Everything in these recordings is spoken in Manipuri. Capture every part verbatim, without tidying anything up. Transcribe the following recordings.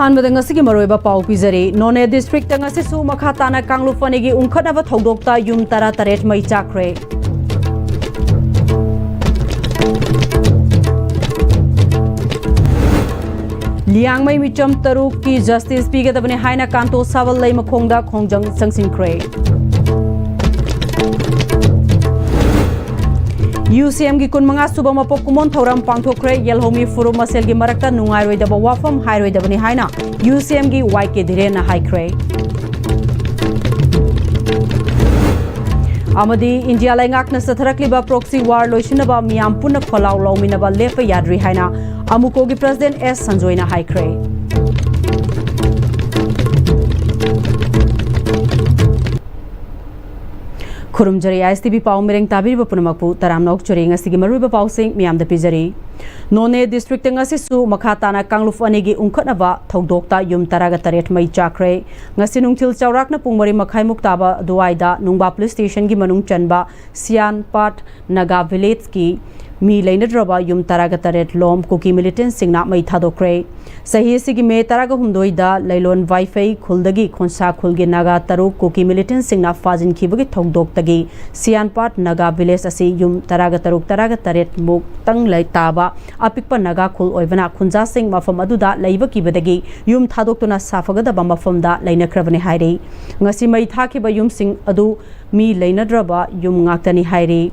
ꯑꯍꯥꯟꯕꯗ ꯉꯁꯤꯒꯤ ꯃꯔꯨꯑꯣꯏꯕ ꯄꯥꯎ ꯄꯤꯖꯔꯤ꯫ ꯅꯣꯅꯦ ꯗꯤꯁꯇ꯭ꯔꯤꯛꯇ ꯉꯁꯤꯁꯨ ꯃꯈꯥ ꯇꯥꯅ ꯀꯥꯡꯂꯨꯞ ꯑꯅꯤꯒꯤ ꯎꯪꯈꯠꯅꯕ ꯊꯧꯗꯣꯛꯇ ꯌꯨꯝ ꯇꯔꯥꯇꯔꯦꯠ ꯃꯩ ꯆꯥꯛꯈ꯭ꯔꯦ꯫ ꯂꯤꯌꯥꯡꯃꯩ ꯃꯤꯆꯝ ꯇꯔꯨꯛꯀꯤ ꯖꯁꯇꯤꯁ ꯄꯤꯒꯗꯕꯅꯤ ꯍꯥꯏꯅ ꯀꯥꯟꯇꯣ ꯁꯥꯕꯜ ꯂꯩꯃꯈꯣꯡꯗ ꯈꯣꯡꯖꯪ ꯆꯪꯁꯤꯟꯈ꯭ꯔꯦ꯫ ꯌꯨ ꯁꯤ ꯑꯦꯝꯒꯤ ꯀꯨꯟꯃꯉꯥ ꯁꯨꯕ ꯃꯄꯣꯛ ꯀꯨꯝꯑꯣꯟ ꯊꯧꯔꯝ ꯄꯥꯡꯊꯣꯛꯈ꯭ꯔꯦ꯫ ꯌꯦꯜꯍꯧꯃꯤ ꯐꯨꯔꯨꯞ ꯃꯁꯦꯜꯒꯤ ꯃꯔꯛꯇ ꯅꯨꯡꯉꯥꯏꯔꯣꯏꯗꯕ ꯋꯥꯐꯝ ꯍꯥꯏꯔꯣꯏꯗꯕꯅꯤ ꯍꯥꯏꯅ ꯌꯨ ꯁꯤ ꯑꯦꯝꯒꯤ ꯋꯥꯏ ꯀꯦ ꯙꯤꯔꯦꯟꯅ ꯍꯥꯏꯈ꯭ꯔꯦ꯫ ꯑꯃꯗꯤ ꯏꯟꯗꯤꯌꯥ ꯂꯩꯉꯥꯛꯅ ꯆꯠꯊꯔꯛꯂꯤꯕ ꯄ꯭ꯔꯣꯛꯁꯤ ꯋꯥꯔ ꯂꯣꯏꯁꯤꯟꯅꯕ ꯃꯤꯌꯥꯝ ꯄꯨꯟꯅ ꯈꯣꯜꯂꯥꯎ ꯂꯥꯎꯃꯤꯟꯅꯕ ꯂꯦꯞꯄ ꯌꯥꯗ꯭ꯔꯤ ꯍꯥꯏꯅ ꯑꯃꯨꯀꯣꯒꯤ ꯄ꯭ꯔꯁꯤꯗꯦꯟ ꯑꯦꯁ ꯁꯟꯖꯣꯏꯅ ꯍꯥꯏꯈ꯭ꯔꯦ꯫ ꯈꯨꯔꯨꯝꯖꯔꯤ ꯑꯥꯏ ꯑꯦꯁ ꯇꯤ ꯚꯤ ꯄꯥꯎ ꯃꯤꯔꯦꯡ ꯇꯥꯕꯤꯔꯤꯕ ꯄꯨꯝꯅꯃꯛꯄꯨ ꯇꯔꯥꯝꯅ ꯑꯣꯛꯆꯔꯤ꯫ ꯉꯁꯤꯒꯤ ꯃꯔꯨꯑꯣꯏꯕ ꯄꯥꯎꯁꯤꯡ ꯃꯤꯌꯥꯝꯗ ꯄꯤꯖꯔꯤ꯫ ꯅꯣꯅꯦ ꯗꯤꯁꯇ꯭ꯔꯤꯛꯇ ꯉꯁꯤꯁꯨ ꯃꯈꯥ ꯇꯥꯅ ꯀꯥꯡꯂꯨꯞ ꯑꯅꯤꯒꯤ ꯎꯪꯈꯠꯅꯕ ꯊꯧꯗꯣꯛꯇ ꯌꯨꯝ ꯇꯔꯥꯒ ꯇꯔꯦꯠ ꯃꯩ ꯆꯥꯛꯈ꯭ꯔꯦ꯫ ꯉꯁꯤ ꯅꯨꯡꯊꯤꯜ ꯆꯥꯎꯔꯥꯛꯅ ꯄꯨꯡ ꯃꯔꯤ ꯃꯈꯥꯏꯃꯨꯛ ꯇꯥꯕ ꯑꯗꯨꯋꯥꯏꯗ ꯅꯨꯡꯕꯥ ꯄꯨꯂꯤꯁ ꯁ꯭ꯇꯦꯁꯟꯒꯤ ꯃꯅꯨꯡ ꯆꯟꯕ ꯁꯤꯌꯥꯟꯄꯥꯠ ꯅꯥꯒꯥ ꯚꯤꯂꯦꯖꯀꯤ ꯃꯤ ꯂꯩꯅꯗ꯭ꯔꯕ ꯌꯨꯝ ꯇꯔꯥꯒ ꯇꯔꯦꯠ ꯂꯣꯝ ꯀꯨꯀꯤ ꯃꯤꯂꯤꯇꯦꯟꯁꯤꯡꯅ ꯃꯩ ꯊꯥꯗꯣꯛꯈ꯭ꯔꯦ꯫ ꯆꯍꯤ ꯑꯁꯤꯒꯤ ꯃꯦ ꯇꯔꯥꯒ ꯍꯨꯝꯗꯣꯏꯗ ꯂꯩꯂꯣꯟ ꯋꯥꯏꯐꯩ ꯈꯨꯜꯗꯒꯤ ꯈꯣꯟꯁꯥ ꯈꯨꯜꯒꯤ ꯅꯥꯒꯥ ꯇꯔꯨꯛ ꯀꯨꯀꯤ ꯃꯤꯂꯤꯇꯦꯟꯁꯤꯡꯅ ꯐꯥꯖꯤꯟꯈꯤꯕꯒꯤ ꯊꯧꯗꯣꯛꯇꯒꯤ ꯁꯤꯌꯥꯟꯄꯥꯠ ꯅꯥꯒꯥ ꯚꯤꯂꯦꯖ ꯑꯁꯤ ꯌꯨꯝ ꯇꯔꯥꯒ ꯇꯔꯨꯛ, ꯇꯔꯥꯒ ꯇꯔꯦꯠ ꯃꯨꯛꯇꯪ ꯂꯩ ꯇꯥꯕ ꯑꯄꯤꯛꯄ ꯅꯥꯒꯥ ꯈꯨꯜ ꯑꯣꯏꯕꯅ ꯈꯨꯟꯖꯥꯁꯤꯡ ꯃꯐꯝ ꯑꯗꯨꯗ ꯂꯩꯕ ꯀꯤꯕꯗꯒꯤ ꯌꯨꯝ ꯊꯥꯗꯣꯛꯇꯨꯅ ꯁꯥꯐꯒꯗꯕ ꯃꯐꯝꯗ ꯂꯩꯅꯈ꯭ꯔꯕꯅꯤ ꯍꯥꯏꯔꯤ꯫ ꯉꯁꯤ ꯃꯩ ꯊꯥꯈꯤꯕ ꯌꯨꯝꯁꯤꯡ ꯑꯗꯨ ꯃꯤ ꯂꯩꯅꯗ꯭ꯔꯕ ꯌꯨꯝ ꯉꯥꯛꯇꯅꯤ ꯍꯥꯏꯔꯤ꯫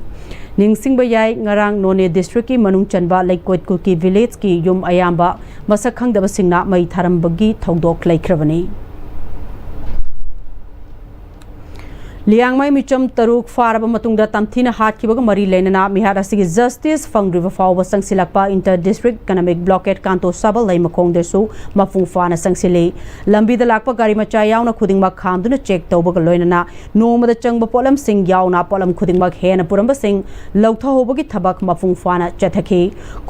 ꯅꯤꯡꯁꯤꯡꯕ ꯌꯥꯏ, ꯉꯔꯥꯡ ꯅꯣꯅꯦ ꯗꯤꯁꯇ꯭ꯔꯤꯛꯀꯤ ꯃꯅꯨꯡ ꯆꯟꯕ ꯂꯩꯀꯣꯠ ꯀꯨꯀꯤ ꯚꯤꯂꯦꯖꯀꯤ ꯌꯨꯝ ꯑꯌꯥꯝꯕ ꯃꯁꯛ ꯈꯪꯗꯕꯁꯤꯡꯅ ꯃꯩ ꯊꯥꯔꯝꯕꯒꯤ ꯊꯧꯗꯣꯛ ꯂꯩꯈ꯭ꯔꯕꯅꯤ꯫ ꯂꯤꯌꯥꯡꯃꯩ ꯃꯤꯆꯝ ꯇꯔꯨꯛ ꯐꯥꯔꯕ ꯃꯇꯨꯡꯗ ꯇꯝꯊꯤꯅ ꯍꯥꯠꯈꯤꯕꯒ ꯃꯔꯤ ꯂꯩꯅꯅ ꯃꯤꯍꯥꯠ ꯑꯁꯤꯒꯤ ꯖꯁꯇꯤꯁ ꯐꯪꯗ꯭ꯔꯤꯕ ꯐꯥꯎꯕ ꯆꯪꯁꯤꯜꯂꯛꯄ ꯏꯟꯇꯔ ꯗꯤꯁꯇ꯭ꯔꯤꯛ ꯏꯀꯅꯣꯃꯤꯛ ꯕ꯭ꯂꯣꯀꯦꯠ ꯀꯥꯟꯇꯣ ꯁꯥꯕꯜ ꯂꯩꯃꯈꯣꯡꯗꯁꯨ ꯃꯄꯨꯡ ꯐꯥꯅ ꯆꯪꯁꯤꯜꯂꯤ꯫ ꯂꯝꯕꯤꯗ ꯂꯥꯛꯄ ꯒꯥꯔꯤ ꯃꯆꯥ ꯌꯥꯎꯅ ꯈꯨꯗꯤꯡꯃꯛ ꯈꯥꯝꯗꯨꯅ ꯆꯦꯛ ꯇꯧꯕꯒ ꯂꯣꯏꯅꯅ ꯅꯣꯡꯃꯗ ꯆꯪꯕ ꯄꯣꯠꯂꯝꯁꯤꯡ ꯌꯥꯎꯅ ꯄꯣꯠꯂꯝ ꯈꯨꯗꯤꯡꯃꯛ ꯍꯦꯟꯅ ꯄꯨꯔꯝꯕꯁꯤꯡ ꯂꯧꯊꯍꯧꯕꯒꯤ ꯊꯕꯛ ꯃꯄꯨꯡ ꯐꯥꯅ ꯆꯠꯊꯈꯤ꯫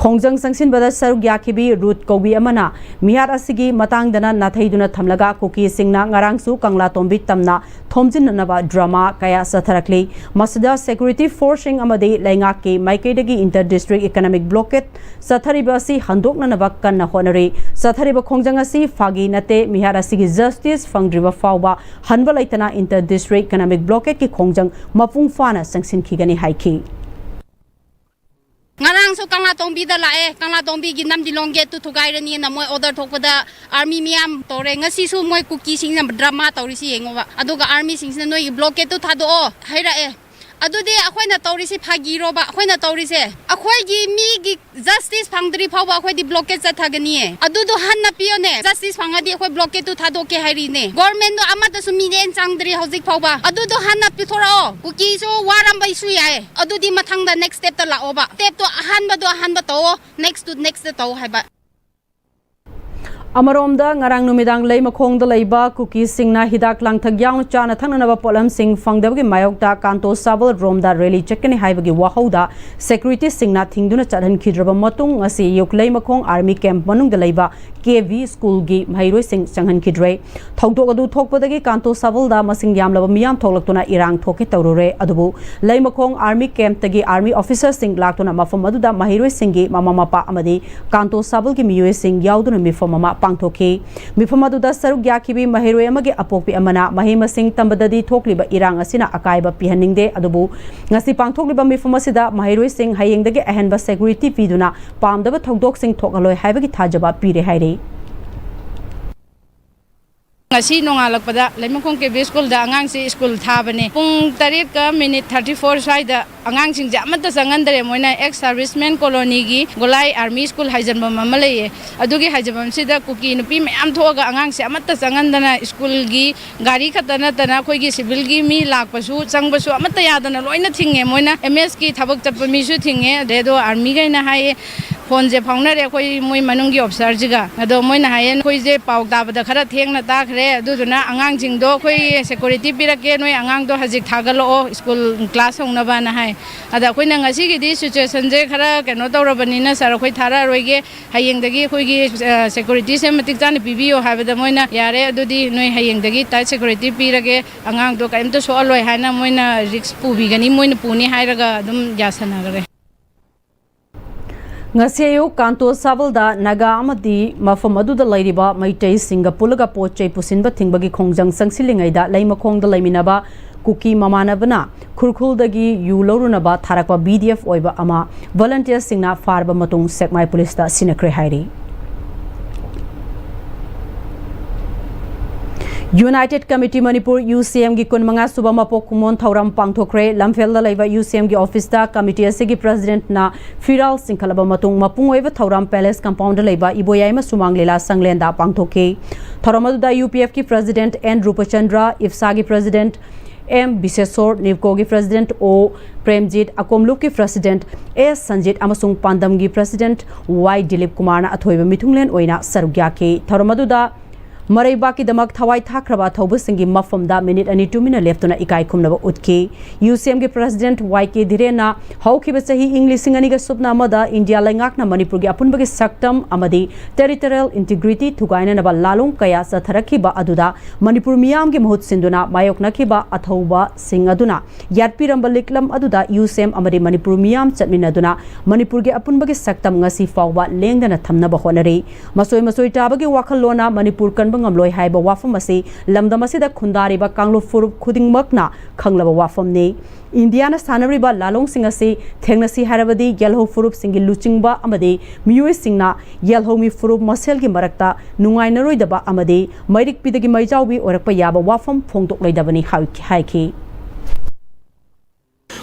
ꯈꯣꯡꯖꯪ ꯆꯪꯁꯤꯟꯕꯗ ꯁꯔꯨꯛ ꯌꯥꯈꯤꯕꯤ ꯔꯨꯠ ꯀꯧꯕꯤ ꯑꯃꯅ ꯃꯤꯍꯥꯠ ꯑꯁꯤꯒꯤ ꯃꯇꯥꯡꯗꯅ ꯅꯥꯊꯩꯗꯨꯅ ꯊꯝꯂꯒ ꯀꯨꯀꯤꯁꯤꯡꯅ ꯉꯔꯥꯡꯁꯨ ꯀꯪꯂꯥꯇꯣꯝꯕꯤ ꯇꯝꯅ ꯊꯣꯝꯖꯤꯟꯅꯅꯕ ꯗ꯭ꯔꯝ ꯃꯥ ꯀꯌꯥ ꯆꯠꯊꯔꯛꯂꯤ꯫ ꯃꯁꯤꯗ ꯁꯦꯀ꯭ꯌꯨꯔꯤꯇꯤ ꯐꯣꯔꯁꯁꯤꯡ ꯑꯃꯗꯤ ꯂꯩꯉꯥꯛꯀꯤ ꯃꯥꯏꯀꯩꯗꯒꯤ ꯏꯟꯇꯔ ꯗꯤꯁꯇ꯭ꯔꯤꯛ ꯏꯀꯅꯣꯃꯤꯛ ꯕ꯭ꯂꯣꯀꯦꯠ ꯆꯠꯊꯔꯤꯕ ꯑꯁꯤ ꯍꯟꯗꯣꯛꯅꯅꯕ ꯀꯟꯅ ꯍꯣꯠꯅꯔꯤ꯫ ꯆꯠꯊꯔꯤꯕ ꯈꯣꯡꯖꯪ ꯑꯁꯤ ꯐꯥꯒꯤ ꯅꯠꯇꯦ, ꯃꯤꯍꯥꯠ ꯑꯁꯤꯒꯤ ꯖꯁꯇꯤꯁ ꯐꯪꯗ꯭ꯔꯤꯕ ꯐꯥꯎꯕ ꯍꯟꯕ ꯂꯩꯇꯅ ꯏꯟꯇꯔ ꯗꯤꯁꯇ꯭ꯔꯤꯛ ꯏꯀꯅꯣꯃꯤꯛ ꯕ꯭ꯂꯣꯀꯦꯠꯀꯤ ꯈꯣꯡꯖꯪ ꯃꯄꯨꯡ ꯐꯥꯅ ꯆꯪꯁꯤꯟꯈꯤꯒꯅꯤ ꯍꯥꯏꯈꯤ꯫ ꯉꯔꯥꯡꯁꯨ ꯀꯪꯂꯥꯇꯣꯡꯕꯤꯗ ꯂꯥꯛꯑꯦ꯫ ꯀꯪꯂꯥꯇꯣꯡꯕꯤꯒꯤ ꯅꯝꯗꯤꯂꯣꯡ ꯒꯦꯠꯇꯨ ꯊꯨꯒꯥꯏꯔꯅꯤꯅ ꯃꯣꯏ ꯑꯣꯔꯗꯔ ꯊꯣꯛꯄꯗ ꯑꯥꯔꯃꯤ ꯃꯤꯌꯥꯝ ꯇꯧꯔꯦ꯫ ꯉꯁꯤꯁꯨ ꯃꯣꯏ ꯀꯨꯀꯤꯁꯤꯡꯅ ꯗ꯭ꯔꯃꯥ ꯇꯧꯔꯤꯁꯤ ꯌꯦꯡꯉꯣꯕ꯫ ꯑꯗꯨꯒ ꯑꯥꯔꯃꯤꯁꯤꯡꯁꯤꯅ "ꯅꯣꯏꯒꯤ ꯕ꯭ꯂꯣꯀꯦꯠꯇꯨ ꯊꯥꯗꯣꯛꯑꯣ" ꯍꯥꯏꯔꯛꯑꯦ꯫ ꯑꯗꯨꯗꯤ ꯑꯩꯈꯣꯏꯅ ꯇꯧꯔꯤꯁꯤ ꯐꯥꯒꯤꯔꯣꯕ? ꯑꯩꯈꯣꯏꯅ ꯇꯧꯔꯤꯁꯦ, ꯑꯩꯈꯣꯏꯒꯤ ꯃꯤꯒꯤ ꯖꯁꯇꯤꯁ ꯐꯪꯗ꯭ꯔꯤ ꯐꯥꯎꯕ ꯑꯩꯈꯣꯏꯗꯤ ꯕ꯭ꯂꯣꯀꯦꯠ ꯆꯠꯊꯒꯅꯤꯌꯦ꯫ ꯑꯗꯨꯗꯣ ꯍꯟꯅ ꯄꯤꯌꯣꯅꯦ꯫ ꯖꯁꯇꯤꯁ ꯐꯪꯉꯗꯤ ꯑꯩꯈꯣꯏ ꯕ꯭ꯂꯣꯀꯦꯠꯇꯨ ꯊꯥꯗꯣꯛꯀꯦ ꯍꯥꯏꯔꯤꯅꯦ꯫ ꯒꯣꯔꯃꯦꯟꯗꯣ ꯑꯃꯠꯇꯁꯨ ꯃꯤꯠꯌꯦꯡ ꯆꯪꯗ꯭ꯔꯤ ꯍꯧꯖꯤꯛ ꯐꯥꯎꯕ꯫ ꯑꯗꯨꯗꯣ ꯍꯟꯅ ꯄꯤꯊꯣꯔꯛꯑꯣ꯫ ꯀꯨꯀꯤꯁꯨ ꯋꯥꯔꯝꯕꯩꯁꯨ ꯌꯥꯏ꯫ ꯑꯗꯨꯗꯤ ꯃꯊꯪꯗ ꯅꯦꯛꯁ ꯁ꯭ꯇꯦꯞꯇ ꯂꯥꯛꯑꯣꯕ꯫ ꯁ꯭ꯇꯦꯞꯇꯣ ꯑꯍꯥꯟꯕꯗꯣ ꯑꯍꯥꯟꯕ ꯇꯧꯑꯣ, ꯅꯦꯛꯁꯇꯨ ꯅꯦꯛꯁꯇ ꯇꯧ ꯍꯥꯏꯕ꯫ ꯑꯃꯔꯣꯝꯗ, ꯉꯔꯥꯡ ꯅꯨꯃꯤꯗꯥꯡ ꯂꯩꯃꯈꯣꯡꯗ ꯂꯩꯕ ꯀꯨꯀꯤꯁꯤꯡꯅ ꯍꯤꯗꯥꯛ ꯂꯥꯡꯊꯛ ꯌꯥꯎꯅ ꯆꯥꯅ ꯊꯛꯅꯅꯕ ꯄꯣꯠꯂꯝꯁꯤꯡ ꯐꯪꯗꯕꯒꯤ ꯃꯥꯌꯣꯛꯇ ꯀꯥꯟꯇꯣ ꯁꯥꯕꯜ ꯔꯣꯝꯗ ꯔꯦꯂꯤ ꯆꯠꯀꯅꯤ ꯍꯥꯏꯕꯒꯤ ꯋꯥꯍꯧꯗ ꯁꯦꯀ꯭ꯌꯨꯔꯤꯇꯤꯁꯤꯡꯅ ꯊꯤꯡꯗꯨꯅ ꯆꯠꯍꯟꯈꯤꯗ꯭ꯔꯕ ꯃꯇꯨꯡ, ꯉꯁꯤ ꯑꯌꯨꯛ ꯂꯩꯃꯈꯣꯡ ꯑꯥꯔꯃꯤ ꯀꯦꯝꯞ ꯃꯅꯨꯡꯗ ꯂꯩꯕ ꯀꯦ ꯚꯤ ꯁ꯭ꯀꯨꯜꯒꯤ ꯃꯍꯩꯔꯣꯏꯁꯤꯡ ꯆꯪꯍꯟꯈꯤꯗ꯭ꯔꯦ꯫ ꯊꯧꯗꯣꯛ ꯑꯗꯨ ꯊꯣꯛꯄꯗꯒꯤ ꯀꯥꯟꯇꯣ ꯁꯥꯕꯜꯗ ꯃꯁꯤꯡ ꯌꯥꯝꯂꯕ ꯃꯤꯌꯥꯝ ꯊꯣꯛꯂꯛꯇꯨꯅ ꯏꯔꯥꯡ ꯊꯣꯛꯀꯦ ꯇꯧꯔꯨꯔꯦ꯫ ꯑꯗꯨꯕꯨ ꯂꯩꯃꯈꯣꯡ ꯑꯥꯔꯃꯤ ꯀꯦꯝꯞꯇꯒꯤ ꯑꯥꯔꯃꯤ ꯑꯣꯐꯤꯁꯔꯁꯤꯡ ꯂꯥꯛꯇꯨꯅ ꯃꯐꯝ ꯑꯗꯨꯗ ꯃꯍꯩꯔꯣꯏꯁꯤꯡꯒꯤ ꯃꯃꯥ ꯃꯄꯥ ꯑꯃꯗꯤ ꯀꯥꯟꯇꯣ ꯁꯥꯕꯜꯒꯤ ꯃꯤꯑꯣꯏꯁꯤꯡ ꯌꯥꯎꯗꯨꯅ ꯃꯤꯐꯝ ꯑꯃ ꯄꯥꯡꯊꯣꯛꯈꯤ꯫ ꯃꯤꯐꯝ ꯑꯗꯨꯗ ꯁꯔꯨꯛ ꯌꯥꯈꯤꯕꯤ ꯃꯍꯩꯔꯣꯏ ꯑꯃꯒꯤ ꯑꯄꯣꯛꯄꯤ ꯑꯃꯅ ꯃꯍꯩ ꯃꯁꯤꯡ ꯇꯝꯕꯗꯗꯤ ꯊꯣꯛꯂꯤꯕ ꯏꯔꯥꯡ ꯑꯁꯤꯅ ꯑꯀꯥꯏꯕ ꯄꯤꯍꯟꯅꯤꯡꯗꯦ, ꯑꯗꯨꯕꯨ ꯉꯁꯤ ꯄꯥꯡꯊꯣꯛꯂꯤꯕ ꯃꯤꯐꯝ ꯑꯁꯤꯗ ꯃꯍꯩꯔꯣꯏꯁꯤꯡ ꯍꯌꯦꯡꯗꯒꯤ ꯑꯍꯦꯟꯕ ꯁꯦꯀ꯭ꯌꯨꯔꯤꯇꯤ ꯄꯤꯗꯨꯅ ꯄꯥꯝꯗꯕ ꯊꯧꯗꯣꯛꯁꯤꯡ ꯊꯣꯛꯍꯜꯂꯣꯏ ꯍꯥꯏꯕꯒꯤ ꯊꯥꯖꯕ ꯄꯤꯔꯦ ꯍꯥꯏꯔꯤ꯫ ꯉꯁꯤ ꯅꯣꯡꯉꯥꯜꯂꯛꯄꯗ ꯂꯩꯃꯈꯣꯡ ꯀꯦ ꯚꯤ ꯁ꯭ꯀꯨꯜꯗ ꯑꯉꯥꯡꯁꯤ ꯁ꯭ꯀꯨꯜ ꯊꯥꯕꯅꯦ꯫ ꯄꯨꯡ ꯇꯔꯦꯠꯀ ꯃꯤꯅꯤꯠ ꯊꯥꯔꯇꯤ ꯐꯣꯔ ꯁ꯭ꯋꯥꯏꯗ ꯑꯉꯥꯡꯁꯤꯡꯁꯦ ꯑꯃꯠꯇ ꯆꯪꯍꯟꯗꯔꯦ꯫ ꯃꯣꯏꯅ ꯑꯦꯛꯁ ꯁꯥꯔꯚꯤꯁꯃꯦꯟ ꯀꯣꯂꯣꯅꯤꯒꯤ ꯒꯣꯂꯥꯏ ꯑꯥꯔꯃꯤ ꯁ꯭ꯀꯨꯜ ꯍꯥꯏꯖꯟꯐꯝ ꯑꯃ ꯂꯩꯌꯦ꯫ ꯑꯗꯨꯒꯤ ꯍꯥꯏꯖꯟꯐꯝꯁꯤꯗ ꯀꯨꯀꯤ ꯅꯨꯄꯤ ꯃꯌꯥꯝ ꯊꯣꯛꯑꯒ ꯑꯉꯥꯡꯁꯦ ꯑꯃꯠꯇ ꯆꯪꯍꯟꯗꯅ, ꯁ꯭ꯀꯨꯜꯒꯤ ꯒꯥꯔꯤ ꯈꯛꯇ ꯅꯠꯇꯅ ꯑꯩꯈꯣꯏꯒꯤ ꯁꯤꯚꯤꯜꯒꯤ ꯃꯤ ꯂꯥꯛꯄꯁꯨ ꯆꯪꯕꯁꯨ ꯑꯃꯠꯇ ꯌꯥꯗꯅ ꯂꯣꯏꯅ ꯊꯤꯡꯉꯦ꯫ ꯃꯣꯏꯅ ꯑꯦꯝ ꯑꯦꯁꯀꯤ ꯊꯕꯛ ꯆꯠꯄ ꯃꯤꯁꯨ ꯊꯤꯡꯉꯦ꯫ ꯑꯗꯩ ꯑꯗꯣ ꯑꯥꯔꯃꯤꯈꯩꯅ ꯍꯥꯏꯌꯦ, ꯐꯣꯟꯁꯦ ꯐꯥꯎꯅꯔꯦ ꯑꯩꯈꯣꯏ ꯃꯣꯏ ꯃꯅꯨꯡꯒꯤ ꯑꯣꯐꯤꯁꯥꯔꯁꯤꯒ꯫ ꯑꯗꯣ ꯃꯣꯏꯅ ꯍꯥꯏꯌꯦ, "ꯑꯩꯈꯣꯏꯁꯦ ꯄꯥꯎ ꯇꯥꯕꯗ ꯈꯔ ꯊꯦꯡꯅ ꯇꯥꯈ꯭ꯔꯦ, ꯑꯗꯨꯗꯨꯅ ꯑꯉꯥꯡꯁꯤꯡꯗꯣ ꯑꯩꯈꯣꯏ ꯁꯦꯀ꯭ꯌꯨꯔꯤꯇꯤ ꯄꯤꯔꯛꯀꯦ, ꯅꯣꯏ ꯑꯉꯥꯡꯗꯣ ꯍꯧꯖꯤꯛ ꯊꯥꯒꯠꯂꯛꯑꯣ ꯁ꯭ꯀꯨꯜ ꯀ꯭ꯂꯥꯁ ꯍꯧꯅꯕꯅ" ꯍꯥꯏ꯫ ꯑꯗ ꯑꯩꯈꯣꯏꯅ ꯉꯁꯤꯒꯤꯗꯤ ꯁꯤꯆꯨꯋꯦꯁꯟꯁꯦ ꯈꯔ ꯀꯩꯅꯣ ꯇꯧꯔꯕꯅꯤꯅ, "ꯁꯥꯔ, ꯑꯩꯈꯣꯏ ꯊꯥꯔꯛꯑꯔꯣꯏꯒꯦ, ꯍꯌꯦꯡꯗꯒꯤ ꯑꯩꯈꯣꯏꯒꯤ, ꯑ, ꯁꯦꯀ꯭ꯌꯨꯔꯤꯇꯤꯁꯦ ꯃꯇꯤꯛ ꯆꯥꯅ ꯄꯤꯕꯤꯌꯣ" ꯍꯥꯏꯕꯗ ꯃꯣꯏꯅ, "ꯌꯥꯔꯦ, ꯑꯗꯨꯗꯤ ꯅꯣꯏ ꯍꯌꯦꯡꯗꯒꯤ ꯇꯥꯏꯠ ꯁꯦꯀ꯭ꯌꯨꯔꯤꯇꯤ ꯄꯤꯔꯒꯦ, ꯑꯉꯥꯡꯗꯣ ꯀꯔꯤꯝꯇ ꯁꯣꯛꯍꯜꯂꯣꯏ" ꯍꯥꯏꯅ ꯃꯣꯏꯅ ꯔꯤꯛꯁ ꯄꯨꯕꯤꯒꯅꯤ, ꯃꯣꯏꯅ ꯄꯨꯅꯤ ꯍꯥꯏꯔꯒ ꯑꯗꯨꯝ ꯌꯥꯁꯟꯅꯈ꯭ꯔꯦ꯫ ꯉꯁꯤ ꯑꯌꯨꯛ ꯀꯥꯟꯇꯣ ꯁꯥꯕꯜꯗ ꯅꯥꯒꯥ ꯑꯃꯗꯤ ꯃꯐꯝ ꯑꯗꯨꯗ ꯂꯩꯔꯤꯕ ꯃꯩꯇꯩꯁꯤꯡꯒ ꯄꯨꯜꯂꯒ ꯄꯣꯠ ꯆꯩ ꯄꯨꯁꯤꯟꯕ ꯊꯤꯡꯕꯒꯤ ꯈꯣꯡꯖꯪ ꯆꯪꯁꯤꯜꯂꯤꯉꯩꯗ ꯂꯩꯃꯈꯣꯡꯗ ꯂꯩꯃꯤꯟꯅꯕ ꯀꯨꯀꯤ ꯃꯃꯥꯟꯅꯕꯅ ꯈꯨꯔꯈꯨꯜꯗꯒꯤ ꯌꯨ ꯂꯧꯔꯨꯅꯕ ꯊꯥꯔꯛꯄ ꯕꯤ ꯗꯤ ꯑꯦꯐ ꯑꯣꯏꯕ ꯑꯃ ꯚꯣꯂꯟꯇꯤꯌꯔꯁꯤꯡꯅ ꯐꯥꯔꯕ ꯃꯇꯨꯡ ꯁꯦꯛꯃꯥꯏ ꯄꯨꯂꯤꯁꯇ ꯁꯤꯟꯅꯈ꯭ꯔꯦ ꯍꯥꯏꯔꯤ꯫ ꯌꯨꯅꯥꯏꯇꯦꯗ ꯀꯃꯤꯇꯤ ꯃꯅꯤꯄꯨꯔ, ꯌꯨ ꯁꯤ ꯑꯦꯝꯒꯤ ꯀꯨꯟꯃꯉꯥ ꯁꯨꯕ ꯃꯄꯣꯛ ꯀꯨꯝꯑꯣꯟ ꯊꯧꯔꯝ ꯄꯥꯡꯊꯣꯛꯈ꯭ꯔꯦ꯫ ꯂꯝꯐꯦꯜꯗ ꯂꯩꯕ ꯌꯨ ꯁꯤ ꯑꯦꯝꯒꯤ ꯑꯣꯐꯤꯁꯇ ꯀꯃꯤꯇꯤ ꯑꯁꯤꯒꯤ ꯄ꯭ꯔꯁꯤꯗꯦꯟꯠꯅ ꯐꯤꯔꯥꯜ ꯆꯤꯡꯈꯠꯂꯕ ꯃꯇꯨꯡ, ꯃꯄꯨꯡ ꯑꯣꯏꯕ ꯊꯧꯔꯝ ꯄꯦꯂꯦꯁ ꯀꯝꯄꯥꯎꯟꯗ ꯂꯩꯕ ꯏꯕꯣꯌꯥꯏꯃ ꯁꯨꯃꯥꯡ ꯂꯤꯂꯥ ꯁꯪꯂꯦꯟꯗ ꯄꯥꯡꯊꯣꯛꯈꯤ꯫ ꯊꯧꯔꯝ ꯑꯗꯨꯗ ꯌꯨ ꯄꯤ ꯑꯦꯐꯀꯤ ꯄ꯭ꯔꯁꯤꯗꯦꯟꯠ ꯑꯦꯟ ꯔꯨꯄꯆꯟꯗ꯭ꯔ, ꯏꯞꯁꯥꯒꯤ ꯄ꯭ꯔꯁꯤꯗꯦꯟꯠ ꯑꯦꯝ ꯕꯤꯁꯦꯁꯣꯔ, ꯅꯤꯞꯀꯣꯒꯤ ꯄ꯭ꯔꯁꯤꯗꯦꯟꯠ ꯑꯣ ꯄ꯭ꯔꯦꯝꯖꯤꯠ, ꯑꯀꯣꯝꯂꯨꯞꯀꯤ ꯄ꯭ꯔꯁꯤꯗꯦꯟꯠ ꯑꯦꯁ ꯁꯟꯖꯤꯠ ꯑꯃꯁꯨꯡ ꯄꯥꯟꯗꯝꯒꯤ ꯄ꯭ꯔꯁꯤꯗꯦꯟꯠ ꯋꯥꯏ ꯗꯤꯂꯤꯞ ꯀꯨꯃꯥꯔꯅ ꯑꯊꯣꯏꯕ ꯃꯤꯊꯨꯡꯂꯦꯟ ꯑꯣꯏꯅ ꯁꯔꯨꯛ ꯌꯥꯈꯤ꯫ ꯊꯧꯔꯝ ꯑꯗꯨꯗ ꯃꯔꯩꯕꯥꯛꯀꯤꯗꯃꯛ ꯊꯋꯥꯏ ꯊꯥꯈ꯭ꯔꯕ ꯑꯊꯧꯕꯁꯤꯡꯒꯤ ꯃꯐꯝꯗ ꯃꯤꯅꯤꯠ ꯑꯅꯤ ꯇꯨꯃꯤꯟꯅ ꯂꯦꯞꯇꯨꯅ ꯏꯀꯥꯏ ꯈꯨꯝꯅꯕ ꯎꯠꯈꯤ꯫ ꯌꯨ ꯁꯤ ꯑꯦꯝꯒꯤ ꯄ꯭ꯔꯁꯤꯗꯦꯟꯠ ꯋꯥꯏ ꯀꯦ ꯙꯤꯔꯦꯟꯅ ꯍꯧꯈꯤꯕ ꯆꯍꯤ ꯏꯪ ꯂꯤꯁꯤꯡ ꯑꯅꯤꯒ ꯁꯨꯞꯅ ꯑꯃꯗ ꯏꯟꯗꯤꯌꯥ ꯂꯩꯉꯥꯛꯅ ꯃꯅꯤꯄꯨꯔꯒꯤ ꯑꯄꯨꯟꯕꯒꯤ ꯁꯛꯇꯝ ꯑꯃꯗꯤ ꯇꯦꯔꯤꯇꯣꯔꯤꯌꯦꯜ ꯏꯟꯇꯤꯒ꯭ꯔꯤꯇꯤ ꯊꯨꯒꯥꯏꯅꯅꯕ ꯂꯥꯂꯣꯡ ꯀꯌꯥ ꯆꯠꯊꯔꯛꯈꯤꯕ ꯑꯗꯨꯗ ꯃꯅꯤꯄꯨꯔ ꯃꯤꯌꯥꯝꯒꯤ ꯃꯍꯨꯠ ꯁꯤꯟꯗꯨꯅ ꯃꯥꯌꯣꯛꯅꯈꯤꯕ ꯑꯊꯧꯕꯁꯤꯡ ꯑꯗꯨꯅ ꯌꯥꯠꯄꯤꯔꯝꯕ ꯂꯤꯛꯂꯝ ꯑꯗꯨꯗ ꯌꯨ ꯁꯤ ꯑꯦꯝ ꯑꯃꯗꯤ ꯃꯅꯤꯄꯨꯔ ꯃꯤꯌꯥꯝ ꯆꯠꯃꯤꯟꯅꯗꯨꯅ ꯃꯅꯤꯄꯨꯔꯒꯤ ꯑꯄꯨꯟꯕꯒꯤ ꯁꯛꯇꯝ ꯉꯁꯤ ꯐꯥꯎꯕ ꯂꯦꯡꯗꯅ ꯊꯝꯅꯕ ꯍꯣꯠꯅꯔꯤ꯫ ꯃꯁꯣꯏ ꯃꯁꯣꯏ ꯇꯥꯕꯒꯤ ꯋꯥꯈꯜꯂꯣꯟꯅ ꯃꯅꯤꯄꯨꯔ ꯀꯟꯕ ꯉꯝꯂꯣꯏ ꯍꯥꯏꯕ ꯋꯥꯐꯝ ꯑꯁꯤ ꯂꯝꯗꯝ ꯑꯁꯤꯗ ꯈꯨꯟꯗꯥꯔꯤꯕ ꯀꯥꯡꯂꯨꯞ ꯐꯨꯔꯨꯞ ꯈꯨꯗꯤꯡꯃꯛꯅ ꯈꯪꯂꯕ ꯋꯥꯐꯝꯅꯤ꯫ ꯏꯟꯗꯤꯌꯥꯅ ꯁꯥꯟꯅꯔꯤꯕ ꯂꯥꯂꯣꯡꯁꯤꯡ ꯑꯁꯤ ꯊꯦꯡꯅꯁꯤ ꯍꯥꯏꯔꯕꯗꯤ ꯌꯦꯜꯍꯧ ꯐꯨꯔꯨꯞꯁꯤꯡꯒꯤ ꯂꯨꯆꯤꯡꯕ ꯑꯃꯗꯤ ꯃꯤꯑꯣꯏꯁꯤꯡꯅ ꯌꯦꯜꯍꯧꯃꯤ ꯐꯨꯔꯨꯞ ꯃꯁꯦꯜꯒꯤ ꯃꯔꯛꯇ ꯅꯨꯡꯉꯥꯏꯅꯔꯣꯏꯗꯕ ꯑꯃꯗꯤ ꯃꯩꯔꯤꯛꯄꯤꯗꯒꯤ ꯃꯩꯖꯥꯎꯕꯤ ꯑꯣꯏꯔꯛꯄ ꯌꯥꯕ ꯋꯥꯐꯝ ꯐꯣꯡꯗꯣꯛꯂꯣꯏꯗꯕꯅꯤ ꯍꯥꯏ-, ꯍꯥꯏꯈꯤ꯫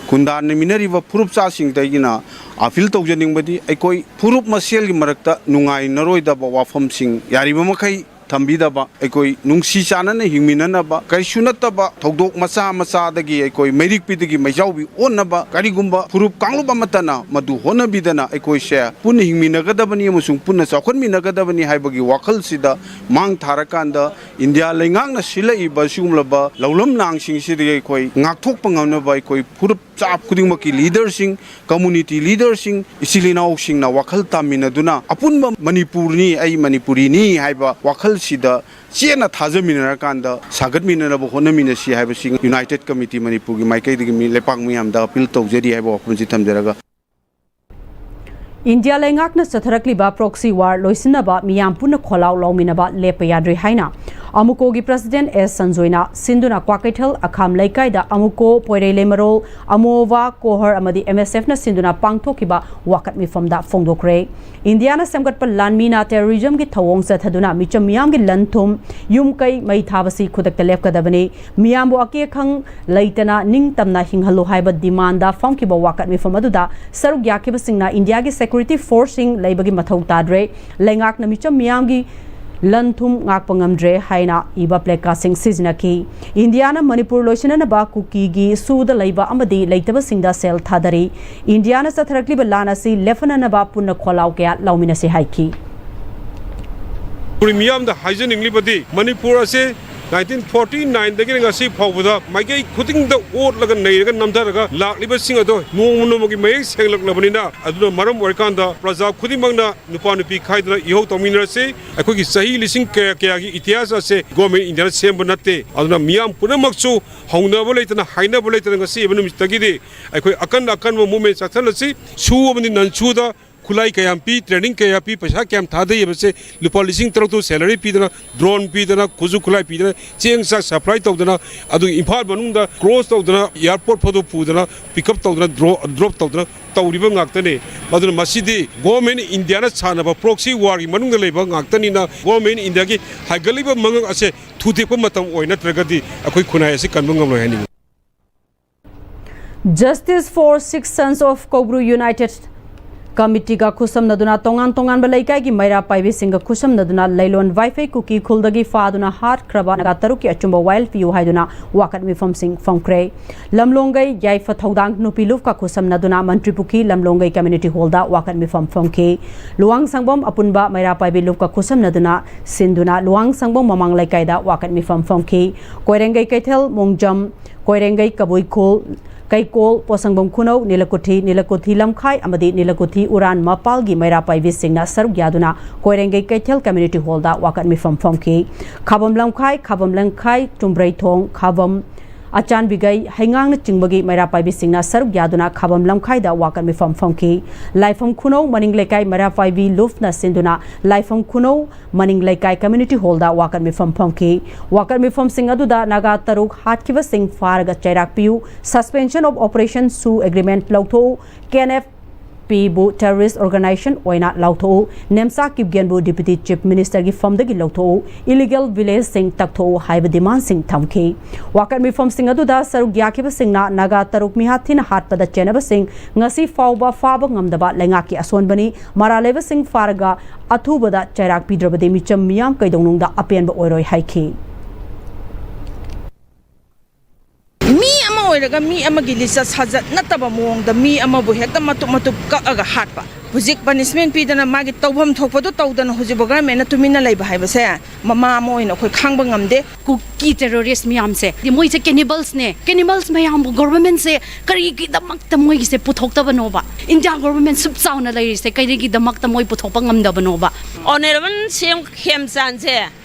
ꯈꯨꯟꯗꯥꯃꯤꯟꯅꯔꯤꯕ ꯐꯨꯔꯨꯞꯆꯥꯁꯤꯡꯗꯒꯤꯅ ꯑꯄꯤꯜ ꯇꯧꯖꯅꯤꯡꯕꯗꯤ, ꯑꯩꯈꯣꯏ ꯐꯨꯔꯨꯞ ꯃꯁꯦꯜꯒꯤ ꯃꯔꯛꯇ ꯅꯨꯡꯉꯥꯏꯅꯔꯣꯏꯗꯕ ꯋꯥꯐꯝꯁꯤꯡ ꯌꯥꯔꯤꯕ ꯃꯈꯩ ꯊꯝꯕꯤꯗꯕ, ꯑꯩꯈꯣꯏ ꯅꯨꯡꯁꯤ ꯆꯥꯟꯅꯅ ꯍꯤꯡꯃꯤꯟꯅꯅꯕ, ꯀꯔꯤꯁꯨ ꯅꯠꯇꯕ ꯊꯧꯗꯣꯛ ꯃꯆꯥ ꯃꯆꯥꯗꯒꯤ ꯑꯩꯈꯣꯏ ꯃꯩꯔꯤꯛꯄꯤꯗꯒꯤ ꯃꯩꯖꯥꯎꯕꯤ ꯑꯣꯟꯅꯕ ꯀꯔꯤꯒꯨꯝꯕ ꯐꯨꯔꯨꯞ ꯀꯥꯡꯂꯨꯞ ꯑꯃꯠꯇꯅ ꯃꯗꯨ ꯍꯣꯠꯅꯕꯤꯗꯅ ꯑꯩꯈꯣꯏꯁꯦ ꯄꯨꯟꯅ ꯍꯤꯡꯃꯤꯟꯅꯒꯗꯕꯅꯤ ꯑꯃꯁꯨꯡ ꯄꯨꯟꯅ ꯆꯥꯎꯈꯠꯃꯤꯟꯅꯒꯗꯕꯅꯤ ꯍꯥꯏꯕꯒꯤ ꯋꯥꯈꯜꯁꯤꯗ ꯃꯥꯡ ꯊꯥꯔꯀꯥꯟꯗ ꯏꯟꯗꯤꯌꯥ ꯂꯩꯉꯥꯛꯅ ꯁꯤꯜꯂꯛꯏꯕ ꯁꯤꯒꯨꯝꯂꯕ ꯂꯧꯂꯝ ꯂꯥꯡꯁꯤꯡꯁꯤꯗꯒꯤ ꯑꯩꯈꯣꯏ ꯉꯥꯛꯊꯣꯛꯄ ꯉꯝꯅꯕ ꯑꯩꯈꯣꯏ ꯐꯨꯔꯨꯞ ꯆꯥꯞ ꯈꯨꯗꯤꯡꯃꯛꯀꯤ ꯂꯤꯗꯔꯁꯤꯡ, ꯀꯝꯃꯨꯅꯤꯇꯤ ꯂꯤꯗꯔꯁꯤꯡ, ꯏꯆꯤꯜ ꯏꯅꯥꯎꯁꯤꯡꯅ ꯋꯥꯈꯜ ꯇꯥꯃꯤꯟꯅꯗꯨꯅ ꯑꯄꯨꯟꯕ ꯃꯅꯤꯄꯨꯔꯅꯤ, ꯑꯩ ꯃꯅꯤꯄꯨꯔꯤꯅꯤ ꯍꯥꯏꯕ ꯋꯥꯈꯜꯁꯤꯗ ꯆꯦꯠꯅ ꯊꯥꯖꯃꯤꯟꯅꯔꯀꯥꯟꯗ ꯁꯥꯒꯠꯃꯤꯟꯅꯅꯕ ꯍꯣꯠꯅꯃꯤꯟꯅꯁꯤ ꯍꯥꯏꯕꯁꯤ ꯌꯨꯅꯥꯏꯇꯦꯠ ꯀꯃꯤꯇꯤ ꯃꯅꯤꯄꯨꯔꯒꯤ ꯃꯥꯏꯀꯩꯗꯒꯤ ꯃꯤ ꯂꯩꯄꯥꯛ ꯃꯤꯌꯥꯝꯗ ꯑꯄꯤꯜ ꯇꯧꯖꯔꯤ ꯍꯥꯏꯕ ꯋꯥꯐꯝꯁꯤ ꯊꯝꯖꯔꯒ, ꯏꯟꯗꯤꯌꯥ ꯂꯩꯉꯥꯛꯅ ꯆꯠꯊꯔꯛꯂꯤꯕ ꯄ꯭ꯔꯣꯛꯁꯤ ꯋꯥꯔ ꯂꯣꯏꯁꯤꯟꯅꯕ ꯃꯤꯌꯥꯝ ꯄꯨꯟꯅ ꯈꯣꯜꯂꯥꯎ ꯂꯥꯎꯃꯤꯟꯅꯕ ꯂꯦꯞꯄ ꯌꯥꯗ꯭ꯔꯤ ꯍꯥꯏꯅ ꯑꯃꯨꯀꯣꯒꯤ ꯄ꯭ꯔꯁꯤꯗꯦꯟ ꯑꯦꯁ ꯁꯟꯖꯣꯏꯅ ꯁꯤꯟꯗꯨꯅ ꯀ꯭ꯋꯥꯀꯩꯊꯦꯜ ꯑꯈꯥꯝ ꯂꯩꯀꯥꯏꯗ ꯑꯃꯨꯀꯣ, ꯄꯣꯏꯔꯩ ꯂꯩꯃꯔꯣꯜ, ꯑꯃꯣꯋꯥ, ꯀꯣꯍꯔ ꯑꯃꯗꯤ ꯑꯦꯝ ꯑꯦꯁ ꯑꯦꯐꯅ ꯁꯤꯟꯗꯨꯅ ꯄꯥꯡꯊꯣꯛꯈꯤꯕ ꯋꯥꯀꯠ ꯃꯤꯐꯝꯗ ꯐꯣꯡꯗꯣꯛꯈ꯭ꯔꯦ꯫ ꯏꯟꯗꯤꯌꯥꯅ ꯁꯦꯝꯒꯠꯄ ꯂꯥꯟꯃꯤꯅ ꯇꯦꯔꯣꯔꯤꯖꯝꯒꯤ ꯊꯧꯑꯣꯡ ꯆꯠꯊꯗꯨꯅ ꯃꯤꯆꯝ ꯃꯤꯌꯥꯝꯒꯤ ꯂꯟ ꯊꯨꯝ, ꯌꯨꯝ ꯀꯩ ꯃꯩ ꯊꯥꯕꯁꯤ ꯈꯨꯗꯛꯇ ꯂꯦꯞꯀꯗꯕꯅꯤ꯫ ꯃꯤꯌꯥꯝꯕꯨ ꯑꯀꯦ ꯑꯈꯪ ꯂꯩꯇꯅ ꯅꯤꯡꯇꯝꯅ ꯍꯤꯡꯍꯜꯂꯨ ꯍꯥꯏꯕ ꯗꯤꯃꯥꯟꯗ ꯐꯝꯈꯤꯕ ꯋꯥꯀꯠ ꯃꯤꯐꯝ ꯑꯗꯨꯗ ꯁꯔꯨꯛ ꯌꯥꯈꯤꯕꯁꯤꯡꯅ ꯏꯟꯗꯤꯌꯥꯒꯤ ꯁꯦꯀ꯭ꯌꯨꯔꯤꯇꯤ ꯐꯣꯔꯁꯁꯤꯡ ꯂꯩꯕꯒꯤ ꯃꯊꯧ ꯇꯥꯗ꯭ꯔꯦ, ꯂꯩꯉꯥꯛꯅ ꯃꯤꯆꯝ ꯃꯤꯌꯥꯝꯒꯤ ꯂꯟ ꯊꯨꯝ ꯉꯥꯛꯄ ꯉꯝꯗ꯭ꯔꯦ ꯍꯥꯏꯅ ꯏꯕ ꯄ꯭ꯂꯦꯀꯥꯔꯗꯁꯤꯡ ꯁꯤꯖꯤꯟꯅꯈꯤ꯫ ꯏꯟꯗꯤꯌꯥꯅ ꯃꯅꯤꯄꯨꯔ ꯂꯣꯏꯁꯤꯟꯅꯅꯕ ꯀꯨꯀꯤꯒꯤ ꯁꯨꯗ ꯂꯩꯕ ꯑꯃꯗꯤ ꯂꯩꯇꯕꯁꯤꯡꯗ ꯁꯦꯜ ꯊꯥꯗꯔꯤ꯫ ꯏꯟꯗꯤꯌꯥꯅ ꯆꯠꯊꯔꯛꯂꯤꯕ ꯂꯥꯟ ꯑꯁꯤ ꯂꯦꯞꯍꯟꯅꯅꯕ ꯄꯨꯟꯅ ꯈꯣꯜꯂꯥꯎ ꯀꯌꯥ ꯂꯥꯎꯃꯤꯟꯅꯁꯤ ꯍꯥꯏꯈꯤ꯫ ꯃꯅꯤꯄꯨꯔꯤ ꯃꯤꯌꯥꯝꯗ ꯍꯥꯏꯖꯅꯤꯡꯂꯤꯕꯗꯤ, ꯃꯅꯤꯄꯨꯔ ꯑꯁꯤ ꯅꯥꯏꯟꯇꯤꯟ ꯐꯣꯔꯇꯤ ꯅꯥꯏꯟꯗꯒꯤꯅ ꯉꯁꯤ ꯐꯥꯎꯕꯗ ꯃꯥꯏꯀꯩ ꯈꯨꯗꯤꯡꯗ ꯑꯣꯠꯂꯒ ꯅꯩꯔꯒ ꯅꯝꯊꯔꯒ ꯂꯥꯛꯂꯤꯕꯁꯤꯡ ꯑꯗꯣ ꯅꯣꯡꯃ ꯅꯣꯡꯃꯒꯤ ꯃꯌꯦꯛ ꯁꯦꯡꯂꯛꯂꯕꯅꯤꯅ, ꯑꯗꯨꯅ ꯃꯔꯝ ꯑꯣꯏꯔꯀꯥꯟꯗ ꯄ꯭ꯔꯖꯥ ꯈꯨꯗꯤꯡꯃꯛꯅ ꯅꯨꯄꯥ ꯅꯨꯄꯤ ꯈꯥꯏꯗꯅ ꯏꯍꯧ ꯇꯧꯃꯤꯟꯅꯔꯁꯤ꯫ ꯑꯩꯈꯣꯏꯒꯤ ꯆꯍꯤ ꯂꯤꯁꯤꯡ ꯀꯌꯥ ꯀꯌꯥꯒꯤ ꯏꯇꯤꯍꯥꯁ ꯑꯁꯦ ꯒꯣꯔꯃꯦꯟ ꯏꯟꯗꯤꯌꯥꯅ ꯁꯦꯝꯕ ꯅꯠꯇꯦ꯫ ꯑꯗꯨꯅ ꯃꯤꯌꯥꯝ ꯄꯨꯝꯅꯃꯛꯁꯨ ꯍꯧꯅꯕ ꯂꯩꯇꯅ, ꯍꯥꯏꯅꯕ ꯂꯩꯇꯅ ꯉꯁꯤ ꯑꯣꯏꯕ ꯅꯨꯃꯤꯠꯇꯒꯤꯗꯤ ꯑꯩꯈꯣꯏ ꯑꯀꯟ ꯑꯀꯟꯕ ꯃꯨꯞꯃꯦꯟ ꯆꯠꯊꯍꯜꯂꯁꯤ꯫ ꯁꯨ ꯑꯃꯗꯤ ꯅꯟ ꯁꯨꯗ ꯈꯨꯠꯂꯥꯏ ꯀꯌꯥꯝ ꯄꯤ, ꯇ꯭ꯔꯦꯅꯤꯡ ꯀꯌꯥ ꯄꯤ, ꯄꯩꯁꯥ ꯀꯌꯥꯝ ꯊꯥꯗꯩ ꯍꯥꯏꯕꯁꯦ, ꯂꯨꯄꯥ ꯂꯤꯁꯤꯡ ꯇꯔꯨꯛꯇꯨ ꯁꯦꯂꯔꯤ ꯄꯤꯗꯅ, ꯗ꯭ꯔꯣꯟ ꯄꯤꯗꯅ, ꯈꯨꯠꯁꯨ ꯈꯨꯠꯂꯥꯏ ꯄꯤꯗꯅ, ꯆꯦꯡ ꯆꯥꯛ ꯁꯄ꯭ꯂꯥꯏ ꯇꯧꯗꯅ, ꯑꯗꯨꯒ ꯏꯝꯐꯥꯜ ꯃꯅꯨꯡꯗ ꯀ꯭ꯔꯣꯁ ꯇꯧꯗꯅ, ꯑꯦꯌꯥꯔꯄꯣꯔꯠ ꯐꯥꯎꯗ ꯄꯨꯗꯅ, ꯄꯤꯛ ꯑꯞ ꯇꯧꯗꯅ, ꯗ꯭ꯔꯣꯞ ꯇꯧꯗꯅ ꯇꯧꯔꯤꯕ ꯉꯥꯛꯇꯅꯤ꯫ ꯑꯗꯨꯅ ꯃꯁꯤꯗꯤ ꯒꯣꯔꯃꯦꯟ ꯏꯟꯗꯤꯌꯥꯅ ꯁꯥꯟꯅꯕ ꯄ꯭ꯔꯣꯛꯁꯤ ꯋꯥꯔꯒꯤ ꯃꯅꯨꯡꯗ ꯂꯩꯕ ꯉꯥꯛꯇꯅꯤꯅ, ꯒꯣꯔꯃꯦꯟ ꯏꯟꯗꯤꯌꯥꯒꯤ ꯍꯥꯏꯒꯠꯂꯤꯕ ꯃꯉꯛ ꯑꯁꯦ ꯊꯨꯗꯦꯛꯄ ꯃꯇꯝ ꯑꯣꯏ, ꯅꯠꯇ꯭ꯔꯒꯗꯤ ꯑꯩꯈꯣꯏ ꯈꯨꯟꯅꯥꯏ ꯑꯁꯤ ꯀꯟꯕ ꯉꯝꯂꯣꯏ ꯍꯥꯏꯅꯤꯡꯏ꯫ Justice for Six Sons of Koubru United ꯀꯃꯤꯇꯤꯒ ꯈꯨꯠꯁꯝꯅꯗꯨꯅ ꯇꯣꯉꯥꯟ ꯇꯣꯉꯥꯟꯕ ꯂꯩꯀꯥꯏꯒꯤ ꯃꯩꯔꯥ ꯄꯥꯏꯕꯤꯁꯤꯡꯒ ꯈꯨꯠꯁꯝꯅꯗꯨꯅ ꯂꯩꯂꯣꯟ ꯋꯥꯏꯐꯩ ꯀꯨꯀꯤ ꯈꯨꯜꯗꯒꯤ ꯐꯥꯗꯨꯅ ꯍꯥꯠꯈ꯭ꯔꯕ ꯅꯥꯒꯥ ꯇꯔꯨꯛꯀꯤ ꯑꯆꯨꯝꯕ ꯋꯥꯌꯦꯜ ꯄꯤꯌꯨ ꯍꯥꯏꯗꯨꯅ ꯋꯥꯀꯠ ꯃꯤꯐꯝꯁꯤꯡ ꯐꯝꯈ꯭ꯔꯦ꯫ ꯂꯝꯂꯣꯡꯒꯩ ꯌꯥꯏꯐ ꯊꯧꯗꯥꯡ ꯅꯨꯄꯤ ꯂꯨꯞꯀ ꯈꯨꯠꯁꯝꯅꯗꯨꯅ ꯃꯟꯇ꯭ꯔꯤ ꯄꯨꯈ꯭ꯔꯤ ꯂꯝꯂꯣꯡꯒꯩ ꯀꯝꯃ꯭ꯌꯨꯅꯤꯇꯤ ꯍꯣꯜꯗ ꯋꯥꯀꯠ ꯃꯤꯐꯝ ꯐꯝꯈꯤ꯫ ꯂꯨꯋꯥꯡ ꯁꯪꯕꯝ ꯑꯄꯨꯟꯕ ꯃꯩꯔꯥ ꯄꯥꯏꯕꯤ ꯂꯨꯞꯀ ꯈꯨꯠꯁꯝꯅꯗꯨꯅ ꯁꯤꯟꯗꯨꯅ ꯂꯨꯋꯥꯡ ꯁꯪꯕꯝ ꯃꯃꯥꯡ ꯂꯩꯀꯥꯏꯗ ꯋꯥꯀꯠ ꯃꯤꯐꯝ ꯐꯝꯈꯤ꯫ ꯀꯣꯏꯔꯦꯡꯒꯩ ꯀꯩꯊꯦꯜ, ꯃꯣꯡꯖꯝ, ꯀꯣꯏꯔꯦꯡꯒꯩ ꯀꯕꯨꯏ ꯈꯨꯜ, ꯀꯩꯀꯣꯜ, ꯄꯣꯠꯁꯪꯕꯝ ꯈꯨꯅꯧ, ꯅꯤꯂꯀꯨꯊꯤ, ꯅꯤꯂꯀꯨꯊꯤ ꯂꯝꯈꯥꯏ ꯑꯃꯗꯤ ꯅꯤꯂꯀꯨꯊꯤ ꯎꯔꯥꯟ ꯃꯄꯥꯜꯒꯤ ꯃꯩꯔꯥ ꯄꯥꯏꯕꯤꯁꯤꯡꯅ ꯁꯔꯨꯛ ꯌꯥꯗꯨꯅ ꯀꯣꯏꯔꯦꯡꯒꯩ ꯀꯩꯊꯦꯜ ꯀꯝꯃ꯭ꯌꯨꯅꯤꯇꯤ ꯍꯣꯜꯗ ꯋꯥꯀꯠ ꯃꯤꯐꯝ ꯐꯝꯈꯤ꯫ ꯈꯥꯕꯝ ꯂꯝꯈꯥꯏ, ꯈꯥꯕꯝ ꯂꯝꯈꯥꯏ, ꯆꯨꯝꯕ꯭ꯔꯩꯊꯣꯡ, ꯈꯥꯕꯝ, ꯑꯆꯥꯟꯕꯤꯒꯩ, ꯍꯩꯉꯥꯡꯅꯆꯤꯡꯕꯒꯤ ꯃꯩꯔꯥ ꯄꯥꯏꯕꯤꯁꯤꯡꯅ ꯁꯔꯨꯛ ꯌꯥꯗꯨꯅ ꯈꯥꯕꯝ ꯂꯝꯈꯥꯏꯗ ꯋꯥꯀꯠ ꯃꯤꯐꯝ ꯐꯝꯈꯤ꯫ ꯂꯥꯏꯐꯝ ꯈꯨꯅꯧ ꯃꯅꯤꯡ ꯂꯩꯀꯥꯏ ꯃꯩꯔꯥ ꯄꯥꯏꯕꯤ ꯂꯨꯞꯅ ꯁꯤꯟꯗꯨꯅ ꯂꯥꯏꯐꯝ ꯈꯨꯅꯧ ꯃꯅꯤꯡ ꯂꯩꯀꯥꯏ ꯀꯝꯃ꯭ꯌꯨꯅꯤꯇꯤ ꯍꯣꯜꯗ ꯋꯥꯀꯠ ꯃꯤꯐꯝ ꯐꯝꯈꯤ꯫ ꯋꯥꯀꯠ ꯃꯤꯐꯝꯁꯤꯡ ꯑꯗꯨꯗ ꯅꯥꯒꯥ ꯇꯔꯨꯛ ꯍꯥꯠꯈꯤꯕꯁꯤꯡ ꯐꯥꯔꯒ ꯆꯩꯔꯥꯛ ꯄꯤꯌꯨ, Suspension of Operation ꯁꯨ ꯑꯦꯒ꯭ꯔꯤꯃꯦꯟꯠ ꯂꯧꯊꯣꯛꯎ, ꯀꯦ ꯑꯦꯟ ꯑꯦꯐ ꯄꯤꯕꯨ ꯇꯦꯔꯣꯔꯤꯁ꯭ꯠ ꯑꯣꯔꯒꯅꯥꯏꯖꯦꯁꯟ ꯑꯣꯏꯅ ꯂꯥꯎꯊꯣꯛꯎ, ꯅꯦꯝꯆꯥ ꯀꯤꯞꯒꯦꯟꯕꯨ ꯗꯤꯄ꯭ꯌꯨꯇꯤ ꯆꯤꯐ ꯃꯤꯅꯤꯁꯇꯔꯒꯤ ꯐꯝꯗꯒꯤ ꯂꯧꯊꯣꯛꯎ, ꯏꯂꯤꯒꯦꯜ ꯚꯤꯂꯦꯖꯁꯤꯡ ꯇꯛꯊꯣꯛꯎ ꯍꯥꯏꯕ ꯗꯤꯃꯥꯟꯁꯤꯡ ꯊꯝꯈꯤ꯫ ꯋꯥꯀꯠ ꯃꯤꯐꯝꯁꯤꯡ ꯑꯗꯨꯗ ꯁꯔꯨꯛ ꯌꯥꯈꯤꯕꯁꯤꯡꯅ ꯅꯥꯒꯥ ꯇꯔꯨꯛ ꯃꯤꯍꯥꯠ ꯊꯤꯅ ꯍꯥꯠꯄꯗ ꯆꯦꯟꯅꯕꯁꯤꯡ ꯉꯁꯤ ꯐꯥꯎꯕ ꯐꯥꯕ ꯉꯝꯗꯕ ꯂꯩꯉꯥꯛꯀꯤ ꯑꯁꯣꯟꯕꯅꯤ, ꯃꯔꯥꯜ ꯂꯩꯕꯁꯤꯡ ꯐꯥꯔꯒ ꯑꯊꯨꯕꯗ ꯆꯩꯔꯥꯛ ꯄꯤꯗ꯭ꯔꯕꯗꯤ ꯃꯤꯆꯝ ꯃꯤꯌꯥꯝ ꯀꯩꯗꯧꯅꯨꯡꯗ ꯑꯄꯦꯟꯕ ꯑꯣꯏꯔꯣꯏ ꯍꯥꯏꯈꯤ꯫ ꯃꯤ ꯑꯃ ꯑꯣꯏꯔꯒ ꯃꯤ ꯑꯃꯒꯤ ꯂꯤꯆꯠ ꯁꯥꯖꯠ ꯅꯠꯇꯕ ꯃꯑꯣꯡꯗ ꯃꯤ ꯑꯃꯕꯨ ꯍꯦꯛꯇ ꯃꯇꯨꯞ ꯃꯇꯨꯞ ꯀꯛꯑꯒ ꯍꯥꯠꯄ, ꯍꯧꯖꯤꯛ ꯄꯅꯤꯁꯃꯦꯟ ꯄꯤꯗꯅ ꯃꯥꯒꯤ ꯇꯧꯐꯝ ꯊꯣꯛꯄꯗꯨ ꯇꯧꯗꯅ ꯍꯧꯖꯤꯛꯐꯥꯎ ꯒꯔꯃꯦꯟꯅ ꯇꯨꯃꯤꯟꯅ ꯂꯩꯕ ꯍꯥꯏꯕꯁꯦ ꯃꯃꯥ ꯑꯃ ꯑꯣꯏꯅ ꯑꯩꯈꯣꯏ ꯈꯥꯡꯕ ꯉꯝꯗꯦ꯫ ꯀꯨꯀꯤ ꯇꯦꯔꯣꯔꯤꯁ꯭ꯠ ꯃꯌꯥꯝꯁꯦ, ꯃꯣꯏꯁꯦ ꯀꯦꯅꯤꯕꯜꯁꯅꯦ꯫ ꯀꯦꯅꯤꯕꯜꯁ ꯃꯌꯥꯝꯕꯨ ꯒꯣꯚꯔꯟꯃꯦꯟꯠꯁꯦ ꯀꯔꯤꯒꯤꯗꯃꯛꯇ ꯃꯣꯏꯒꯤꯁꯦ ꯄꯨꯊꯣꯛꯇꯕꯅꯣꯕ? ꯏꯟꯗꯤꯌꯥ ꯒꯣꯚꯔꯟꯃꯦꯟꯠ ꯁꯨꯛ ꯆꯥꯎꯅ ꯂꯩꯔꯤꯁꯦ ꯀꯔꯤꯒꯤꯗꯃꯛꯇ ꯃꯣꯏ ꯄꯨꯊꯣꯛꯄ ꯉꯝꯗꯕꯅꯣꯕ? ꯑꯣꯅꯔꯦꯕꯜ ꯁꯤ ꯑꯦꯝ ꯈꯦꯝꯆꯥꯟꯁꯦ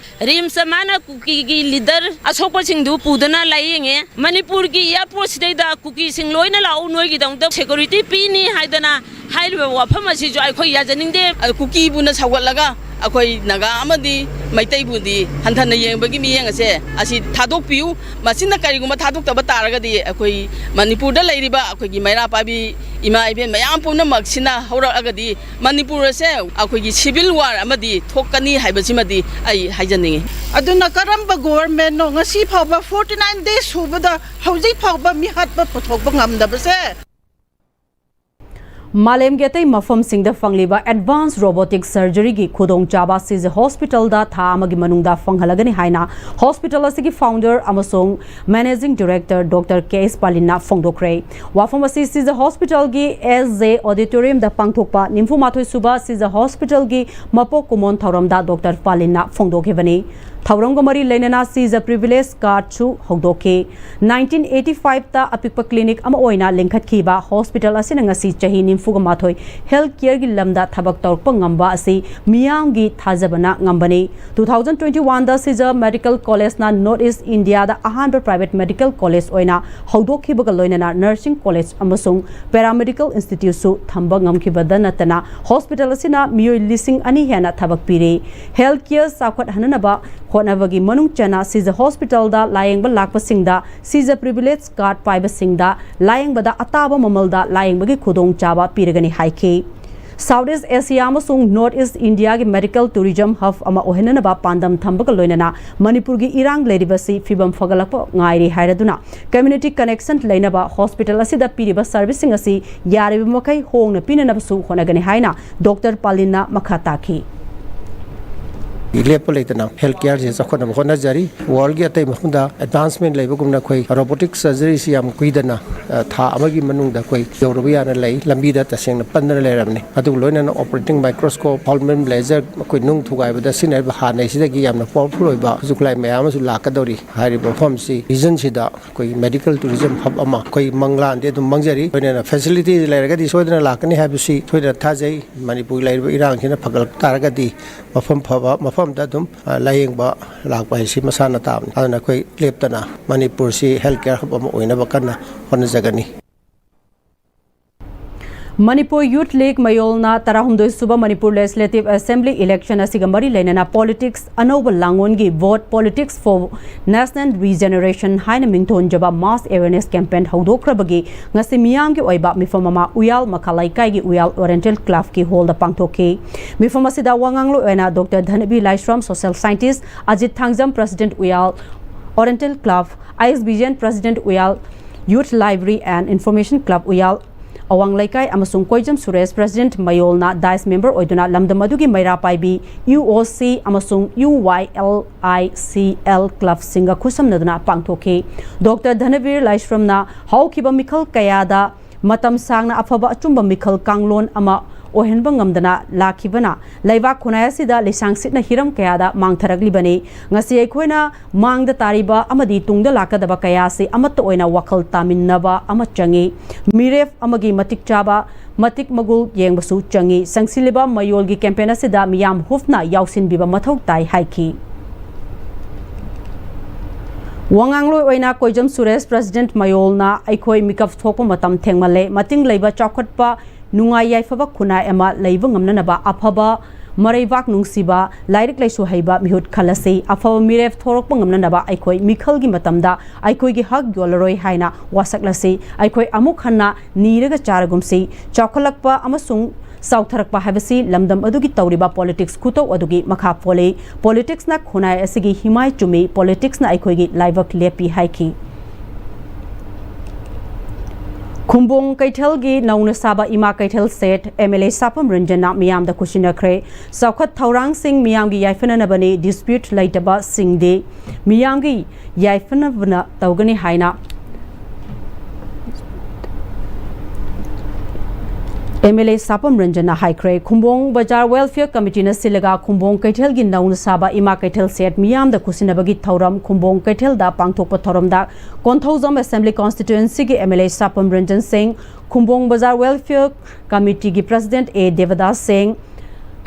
ꯔꯤꯝꯁꯇ ꯃꯥꯅ ꯀꯨꯀꯤꯒꯤ ꯂꯤꯗꯔ ꯑꯁꯣꯛꯄꯁꯤꯡꯗꯨ ꯄꯨꯗꯨꯅ ꯂꯥꯏꯌꯦꯡꯉꯦ꯫ ꯃꯅꯤꯄꯨꯔꯒꯤ ꯑꯦꯌꯥꯔꯄꯣꯔꯠꯁꯤꯗꯩꯗ ꯀꯨꯀꯤꯁꯤꯡ ꯂꯣꯏꯅ ꯂꯥꯛꯎ, ꯅꯣꯏꯒꯤꯗꯃꯛꯇ ꯁꯦꯀ꯭ꯌꯨꯔꯤꯇꯤ ꯄꯤꯅꯤ ꯍꯥꯏꯗꯅ ꯍꯥꯏꯔꯤꯕ ꯋꯥꯐꯝ ꯑꯁꯤꯁꯨ ꯑꯩꯈꯣꯏ ꯌꯥꯖꯅꯤꯡꯗꯦ꯫ ꯀꯨꯀꯤꯕꯨꯅ ꯁꯧꯒꯠꯂꯒ ꯑꯩꯈꯣꯏ ꯅꯥꯒꯥ ꯑꯃꯗꯤ ꯃꯩꯇꯩꯕꯨꯗꯤ ꯍꯟꯊꯅ ꯌꯦꯡꯕꯒꯤ ꯃꯤꯠꯌꯦꯡ ꯑꯁꯦ ꯑꯁꯤ ꯊꯥꯗꯣꯛꯄꯤꯌꯨ꯫ ꯃꯁꯤꯅ ꯀꯔꯤꯒꯨꯝꯕ ꯊꯥꯗꯣꯛꯇꯕ ꯇꯥꯔꯒꯗꯤ ꯑꯩꯈꯣꯏ ꯃꯅꯤꯄꯨꯔꯗ ꯂꯩꯔꯤꯕ ꯑꯩꯈꯣꯏꯒꯤ ꯃꯩꯔꯥ ꯄꯥꯏꯕꯤ ꯏꯃꯥ ꯏꯕꯦꯟ ꯃꯌꯥꯝ ꯄꯨꯝꯅꯃꯛꯁꯤꯅ ꯍꯧꯔꯛꯑꯒꯗꯤ ꯃꯅꯤꯄꯨꯔ ꯑꯁꯦ ꯑꯩꯈꯣꯏꯒꯤ ꯁꯤꯚꯤꯜ ꯋꯥꯔ ꯑꯃꯗꯤ ꯊꯣꯛꯀꯅꯤ ꯍꯥꯏꯕꯁꯤꯃꯗꯤ ꯑꯩ ꯍꯥꯏꯖꯅꯤꯡꯉꯤ꯫ ꯑꯗꯨꯅ ꯀꯔꯝꯕ ꯒꯣꯚꯔꯟꯃꯦꯟꯠꯅꯣ ꯉꯁꯤ ꯐꯥꯎꯕ forty nine days ꯁꯨꯕꯗ ꯍꯧꯖꯤꯛ ꯐꯥꯎꯕ ꯃꯤꯍꯥꯠꯄ ꯄꯨꯊꯣꯛꯄ ꯉꯝꯗꯕꯁꯦ? ꯃꯥꯂꯦꯝꯒꯤ ꯑꯇꯩ ꯃꯐꯝꯁꯤꯡꯗ ꯐꯪꯂꯤꯕ advance robotic surgeryꯒꯤ ꯈꯨꯗꯣꯡꯆꯥꯕ ꯁꯤꯖ ꯍꯣꯁꯄꯤꯇꯥꯜꯗ ꯊꯥ ꯑꯃꯒꯤ ꯃꯅꯨꯡꯗ ꯐꯪꯍꯜꯂꯒꯅꯤ ꯍꯥꯏꯅ ꯍꯣꯁꯄꯤꯇꯥꯜ ꯑꯁꯤꯒꯤ founder ꯑꯃꯁꯨꯡ managing director Doctor K S ꯄꯥꯂꯤꯟꯅ ꯐꯣꯡꯗꯣꯛꯈ꯭ꯔꯦ꯫ ꯋꯥꯐꯝ ꯑꯁꯤ ꯁꯤꯖ ꯍꯣꯁꯄꯤꯇꯥꯜꯒꯤ S J auditoriumꯗ ꯄꯥꯡꯊꯣꯛꯄ ꯅꯤꯐꯨ ꯃꯥꯊꯣꯏ ꯁꯨꯕ ꯁꯤꯖ ꯍꯣꯁꯄꯤꯇꯥꯜꯒꯤ ꯃꯄꯣꯛ ꯀꯨꯝꯑꯣꯟ ꯊꯧꯔꯝꯗ ꯗꯣꯛꯇꯔ ꯄꯥꯂꯤꯟꯅ ꯐꯣꯡꯗꯣꯛꯈꯤꯕꯅꯤ꯫ ꯊꯧꯔꯝꯒ ꯃꯔꯤ ꯂꯩꯅꯅ ꯁꯤꯖ privilege cardꯁꯨ ꯍꯧꯗꯣꯛꯈꯤ꯫ Nineteen eighty fiveꯇ ꯑꯄꯤꯛꯄ clinic ꯑꯃ ꯑꯣꯏꯅ ꯂꯤꯡꯈꯠꯈꯤꯕ ꯍꯣꯁꯄꯤꯇꯥꯜ ꯑꯁꯤꯅ ꯉꯁꯤ ꯆꯍꯤ ꯅꯤꯐꯨꯒ ꯃꯥꯊꯣꯏ health careꯒꯤ ꯂꯝꯗ ꯊꯕꯛ ꯇꯧꯔꯛꯄ ꯉꯝꯕ ꯑꯁꯤ ꯃꯤꯌꯥꯝꯒꯤ ꯊꯥꯖꯕꯅ ꯉꯝꯕꯅꯤ꯫ Two thousand twenty oneꯗ ꯁꯤꯖ Medical Collegeꯅ North East Indiaꯗ ꯑꯍꯥꯟꯕ private medical college ꯑꯣꯏꯅ ꯍꯧꯗꯣꯛꯈꯤꯕꯒ ꯂꯣꯏꯅꯅ nursing college ꯑꯃꯁꯨꯡ paramedical instituteꯁꯨ ꯊꯝꯕ ꯉꯝꯈꯤꯕꯗ ꯅꯠꯇꯅ ꯍꯣꯁꯄꯤꯇꯥꯜ ꯑꯁꯤꯅ ꯃꯤꯑꯣꯏ ꯂꯤꯁꯤꯡ ꯑꯅꯤ ꯍꯦꯟꯅ ꯊꯕꯛ ꯄꯤꯔꯤ꯫ Health care ꯆꯥꯎꯈꯠꯍꯟꯅꯕ ꯍꯣꯠꯅꯕꯒꯤ ꯃꯅꯨꯡ ꯆꯟꯅ ꯁꯤꯖ ꯍꯣꯁꯄꯤꯇꯥꯜꯗ ꯂꯥꯌꯦꯡꯕ ꯂꯥꯛꯄꯁꯤꯡꯗ ꯁꯤꯖ privilege card ꯄꯥꯏꯕꯁꯤꯡꯗ ꯂꯥꯌꯦꯡꯕꯗ ꯑꯇꯥꯕ ꯃꯃꯜꯗ ꯂꯥꯌꯦꯡꯕꯒꯤ ꯈꯨꯗꯣꯡꯆꯥꯕ ꯄꯤꯔꯒꯅꯤ ꯍꯥꯏꯈꯤ꯫ South East Asia ꯑꯃꯁꯨꯡ North East Indiaꯒꯤ medical tourism hub ꯑꯃ ꯑꯣꯏꯍꯟꯅꯕ ꯄꯥꯟꯗꯝ ꯊꯝꯕꯒ ꯂꯣꯏꯅꯅ ꯃꯅꯤꯄꯨꯔꯒꯤ ꯏꯔꯥꯡ ꯂꯩꯔꯤꯕꯁꯤ ꯐꯤꯕꯝ ꯐꯒꯠꯂꯛꯄ ꯉꯥꯏꯔꯤ ꯍꯥꯏꯔꯗꯨꯅ community connection ꯂꯩꯅꯕ ꯍꯣꯁꯄꯤꯇꯥꯜ ꯑꯁꯤꯗ ꯄꯤꯔꯤꯕ serviceꯁꯤꯡ ꯑꯁꯤ ꯌꯥꯔꯤꯕ ꯃꯈꯩ ꯍꯣꯡꯅ ꯄꯤꯅꯅꯕꯁꯨ ꯍꯣꯠꯅꯒꯅꯤ ꯍꯥꯏꯅ ꯗꯣꯛꯇꯔ ꯄꯥꯂꯤꯟꯅ ꯃꯈꯥ ꯇꯥꯈꯤ꯫ ꯂꯦꯞꯄ ꯂꯩꯇꯅ health careꯁꯦ ꯆꯥꯎꯈꯠꯅꯕ ꯍꯣꯠꯅꯖꯔꯤ꯫ Worldꯒꯤ ꯑꯇꯩ ꯃꯐꯝꯗ advancement ꯂꯩꯕꯒꯨꯝꯅ ꯑꯩꯈꯣꯏ robotic surgeryꯁꯤ ꯌꯥꯝ ꯀꯨꯏꯗꯅ, ꯑ, ꯊꯥ ꯑꯃꯒꯤ ꯃꯅꯨꯡꯗ ꯑꯩꯈꯣꯏ ꯌꯧꯔꯕ ꯌꯥꯅ ꯂꯩ꯫ ꯂꯝꯕꯤꯗ ꯇꯁꯦꯡꯅ ꯄꯟꯗꯅ ꯂꯩꯔꯕꯅꯤ꯫ ꯑꯗꯨꯒ ꯂꯣꯏꯅꯅ operating microscope, pulmonary laser, ꯑꯩꯈꯣꯏ ꯅꯨꯡ ꯊꯨꯒꯥꯏꯕꯗ ꯁꯤꯖꯤꯟꯅꯔꯤꯕ ꯍꯥꯟꯅꯩꯁꯤꯗꯒꯤ ꯌꯥꯝꯅ powerful ꯑꯣꯏꯕ ꯈꯨꯠꯁꯨ ꯈꯨꯠꯂꯥꯏ ꯃꯌꯥꯝ ꯑꯃꯁꯨ ꯂꯥꯛꯀꯗꯧꯔꯤ꯫ ꯍꯥꯏꯔꯤꯕ ꯃꯐꯝꯁꯤ regionꯁꯤꯗ ꯑꯩꯈꯣꯏꯒꯤ medical tourism hub ꯑꯃ ꯑꯩꯈꯣꯏ ꯃꯪꯂꯥꯟꯗꯤ ꯑꯗꯨꯝ ꯃꯪꯖꯔꯤ꯫ ꯂꯣꯏꯅꯅ facility ꯂꯩꯔꯒꯗꯤ ꯁꯣꯏꯗꯅ ꯂꯥꯛꯀꯅꯤ ꯍꯥꯏꯕꯁꯤ ꯁꯣꯏꯗꯅ ꯊꯥꯖꯩ꯫ ꯃꯅꯤꯄꯨꯔꯒꯤ ꯂꯩꯔꯤꯕ ꯏꯔꯥꯡꯁꯤꯅ ꯐꯒꯠꯂꯛ ꯇꯥꯔꯒꯗꯤ ꯃꯐꯝ ꯐꯕ ꯃꯐꯝꯗ ꯑꯗꯨꯝ, ꯑ, ꯂꯥꯌꯦꯡꯕ ꯂꯥꯛꯄ ꯍꯥꯏꯁꯤ ꯃꯁꯥꯅ ꯇꯥꯕꯅꯤ꯫ ꯑꯗꯨꯅ ꯑꯩꯈꯣꯏ ꯂꯦꯞꯇꯅ ꯃꯅꯤꯄꯨꯔꯁꯤ health care hub ꯑꯃ ꯑꯣꯏꯅꯕ ꯀꯟꯅ ꯍꯣꯠꯅꯖꯒꯅꯤ꯫ ꯃꯅꯤꯄꯨꯔ Youth League ꯃꯌꯣꯜꯅ ꯇꯔꯥꯍꯨꯝꯗꯣꯏ ꯁꯨꯕ ꯃꯅꯤꯄꯨꯔ Legislative Assembly election ꯑꯁꯤꯒ ꯃꯔꯤ ꯂꯩꯅꯅ politics ꯑꯅꯧꯕ ꯂꯥꯡꯑꯣꯟꯒꯤ Vote Politics for National Regeneration ꯍꯥꯏꯅ ꯃꯤꯡꯊꯣꯟꯖꯕ mass awareness campaign ꯍꯧꯗꯣꯛꯈ꯭ꯔꯕꯒꯤ ꯉꯁꯤ ꯃꯤꯌꯥꯝꯒꯤ ꯑꯣꯏꯕ ꯃꯤꯐꯝ ꯑꯃ ꯎꯌꯥꯜ ꯃꯈꯥ ꯂꯩꯀꯥꯏꯒꯤ ꯎꯌꯥꯜ Oriental Clubꯀꯤ hallꯗ ꯄꯥꯡꯊꯣꯛꯈꯤ꯫ ꯃꯤꯐꯝ ꯑꯁꯤꯗ ꯋꯥ ꯉꯥꯡꯂꯣꯏ ꯑꯣꯏꯅ doctor Dhanabir Laishram, social scientist, Ajit Thangjam, President Uyal Oriental Club, I S Bijen, President Uyal Youth Library and Information Club Uyal, ꯑꯋꯥꯡ ꯂꯩꯀꯥꯏ ꯑꯃꯁꯨꯡ ꯀꯣꯏꯖꯝ ꯁꯨꯔꯦꯁ, ꯄ꯭ꯔꯦꯁꯤꯗꯦꯟꯠ ꯃꯌꯣꯜꯅ ꯗꯥꯏꯁ ꯃꯦꯝꯕꯔ ꯑꯣꯏꯗꯨꯅ ꯂꯝꯗꯝ ꯑꯗꯨꯒꯤ ꯃꯩꯔꯥ ꯄꯥꯏꯕꯤ, ꯌꯨ ꯑꯣ ꯁꯤ ꯑꯃꯁꯨꯡ U Y L I C L ꯀ꯭ꯂꯕꯁꯤꯡꯒ ꯈꯨꯠꯁꯝꯅꯗꯨꯅ ꯄꯥꯡꯊꯣꯛꯈꯤ꯫ ꯗꯣꯛꯇꯔ ꯙꯅꯕꯤꯔ ꯂꯥꯏꯁ꯭ꯔꯝꯅ ꯍꯧꯈꯤꯕ ꯃꯤꯈꯜ ꯀꯌꯥꯗ ꯃꯇꯝ ꯁꯥꯡꯅ ꯑꯐꯕ ꯑꯆꯨꯝꯕ ꯃꯤꯈꯜ ꯀꯥꯡꯂꯣꯟ ꯑꯃ ꯑꯣꯏꯍꯟꯕ ꯉꯝꯗꯅ ꯂꯥꯛꯈꯤꯕꯅ ꯂꯩꯕꯥꯛ ꯈꯨꯟꯅꯥꯏ ꯑꯁꯤꯗ ꯂꯤꯁꯥꯡ ꯁꯤꯠꯅ ꯍꯤꯔꯝ ꯀꯌꯥꯗ ꯃꯥꯡꯊꯔꯛꯂꯤꯕꯅꯤ꯫ ꯉꯁꯤ ꯑꯩꯈꯣꯏꯅ ꯃꯥꯡꯗ ꯇꯥꯔꯤꯕ ꯑꯃꯗꯤ ꯇꯨꯡꯗ ꯂꯥꯛꯀꯗꯕ ꯀꯌꯥ ꯑꯁꯤ ꯑꯃꯠꯇ ꯑꯣꯏꯅ ꯋꯥꯈꯜ ꯇꯥꯃꯤꯟꯅꯕ ꯑꯃ ꯆꯪꯏ꯫ ꯃꯤꯔꯦꯞ ꯑꯃꯒꯤ ꯃꯇꯤꯛ ꯆꯥꯕ, ꯃꯇꯤꯛ ꯃꯒꯨꯜ ꯌꯦꯡꯕꯁꯨ ꯆꯪꯏ꯫ ꯆꯪꯁꯤꯜꯂꯤꯕ ꯃꯌꯣꯜꯒꯤ ꯀꯦꯝꯄꯦꯟ ꯑꯁꯤꯗ ꯃꯤꯌꯥꯝ ꯍꯨꯞꯅ ꯌꯥꯎꯁꯤꯟꯕꯤꯕ ꯃꯊꯧ ꯇꯥꯏ ꯍꯥꯏꯈꯤ꯫ ꯋꯥꯉꯥꯡꯂꯣꯏ ꯑꯣꯏꯅ ꯀꯣꯏꯖꯝ ꯁꯨꯔꯦꯁ, ꯄ꯭ꯔꯦꯁꯤꯗꯦꯟꯠ ꯃꯌꯣꯜꯅ ꯑꯩꯈꯣꯏ ꯃꯤꯀꯞ ꯊꯣꯛꯄ ꯃꯇꯝ ꯊꯦꯡꯃꯜꯂꯦ, ꯃꯇꯤꯡ ꯂꯩꯕ ꯆꯥꯎꯈꯠꯄ ꯅꯨꯡꯉꯥꯏ ꯌꯥꯏꯐꯕ ꯈꯨꯟꯅꯥꯏ ꯑꯃ ꯂꯩꯕ ꯉꯝꯅꯅꯕ ꯑꯐꯕ ꯃꯔꯩꯕꯥꯛ ꯅꯨꯡꯁꯤꯕ, ꯂꯥꯏꯔꯤꯛ ꯂꯥꯏꯁꯨ ꯍꯩꯕ ꯃꯤꯍꯨꯠ ꯈꯜꯂꯁꯤ꯫ ꯑꯐꯕ ꯃꯤꯔꯦꯞ ꯊꯣꯔꯛꯄ ꯉꯝꯅꯅꯕ ꯑꯩꯈꯣꯏ ꯃꯤꯈꯜꯒꯤ ꯃꯇꯝꯗ ꯑꯩꯈꯣꯏꯒꯤ ꯍꯛ ꯌꯣꯜꯂꯔꯣꯏ ꯍꯥꯏꯅ ꯋꯥꯁꯛꯂꯁꯤ꯫ ꯑꯩꯈꯣꯏ ꯑꯃꯨꯛ ꯍꯟꯅ ꯅꯤꯔꯒ ꯆꯥꯔꯒꯨꯝꯁꯤ꯫ ꯆꯥꯎꯈꯠꯂꯛꯄ ꯑꯃꯁꯨꯡ ꯆꯥꯎꯊꯔꯛꯄ ꯍꯥꯏꯕꯁꯤ ꯂꯝꯗꯝ ꯑꯗꯨꯒꯤ ꯇꯧꯔꯤꯕ ꯄꯣꯂꯤꯇꯤꯛꯁ ꯈꯨꯇꯧ ꯑꯗꯨꯒꯤ ꯃꯈꯥ ꯄꯣꯜꯂꯤ꯫ ꯄꯣꯂꯤꯇꯤꯛꯁꯅ ꯈꯨꯟꯅꯥꯏ ꯑꯁꯤꯒꯤ ꯍꯤꯃꯥꯏ ꯆꯨꯝꯃꯤ꯫ ꯄꯣꯂꯤꯇꯤꯛꯁꯅ ꯑꯩꯈꯣꯏꯒꯤ ꯂꯥꯏꯕꯛ ꯂꯦꯞꯄꯤ ꯍꯥꯏꯈꯤ꯫ ꯈꯨꯝꯕꯣꯡ ꯀꯩꯊꯦꯜꯒꯤ ꯅꯧꯅ ꯁꯥꯕ ꯏꯃꯥ ꯀꯩꯊꯦꯜ ꯁꯦꯠ ꯑꯦꯝ ꯑꯦꯜ ꯑꯦ ꯁꯥꯄꯝ ꯔꯟꯖꯟꯅ ꯃꯤꯌꯥꯝꯗ ꯈꯨꯠꯁꯤꯟꯅꯈ꯭ꯔꯦ꯫ ꯆꯥꯎꯈꯠ ꯊꯧꯔꯥꯡꯁꯤꯡ ꯃꯤꯌꯥꯝꯒꯤ ꯌꯥꯏꯐꯅꯅꯕꯅꯤ, ꯗꯤꯁꯄ꯭ꯌꯨꯠ ꯂꯩꯇꯕꯁꯤꯡꯗꯤ ꯃꯤꯌꯥꯝꯒꯤ ꯌꯥꯏꯐꯅꯕꯅ ꯇꯧꯒꯅꯤ ꯍꯥꯏꯅ ꯑꯦꯝ ꯑꯦꯜ ꯑꯦ ꯁꯥꯄꯝ ꯔꯟꯖꯟꯅ ꯍꯥꯏꯈ꯭ꯔꯦ꯫ ꯈꯨꯝꯕꯣꯡ ꯕꯖꯥꯔ ꯋꯦꯜꯐꯤꯌꯔ ꯀꯃꯤꯇꯤꯅ ꯁꯤꯜꯂꯒ ꯈꯨꯝꯕꯣꯡ ꯀꯩꯊꯦꯜꯒꯤ ꯅꯧꯅ ꯁꯥꯕ ꯏꯃꯥ ꯀꯩꯊꯦꯜ ꯁꯦꯠ ꯃꯤꯌꯥꯝꯗ ꯈꯨꯠꯁꯤꯟꯅꯕꯒꯤ ꯊꯧꯔꯝ ꯈꯨꯝꯕꯣꯡ ꯀꯩꯊꯦꯜꯗ ꯄꯥꯡꯊꯣꯛꯄ ꯊꯧꯔꯝꯗ ꯀꯣꯟꯊꯧꯖꯝ ꯑꯦꯁꯦꯝꯕ꯭ꯂꯤ ꯀꯣꯟꯁꯇꯤꯇ꯭ꯋꯦꯟꯁꯤꯒꯤ M L A Sapam Ranjan Singh, Khumbong ꯕꯖꯥꯔ ꯋꯦꯜꯐꯤꯌꯔ ꯀꯃꯤꯇꯤꯒꯤ ꯄ꯭ꯔꯦꯁꯤꯗꯦꯟꯠ ꯑꯦ ꯗꯦꯕꯗꯥꯁ ꯁꯤꯡ,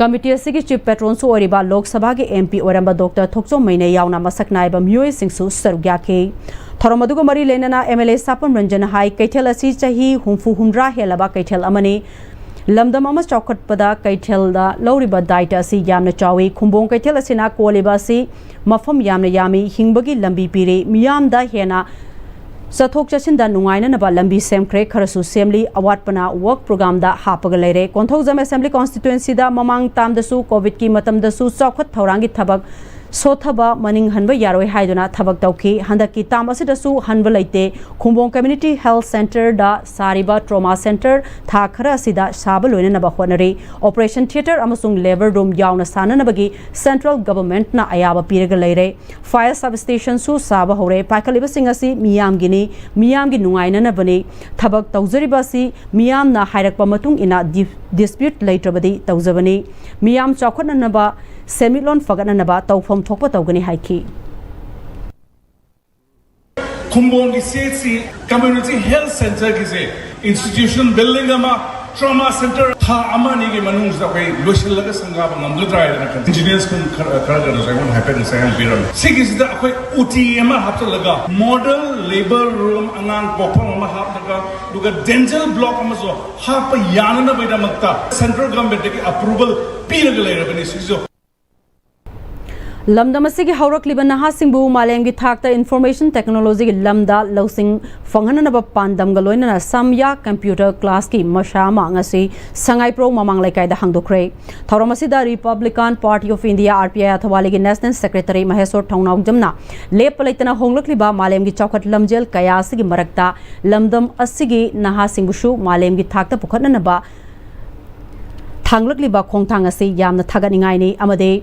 ꯀꯃꯤꯇꯤ ꯑꯁꯤꯒꯤ ꯆꯤꯐ ꯄꯦꯇ꯭ꯔꯣꯟꯁꯨ ꯑꯣꯏꯔꯤꯕ ꯂꯣꯛ ꯁꯚꯥꯒꯤ ꯑꯦꯝ ꯄꯤ ꯑꯣꯏꯔꯝꯕ ꯗꯣꯛꯇꯔ ꯊꯣꯛꯆꯣꯝ ꯃꯩꯅꯦ ꯌꯥꯎꯅ ꯃꯁꯛ ꯅꯥꯏꯕ ꯃꯤꯑꯣꯏꯁꯤꯡꯁꯨ ꯁꯔꯨꯛ ꯌꯥꯈꯤ꯫ ꯊꯧꯔꯝ ꯑꯗꯨꯒ ꯃꯔꯤ ꯂꯩꯅꯅ M L A Sapam Ranjan ꯍꯥꯏ, ꯀꯩꯊꯦꯜ ꯑꯁꯤ ꯆꯍꯤ ꯍꯨꯝꯐꯨ ꯍꯨꯝꯗ꯭ꯔꯥ ꯍꯦꯜꯂꯕ ꯀꯩꯊꯦꯜ ꯑꯃꯅꯤ꯫ ꯂꯝꯗꯝ ꯑꯃ ꯆꯥꯎꯈꯠꯄꯗ ꯀꯩꯊꯦꯜꯗ ꯂꯧꯔꯤꯕ ꯗꯥꯏꯇ ꯑꯁꯤ ꯌꯥꯝꯅ ꯆꯥꯎꯏ꯫ ꯈꯨꯝꯕꯣꯡ ꯀꯩꯊꯦꯜ ꯑꯁꯤꯅ ꯀꯣꯜꯂꯤꯕ ꯑꯁꯤ ꯃꯐꯝ ꯌꯥꯝꯅ ꯌꯥꯝꯃꯤ, ꯍꯤꯡꯕꯒꯤ ꯂꯝꯕꯤ ꯄꯤꯔꯤ, ꯃꯤꯌꯥꯝꯗ ꯍꯦꯟꯅ ꯆꯠꯊꯣꯛ ꯆꯠꯁꯤꯟꯗ ꯅꯨꯡꯉꯥꯏꯅꯅꯕ ꯂꯝꯕꯤ ꯁꯦꯝꯈ꯭ꯔꯦ, ꯈꯔꯁꯨ ꯁꯦꯝꯂꯤ, ꯑꯋꯥꯠꯄꯅ ꯋꯔꯛ ꯄ꯭ꯔꯣꯒ꯭ꯔꯥꯝꯗ ꯍꯥꯞꯄꯒ ꯂꯩꯔꯦ꯫ ꯀꯣꯟꯊꯧꯖꯝ ꯑꯦꯁꯦꯝꯕ꯭ꯂꯤ ꯀꯣꯟꯁꯇꯤꯇ꯭ꯋꯦꯟꯁꯤꯗ ꯃꯃꯥꯡ ꯇꯥꯝꯗꯁꯨ ꯀꯣꯚꯤꯗꯀꯤ ꯃꯇꯝꯗꯁꯨ ꯆꯥꯎꯈꯠ ꯊꯧꯔꯥꯡꯒꯤ ꯊꯕꯛ ꯁꯣꯠꯊꯕ ꯃꯅꯤꯡ ꯍꯟꯕ ꯌꯥꯔꯣꯏ ꯍꯥꯏꯗꯨꯅ ꯊꯕꯛ ꯇꯧꯈꯤ꯫ ꯍꯟꯗꯛꯀꯤ ꯇꯥꯝ ꯑꯁꯤꯗꯁꯨ ꯍꯟꯕ ꯂꯩꯇꯦ꯫ ꯈꯨꯝꯕꯣꯡ Community Health Centreꯗ ꯁꯥꯔꯤꯕ trauma center ꯊꯥ ꯈꯔ ꯑꯁꯤꯗ ꯁꯥꯕ ꯂꯣꯏꯅꯅꯕ ꯍꯣꯠꯅꯔꯤ꯫ Operation theatre ꯑꯃꯁꯨꯡ labour room ꯌꯥꯎꯅ ꯁꯥꯅꯅꯕꯒꯤ central governmentꯅ ꯑꯌꯥꯕ ꯄꯤꯔꯒ ꯂꯩꯔꯦ꯫ Fire substationꯁꯨ ꯁꯥꯕ ꯍꯧꯔꯦ꯫ ꯄꯥꯏꯈꯠꯂꯤꯕꯁꯤꯡ ꯑꯁꯤ ꯃꯤꯌꯥꯝꯒꯤꯅꯤ, ꯃꯤꯌꯥꯝꯒꯤ ꯅꯨꯡꯉꯥꯏꯅꯅꯕꯅꯤ꯫ ꯊꯕꯛ ꯇꯧꯖꯔꯤꯕ ꯑꯁꯤ ꯃꯤꯌꯥꯝꯅ ꯍꯥꯏꯔꯛꯄ ꯃꯇꯨꯡ ꯏꯟꯅ di-, dispute ꯂꯩꯇ꯭ꯔꯕꯗꯤ ꯇꯧꯖꯕꯅꯤ꯫ ꯃꯤꯌꯥꯝ ꯆꯥꯎꯈꯠꯅꯅꯕ, ꯁꯦꯟꯃꯤꯠꯂꯣꯟ ꯐꯒꯠꯅꯅꯕ ꯇꯧꯐꯝ ꯊꯣꯛꯄ ꯇꯧꯒꯅꯤ ꯍꯥꯏꯈꯤ꯫ ꯈꯨꯝꯕꯣꯡꯒꯤ CHC Community Health Centreꯒꯤꯁꯦ institution building ꯑꯃ, trauma center ꯊꯥ ꯑꯃ ꯑꯅꯤꯒꯤ ꯃꯅꯨꯡꯁꯤꯗ ꯑꯩꯈꯣꯏ ꯂꯣꯏꯁꯤꯜꯂꯒ ꯁꯪꯒꯥꯕ ꯉꯝꯒꯗ꯭ꯔꯥ ꯍꯥꯏꯗꯅ engineersꯀꯨꯝ ꯈꯔ ꯈꯔ ꯈꯔꯅꯁꯨ ꯑꯩꯉꯣꯟꯗ ꯍꯥꯏꯐꯦꯠ ꯉꯁꯥꯏ ꯍꯥꯏꯕꯤꯔꯝꯃꯤ꯫ ꯁꯤꯒꯤꯁꯤꯗ ꯑꯩꯈꯣꯏ OT ꯑꯃ ꯍꯥꯞꯆꯤꯜꯂꯒ model labour room, ꯑꯉꯥꯡ ꯄꯣꯛꯐꯝ ꯑꯃ ꯍꯥꯞꯂꯒ, ꯑꯗꯨꯒ danger block ꯑꯃꯁꯨ ꯍꯥꯞꯄ ꯌꯥꯅꯅꯕꯒꯤꯗꯃꯛꯇ central governmentꯇꯒꯤ approval ꯄꯤꯔꯒ ꯂꯩꯔꯕꯅꯤ꯫ ꯁꯤꯁꯨ ꯂꯝꯗꯝ ꯑꯁꯤꯒꯤ ꯍꯧꯔꯛꯂꯤꯕ ꯅꯍꯥꯁꯤꯡꯕꯨ ꯃꯥꯂꯦꯝꯒꯤ ꯊꯥꯛꯇ information technologyꯒꯤ ꯂꯝꯗ ꯂꯧꯁꯤꯡ ꯐꯪꯍꯟꯅꯅꯕ ꯄꯥꯟꯗꯝꯒ ꯂꯣꯏꯅꯅ ꯁꯝꯌꯥ computer classꯀꯤ ꯃꯁꯥ ꯑꯃ ꯉꯁꯤ ꯁꯉꯥꯏꯄ꯭ꯔꯧ ꯃꯃꯥꯡ ꯂꯩꯀꯥꯏꯗ ꯍꯥꯡꯗꯣꯛꯈ꯭ꯔꯦ꯫ ꯊꯧꯔꯝ ꯑꯁꯤꯗ Republican Party of India, RPI, ꯑꯊꯋꯥꯂꯤꯒꯤ national secretary ꯃꯍꯦꯁꯣꯔ ꯊꯧꯅꯥꯎꯖꯝꯅ ꯂꯦꯞꯄ ꯂꯩꯇꯅ ꯍꯣꯡꯂꯛꯂꯤꯕ ꯃꯥꯂꯦꯝꯒꯤ ꯆꯥꯎꯈꯠ ꯂꯝꯖꯦꯜ ꯀꯌꯥ ꯑꯁꯤꯒꯤ ꯃꯔꯛꯇ ꯂꯝꯗꯝ ꯑꯁꯤꯒꯤ ꯅꯍꯥꯁꯤꯡꯕꯨꯁꯨ ꯃꯥꯂꯦꯝꯒꯤ ꯊꯥꯛꯇ ꯄꯨꯈꯠꯅꯅꯕ ꯊꯥꯡꯂꯛꯂꯤꯕ ꯈꯣꯡꯊꯥꯡ ꯑꯁꯤ ꯌꯥꯝꯅ ꯊꯥꯒꯠꯅꯤꯡꯉꯥꯏꯅꯤ ꯑꯃꯗꯤ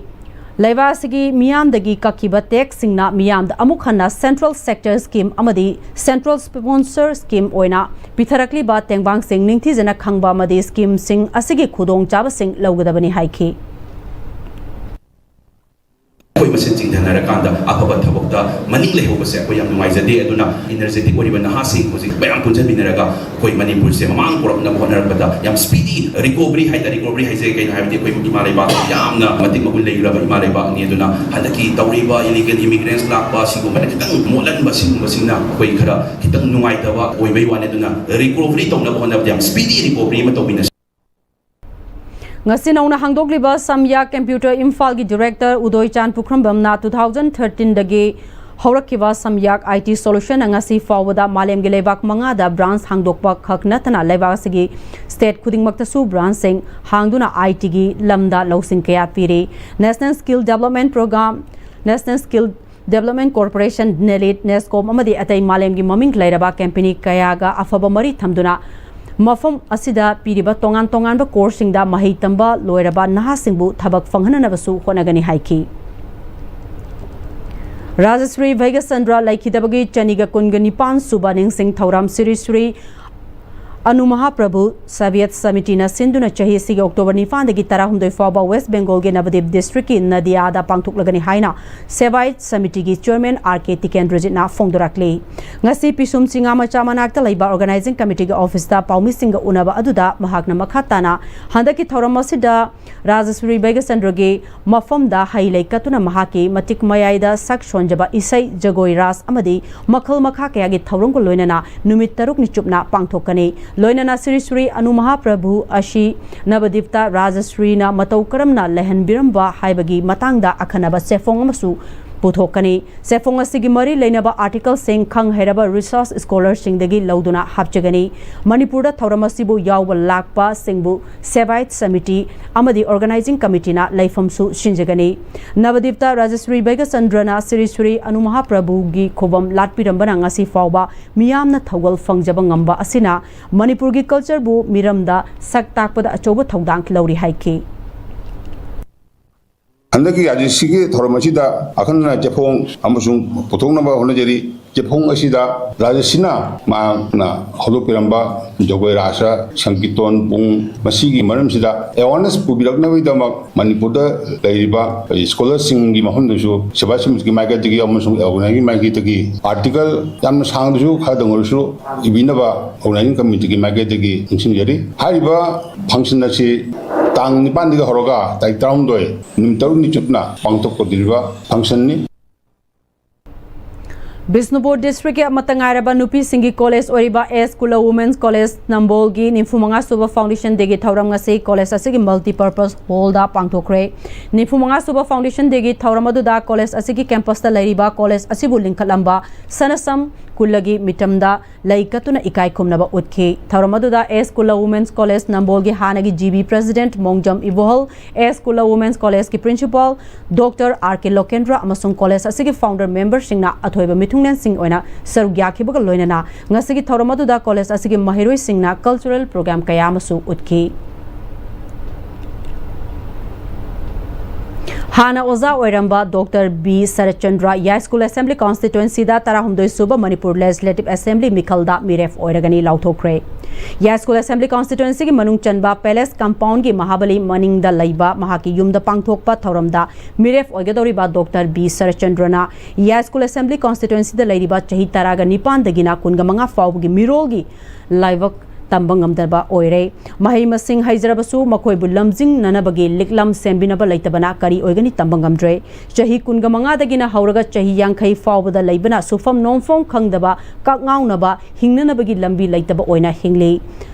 ꯂꯩꯕꯥꯛ ꯑꯁꯤꯒꯤ ꯃꯤꯌꯥꯝꯗꯒꯤ ꯀꯛꯈꯤꯕ taxꯁꯤꯡꯅ ꯃꯤꯌꯥꯝꯗ ꯑꯃꯨꯛ ꯍꯟꯅ central sector scheme ꯑꯃꯗꯤ central sponsor scheme ꯑꯣꯏꯅ ꯄꯤꯊꯔꯛꯂꯤꯕ ꯇꯦꯡꯕꯥꯡꯁꯤꯡ ꯅꯤꯡꯊꯤꯖꯅ ꯈꯪꯕ ꯑꯃꯗꯤ schemeꯁꯤꯡ ꯑꯁꯤꯒꯤ ꯈꯨꯗꯣꯡꯆꯥꯕꯁꯤꯡ ꯂꯧꯒꯗꯕꯅꯤ ꯍꯥꯏꯈꯤ꯫ ꯑꯩꯈꯣꯏ ꯃꯁꯦꯟ ꯆꯤꯡꯊꯅꯔꯀꯥꯟꯗ ꯑꯐꯕ ꯊꯕꯛꯇ ꯃꯅꯤꯡ ꯂꯩꯍꯧꯕꯁꯦ ꯑꯩꯈꯣꯏ ꯌꯥꯝ ꯅꯨꯡꯉꯥꯏꯖꯗꯦ꯫ ꯑꯗꯨꯅ energetic ꯑꯣꯏꯔꯤꯕ ꯅꯍꯥꯁꯤꯡ ꯍꯧꯖꯤꯛ ꯃꯌꯥꯝ ꯄꯨꯟꯁꯤꯟꯃꯤꯟꯅꯔꯒ ꯑꯩꯈꯣꯏ ꯃꯅꯤꯄꯨꯔꯁꯦ ꯃꯃꯥꯡ ꯄꯨꯔꯛꯅꯕ ꯍꯣꯠꯅꯔꯛꯄꯗ ꯌꯥꯝ speedy recovery ꯍꯥꯏ ꯇꯥꯔꯦ꯫ Recovery ꯍꯥꯏꯁꯦ ꯀꯩꯅꯣ ꯍꯥꯏꯕꯗꯤ ꯑꯩꯈꯣꯏ ꯏꯃꯥ ꯂꯩꯕꯥꯛ ꯌꯥꯝꯅ ꯃꯇꯤꯛ ꯃꯒꯨꯟ ꯂꯩꯈ꯭ꯔꯕ ꯏꯃꯥ ꯂꯩꯕꯥꯛꯅꯤ꯫ ꯑꯗꯨꯅ ꯍꯟꯗꯛꯀꯤ ꯇꯧꯔꯤꯕ illegal immigrants ꯂꯥꯛꯄ ꯁꯤꯒꯨꯝꯕꯅ ꯈꯤꯇꯪ ꯃꯣꯠꯍꯟꯕ ꯁꯤꯒꯨꯝꯕꯁꯤꯡꯅ ꯑꯩꯈꯣꯏ ꯈꯔ ꯈꯤꯇꯪ ꯅꯨꯡꯉꯥꯏꯇꯕ ꯑꯣꯏꯕꯩ ꯋꯥꯅꯤ꯫ ꯑꯗꯨꯅ recovery ꯇꯧꯅꯕ ꯍꯣꯠꯅꯕꯗ ꯌꯥꯝ speedy recovery ꯑꯃ ꯇꯧꯃꯤꯟꯅꯁꯤ꯫ ꯉꯁꯤ ꯅꯧꯅ ꯍꯥꯡꯗꯣꯛꯂꯤꯕ ꯁꯝꯌꯥꯛ computer ꯏꯝꯐꯥꯜꯒꯤ director ꯎꯗꯣꯏꯆꯥꯟ ꯄꯨꯈ꯭ꯔꯝꯕꯝꯅ two thousand thirteenꯗꯒꯤ ꯍꯧꯔꯛꯈꯤꯕ ꯁꯝꯌꯥꯛ IT solutionꯅ ꯉꯁꯤ ꯐꯥꯎꯕꯗ ꯃꯥꯂꯦꯝꯒꯤ ꯂꯩꯕꯥꯛ ꯃꯉꯥꯗ branch ꯍꯥꯡꯗꯣꯛꯄ ꯈꯛ ꯅꯠꯇꯅ ꯂꯩꯕꯥꯛ ꯑꯁꯤꯒꯤ state ꯈꯨꯗꯤꯡꯃꯛꯇꯁꯨ branchꯁꯤꯡ ꯍꯥꯡꯗꯨꯅ ITꯒꯤ ꯂꯝꯗ ꯂꯧꯁꯤꯡ ꯀꯌꯥ ꯄꯤꯔꯤ꯫ National Skill Development Program National Skill Development Corporation, NELID, NESCOM ꯑꯃꯗꯤ ꯑꯇꯩ ꯃꯥꯂꯦꯝꯒꯤ ꯃꯃꯤꯡ ꯂꯩꯔꯕ ꯀꯝꯄꯦꯅꯤ ꯀꯌꯥꯒ ꯑꯐꯕ ꯃꯔꯤ ꯊꯝꯗꯨꯅ ꯃꯐꯝ ꯑꯁꯤꯗ ꯄꯤꯔꯤꯕ ꯇꯣꯉꯥꯟ ꯇꯣꯉꯥꯟꯕ ꯀꯣꯔꯁꯁꯤꯡꯗ ꯃꯍꯩ ꯇꯝꯕ ꯂꯣꯏꯔꯕ ꯅꯍꯥꯁꯤꯡꯕꯨ ꯊꯕꯛ ꯐꯪꯍꯟꯅꯕꯁꯨ ꯍꯣꯠꯅꯒꯅꯤ ꯍꯥꯏꯈꯤ꯫ ꯔꯥꯖꯁ꯭ꯔꯤ ꯚꯩꯒꯆꯟꯗ꯭ꯔ ꯂꯩꯈꯤꯗꯕꯒꯤ ꯆꯅꯤꯒ ꯀꯨꯟꯒ ꯅꯤꯄꯥꯟ ꯁꯨꯕ ꯅꯤꯡꯁꯤꯡ ꯊꯧꯔꯝ ꯁ꯭ꯔꯤ ꯁ꯭ꯔꯤ ꯑꯅꯨ ꯃꯍꯥꯄ꯭ꯔꯚꯨ ꯁꯚꯤꯌꯠ ꯁꯃꯤꯇꯤꯅ ꯁꯤꯟꯗꯨꯅ ꯆꯍꯤ ꯑꯁꯤꯒꯤ ꯑꯣꯛꯇꯣꯕꯔ ꯅꯤꯄꯥꯟꯗꯒꯤ ꯇꯔꯥꯍꯨꯝꯗꯣꯏ ꯐꯥꯎꯕ ꯋꯦꯁ ꯕꯦꯡꯒꯣꯜꯒꯤ ꯅꯕꯗꯤꯞ ꯗꯤꯁꯇ꯭ꯔꯤꯛꯀꯤ ꯅꯗꯤꯌꯥꯗ ꯄꯥꯡꯊꯣꯛꯂꯒꯅꯤ ꯍꯥꯏꯅ ꯁꯦꯚꯥꯏꯠ ꯁꯃꯤꯇꯤꯒꯤ ꯆꯤꯌꯔꯃꯦꯟ ꯑꯥꯔ ꯀꯦ ꯇꯤꯀꯦꯟꯗ꯭ꯔꯖꯤꯠꯅ ꯐꯣꯡꯗꯣꯔꯛꯂꯤ꯫ ꯉꯁꯤ ꯄꯤꯁꯨꯝ ꯆꯤꯉꯥ ꯃꯆꯥ ꯃꯅꯥꯛꯇ ꯂꯩꯕ ꯑꯣꯔꯒꯅꯥꯏꯖꯤꯡ ꯀꯃꯤꯇꯤꯒꯤ ꯑꯣꯐꯤꯁꯇ ꯄꯥꯎꯃꯤꯁꯤꯡꯒ ꯎꯅꯕ ꯑꯗꯨꯗ ꯃꯍꯥꯛꯅ ꯃꯈꯥ ꯇꯥꯅ ꯍꯟꯗꯛꯀꯤ ꯊꯧꯔꯝ ꯑꯁꯤꯗ ꯔꯥꯖꯁ꯭ꯔꯤ ꯕꯩꯒꯆꯟꯗ꯭ꯔꯒꯤ ꯃꯐꯝꯗ ꯍꯩ ꯂꯩ ꯀꯠꯇꯨꯅ ꯃꯍꯥꯛꯀꯤ ꯃꯇꯤꯛ ꯃꯌꯥꯏꯗ ꯁꯛ ꯁꯣꯟꯖꯕ ꯏꯁꯩ, ꯖꯒꯣꯏ, ꯔꯥꯁ ꯑꯃꯗꯤ ꯃꯈꯜ ꯃꯈꯥ ꯀꯌꯥꯒꯤ ꯊꯧꯔꯝꯒ ꯂꯣꯏꯅꯅ ꯅꯨꯃꯤꯠ ꯇꯔꯨꯛꯅꯤ ꯆꯨꯞꯅ ꯄꯥꯡꯊꯣꯛꯀꯅꯤ꯫ ꯂꯣꯏꯅꯅ ꯁ꯭ꯔꯤ ꯁ꯭ꯔꯤ ꯑꯅꯨ ꯃꯍꯥꯄ꯭ꯔꯚꯨ ꯑꯁꯤ ꯅꯕꯗꯤꯞꯇ ꯔꯥꯖꯁ꯭ꯔꯤꯅ ꯃꯇꯧ ꯀꯔꯝꯅ ꯂꯩꯍꯟꯕꯤꯔꯝꯕ ꯍꯥꯏꯕꯒꯤ ꯃꯇꯥꯡꯗ ꯑꯈꯟꯅꯕ ꯆꯦꯐꯣꯡ ꯑꯃꯁꯨ ꯄꯨꯊꯣꯛꯀꯅꯤ꯫ ꯆꯦꯐꯣꯡ ꯑꯁꯤꯒꯤ ꯃꯔꯤ ꯂꯩꯅꯕ ꯑꯥꯔꯇꯤꯀꯜꯁꯤꯡ ꯈꯪ ꯍꯩꯔꯕ ꯔꯤꯁꯣꯔꯁ ꯁ꯭ꯀꯣꯂꯔꯁꯤꯡꯗꯒꯤ ꯂꯧꯗꯨꯅ ꯍꯥꯞꯆꯒꯅꯤ꯫ ꯃꯅꯤꯄꯨꯔꯗ ꯊꯧꯔꯝ ꯑꯁꯤꯕꯨ ꯌꯥꯎꯕ ꯂꯥꯛꯄꯁꯤꯡꯕꯨ ꯁꯦꯚꯥꯏꯠ ꯁꯃꯤꯇꯤ ꯑꯃꯗꯤ ꯑꯣꯔꯒꯅꯥꯏꯖꯤꯡ ꯀꯃꯤꯇꯤꯅ ꯂꯩꯐꯝꯁꯨ ꯁꯤꯟꯖꯒꯅꯤ꯫ ꯅꯕꯗꯤꯞꯇ ꯔꯥꯖꯁ꯭ꯔꯤ ꯕꯩꯒꯆꯟꯗ꯭ꯔꯅ ꯁ꯭ꯔꯤ ꯁ꯭ꯔꯤ ꯑꯅꯨ ꯃꯍꯥꯄ꯭ꯔꯚꯨꯒꯤ ꯈꯨꯕꯝ ꯂꯥꯠꯄꯤꯔꯝꯕꯅ ꯉꯁꯤ ꯐꯥꯎꯕ ꯃꯤꯌꯥꯝꯅ ꯊꯧꯒꯜ ꯐꯪꯖꯕ ꯉꯝꯕ ꯑꯁꯤꯅ ꯃꯅꯤꯄꯨꯔꯒꯤ ꯀꯜꯆꯔꯕꯨ ꯃꯤꯔꯝꯗ ꯁꯛ ꯇꯥꯛꯄꯗ ꯑꯆꯧꯕ ꯊꯧꯗꯥꯡ ꯂꯧꯔꯤ ꯍꯥꯏꯈꯤ꯫ ꯍꯟꯗꯛꯀꯤ ꯔꯥꯖꯁ꯭ꯔꯤꯒꯤ ꯊꯧꯔꯝ ꯑꯁꯤꯗ ꯑꯈꯟꯅꯅ ꯆꯦꯐꯣꯡ ꯑꯃꯁꯨꯡ ꯄꯨꯊꯣꯛꯅꯕ ꯍꯣꯠꯅꯖꯔꯤ꯫ ꯆꯦꯐꯣꯡ ꯑꯁꯤꯗ ꯔꯥꯖꯁ꯭ꯔꯤꯅ ꯃꯍꯥꯛꯅ ꯍꯧꯗꯣꯛꯄꯤꯔꯝꯕ ꯖꯒꯣꯏ ꯔꯥꯁ, ꯁꯪꯀꯤꯔꯇꯣꯟ ꯄꯨꯡ, ꯃꯁꯤꯒꯤ ꯃꯔꯝꯁꯤꯗ ꯑꯦꯋꯥꯔꯅꯦꯁ ꯄꯨꯕꯤꯔꯛꯅꯕꯒꯤꯗꯃꯛ ꯃꯅꯤꯄꯨꯔꯗ ꯂꯩꯔꯤꯕ ꯑꯩꯈꯣꯏ ꯁ꯭ꯀꯣꯂꯔꯁꯤꯡꯒꯤ ꯃꯐꯝꯗꯁꯨ ꯁꯦꯕꯥ ꯁꯃꯤꯇꯤꯒꯤ ꯃꯥꯏꯀꯩꯗꯒꯤ ꯑꯃꯁꯨꯡ ꯑꯣꯔꯒꯅꯥꯏꯖꯤꯡꯒꯤ ꯃꯥꯏꯀꯩꯗꯒꯤ ꯑꯥꯔꯇꯤꯀꯜ ꯌꯥꯝꯅ ꯁꯥꯡꯗ꯭ꯔꯁꯨ, ꯈꯔꯗꯪ ꯑꯣꯏꯔꯁꯨ ꯏꯕꯤꯅꯕ ꯑꯣꯔꯒꯅꯥꯏꯖꯤꯡ ꯀꯃꯤꯇꯤꯒꯤ ꯃꯥꯏꯀꯩꯗꯒꯤ ꯅꯤꯡꯁꯤꯡꯖꯔꯤ꯫ ꯍꯥꯏꯔꯤꯕ ꯐꯪꯁꯟ ꯑꯁꯤ ꯇꯥꯡ ꯅꯤꯄꯥꯟꯗꯒꯤ ꯍꯧꯔꯒ ꯇꯥꯔꯤꯛ ꯇꯔꯥꯍꯨꯝꯗꯣꯏ, ꯅꯨꯃꯤꯠ ꯇꯔꯨꯛꯅꯤ ꯆꯨꯞꯅ ꯄꯥꯡꯊꯣꯛꯀꯗꯧꯔꯤꯕ ꯐꯪꯁꯟꯅꯤ꯫ ꯕꯤꯁꯅꯨꯄꯨꯔ ꯗꯤꯁꯇ꯭ꯔꯤꯛꯀꯤ ꯑꯃꯠꯇ ꯉꯥꯏꯔꯕ ꯅꯨꯄꯤꯁꯤꯡꯒꯤ ꯀꯣꯂꯦꯖ ꯑꯣꯏꯔꯤꯕ ꯑꯦꯁ ꯀꯨꯂ ꯋꯨꯃꯦꯟꯁ ꯀꯣꯂꯦꯖ ꯅꯝꯕꯣꯜꯒꯤ ꯅꯤꯐꯨ ꯃꯉꯥ ꯁꯨꯕ ꯐꯥꯎꯟꯗꯦꯁꯟ ꯗꯦꯒꯤ ꯊꯧꯔꯝ ꯉꯁꯤ ꯀꯣꯂꯦꯖ ꯑꯁꯤꯒꯤ ꯃꯜꯇꯤꯄꯔꯄꯁ ꯍꯣꯜꯗ ꯄꯥꯡꯊꯣꯛꯈ꯭ꯔꯦ꯫ ꯅꯤꯐꯨ ꯃꯉꯥ ꯁꯨꯕ ꯐꯥꯎꯟꯗꯦꯁꯟ ꯗꯦꯒꯤ ꯊꯧꯔꯝ ꯑꯗꯨꯗ ꯀꯣꯂꯦꯖ ꯑꯁꯤꯒꯤ ꯀꯦꯝꯄꯁꯇ ꯂꯩꯔꯤꯕ ꯀꯣꯂꯦꯖ ꯑꯁꯤꯕꯨ ꯂꯤꯡꯈꯠꯂꯝꯕ ꯁꯅꯁꯝ ꯀꯨꯂꯒꯤ ꯃꯤꯇꯝꯗ ꯂꯩ ꯀꯠꯇꯨꯅ ꯏꯀꯥꯏ ꯈꯨꯝꯅꯕ ꯎꯠꯈꯤ꯫ ꯊꯧꯔꯝ ꯑꯗꯨꯗ ꯑꯦꯁ ꯀꯨꯂ ꯋꯨꯃꯦꯟꯁ ꯀꯣꯂꯦꯖ ꯅꯝꯕꯣꯜꯒꯤ ꯍꯥꯟꯅꯒꯤ ꯖꯤ ꯕꯤ ꯄ꯭ꯔꯦꯁꯤꯗꯦꯟꯠ ꯃꯣꯡꯖꯝ ꯏꯕꯣꯍꯜ, ꯑꯦꯁ ꯀꯨꯂ ꯋꯨꯃꯦꯟꯁ ꯀꯣꯂꯦꯖꯀꯤ ꯄ꯭ꯔꯤꯟꯁꯤꯄꯥꯜ ꯗꯣꯛꯇꯔ ꯑꯥꯔ ꯀꯦ ꯂꯣꯀꯦꯟꯗ꯭ꯔ ꯑꯃꯁꯨꯡ ꯀꯣꯂꯦꯖ ꯑꯁꯤꯒꯤ ꯐꯥꯎꯟꯗꯔ ꯃꯦꯝꯕꯔꯁꯤꯡꯅ ꯑꯊꯣꯏꯕ ꯃꯤꯊꯨꯡꯂꯦꯟꯁꯤꯡ ꯑꯣꯏꯅ ꯁꯔꯨꯛ ꯌꯥꯈꯤꯕꯒ ꯂꯣꯏꯅꯅ ꯉꯁꯤꯒꯤ ꯊꯧꯔꯝ ꯑꯗꯨꯗ ꯀꯣꯂꯦꯖ ꯑꯁꯤꯒꯤ ꯃꯍꯩꯔꯣꯏꯁꯤꯡꯅ ꯀꯜꯆꯔꯦꯜ ꯄ꯭ꯔꯣꯒ꯭ꯔꯥꯝ ꯀꯌꯥ ꯑꯃꯁꯨ ꯎꯠꯈꯤ꯫ ꯍꯥꯟꯅ ꯑꯣꯖꯥ ꯑꯣꯏꯔꯝꯕ ꯗꯣꯛꯇꯔ ꯕꯤ ꯁꯔꯠꯆꯟꯗ꯭ꯔ ꯌꯥꯏꯁ꯭ꯀꯨꯜ ꯑꯦꯁꯦꯝꯕ꯭ꯂꯤ ꯀꯣꯟꯁꯇꯤꯇ꯭ꯋꯦꯟꯁꯤꯗ ꯇꯔꯥꯍꯨꯝꯗꯣꯏ ꯁꯨꯕ ꯃꯅꯤꯄꯨꯔ ꯂꯦꯖꯤꯁꯂꯦꯇꯤꯚ ꯑꯦꯁꯦꯝꯕ꯭ꯂꯤ ꯃꯤꯈꯜꯗ ꯃꯤꯔꯦꯞ ꯑꯣꯏꯔꯒꯅꯤ ꯂꯥꯎꯊꯣꯛꯈ꯭ꯔꯦ꯫ ꯌꯥꯏꯁ꯭ꯀꯨꯜ ꯑꯦꯁꯦꯝꯕ꯭ꯂꯤ ꯀꯣꯟꯁꯇꯤꯇ꯭ꯋꯦꯟꯁꯤꯒꯤ ꯃꯅꯨꯡ ꯆꯟꯕ ꯄꯦꯂꯦꯁ ꯀꯝꯄꯥꯎꯟꯒꯤ ꯃꯍꯥꯕꯂꯤ ꯃꯅꯤꯡꯗ ꯂꯩꯕ ꯃꯍꯥꯛꯀꯤ ꯌꯨꯝꯗ ꯄꯥꯡꯊꯣꯛꯄ ꯊꯧꯔꯝꯗ ꯃꯤꯔꯦꯞ ꯑꯣꯏꯒꯗꯧꯔꯤꯕ ꯗꯣꯛꯇꯔ ꯕꯤ ꯁꯔꯠꯆꯟꯗ꯭ꯔꯅ ꯌꯥꯏꯁ꯭ꯀꯨꯜ ꯑꯦꯁꯦꯝꯕ꯭ꯂꯤ ꯀꯣꯟꯁꯇꯤꯇ꯭ꯋꯦꯟꯁꯤꯗ ꯂꯩꯔꯤꯕ ꯆꯍꯤ ꯇꯔꯥꯒ ꯅꯤꯄꯥꯟꯗꯒꯤꯅ ꯀꯨꯟꯒ ꯃꯉꯥ ꯐꯥꯎꯕꯒꯤ ꯃꯤꯔꯣꯜꯒꯤ ꯂꯥꯏꯕꯛ ꯇꯝꯕ ꯉꯝꯗꯕ ꯑꯣꯏꯔꯦ꯫ ꯃꯍꯩ ꯃꯁꯤꯡ ꯍꯩꯖꯔꯕꯁꯨ ꯃꯈꯣꯏꯕꯨ ꯂꯝꯖꯤꯡꯅꯅꯕꯒꯤ ꯂꯤꯛꯂꯝ ꯁꯦꯝꯕꯤꯅꯕ ꯂꯩꯇꯕꯅ ꯀꯔꯤ ꯑꯣꯏꯒꯅꯤ ꯇꯝꯕ ꯉꯝꯗ꯭ꯔꯦ꯫ ꯆꯍꯤ ꯀꯨꯟꯒ ꯃꯉꯥꯗꯒꯤꯅ ꯍꯧꯔꯒ ꯆꯍꯤ ꯌꯥꯡꯈꯩ ꯐꯥꯎꯕꯗ ꯂꯩꯕꯅ ꯁꯨꯐꯝ ꯅꯣꯝꯐꯝ ꯈꯪꯗꯕ, ꯀꯛꯉꯥꯎꯅꯕ, ꯍꯤꯡꯅꯅꯕꯒꯤ ꯂꯝꯕꯤ ꯂꯩꯇꯕ ꯑꯣꯏꯅ ꯍꯤꯡꯂꯤ꯫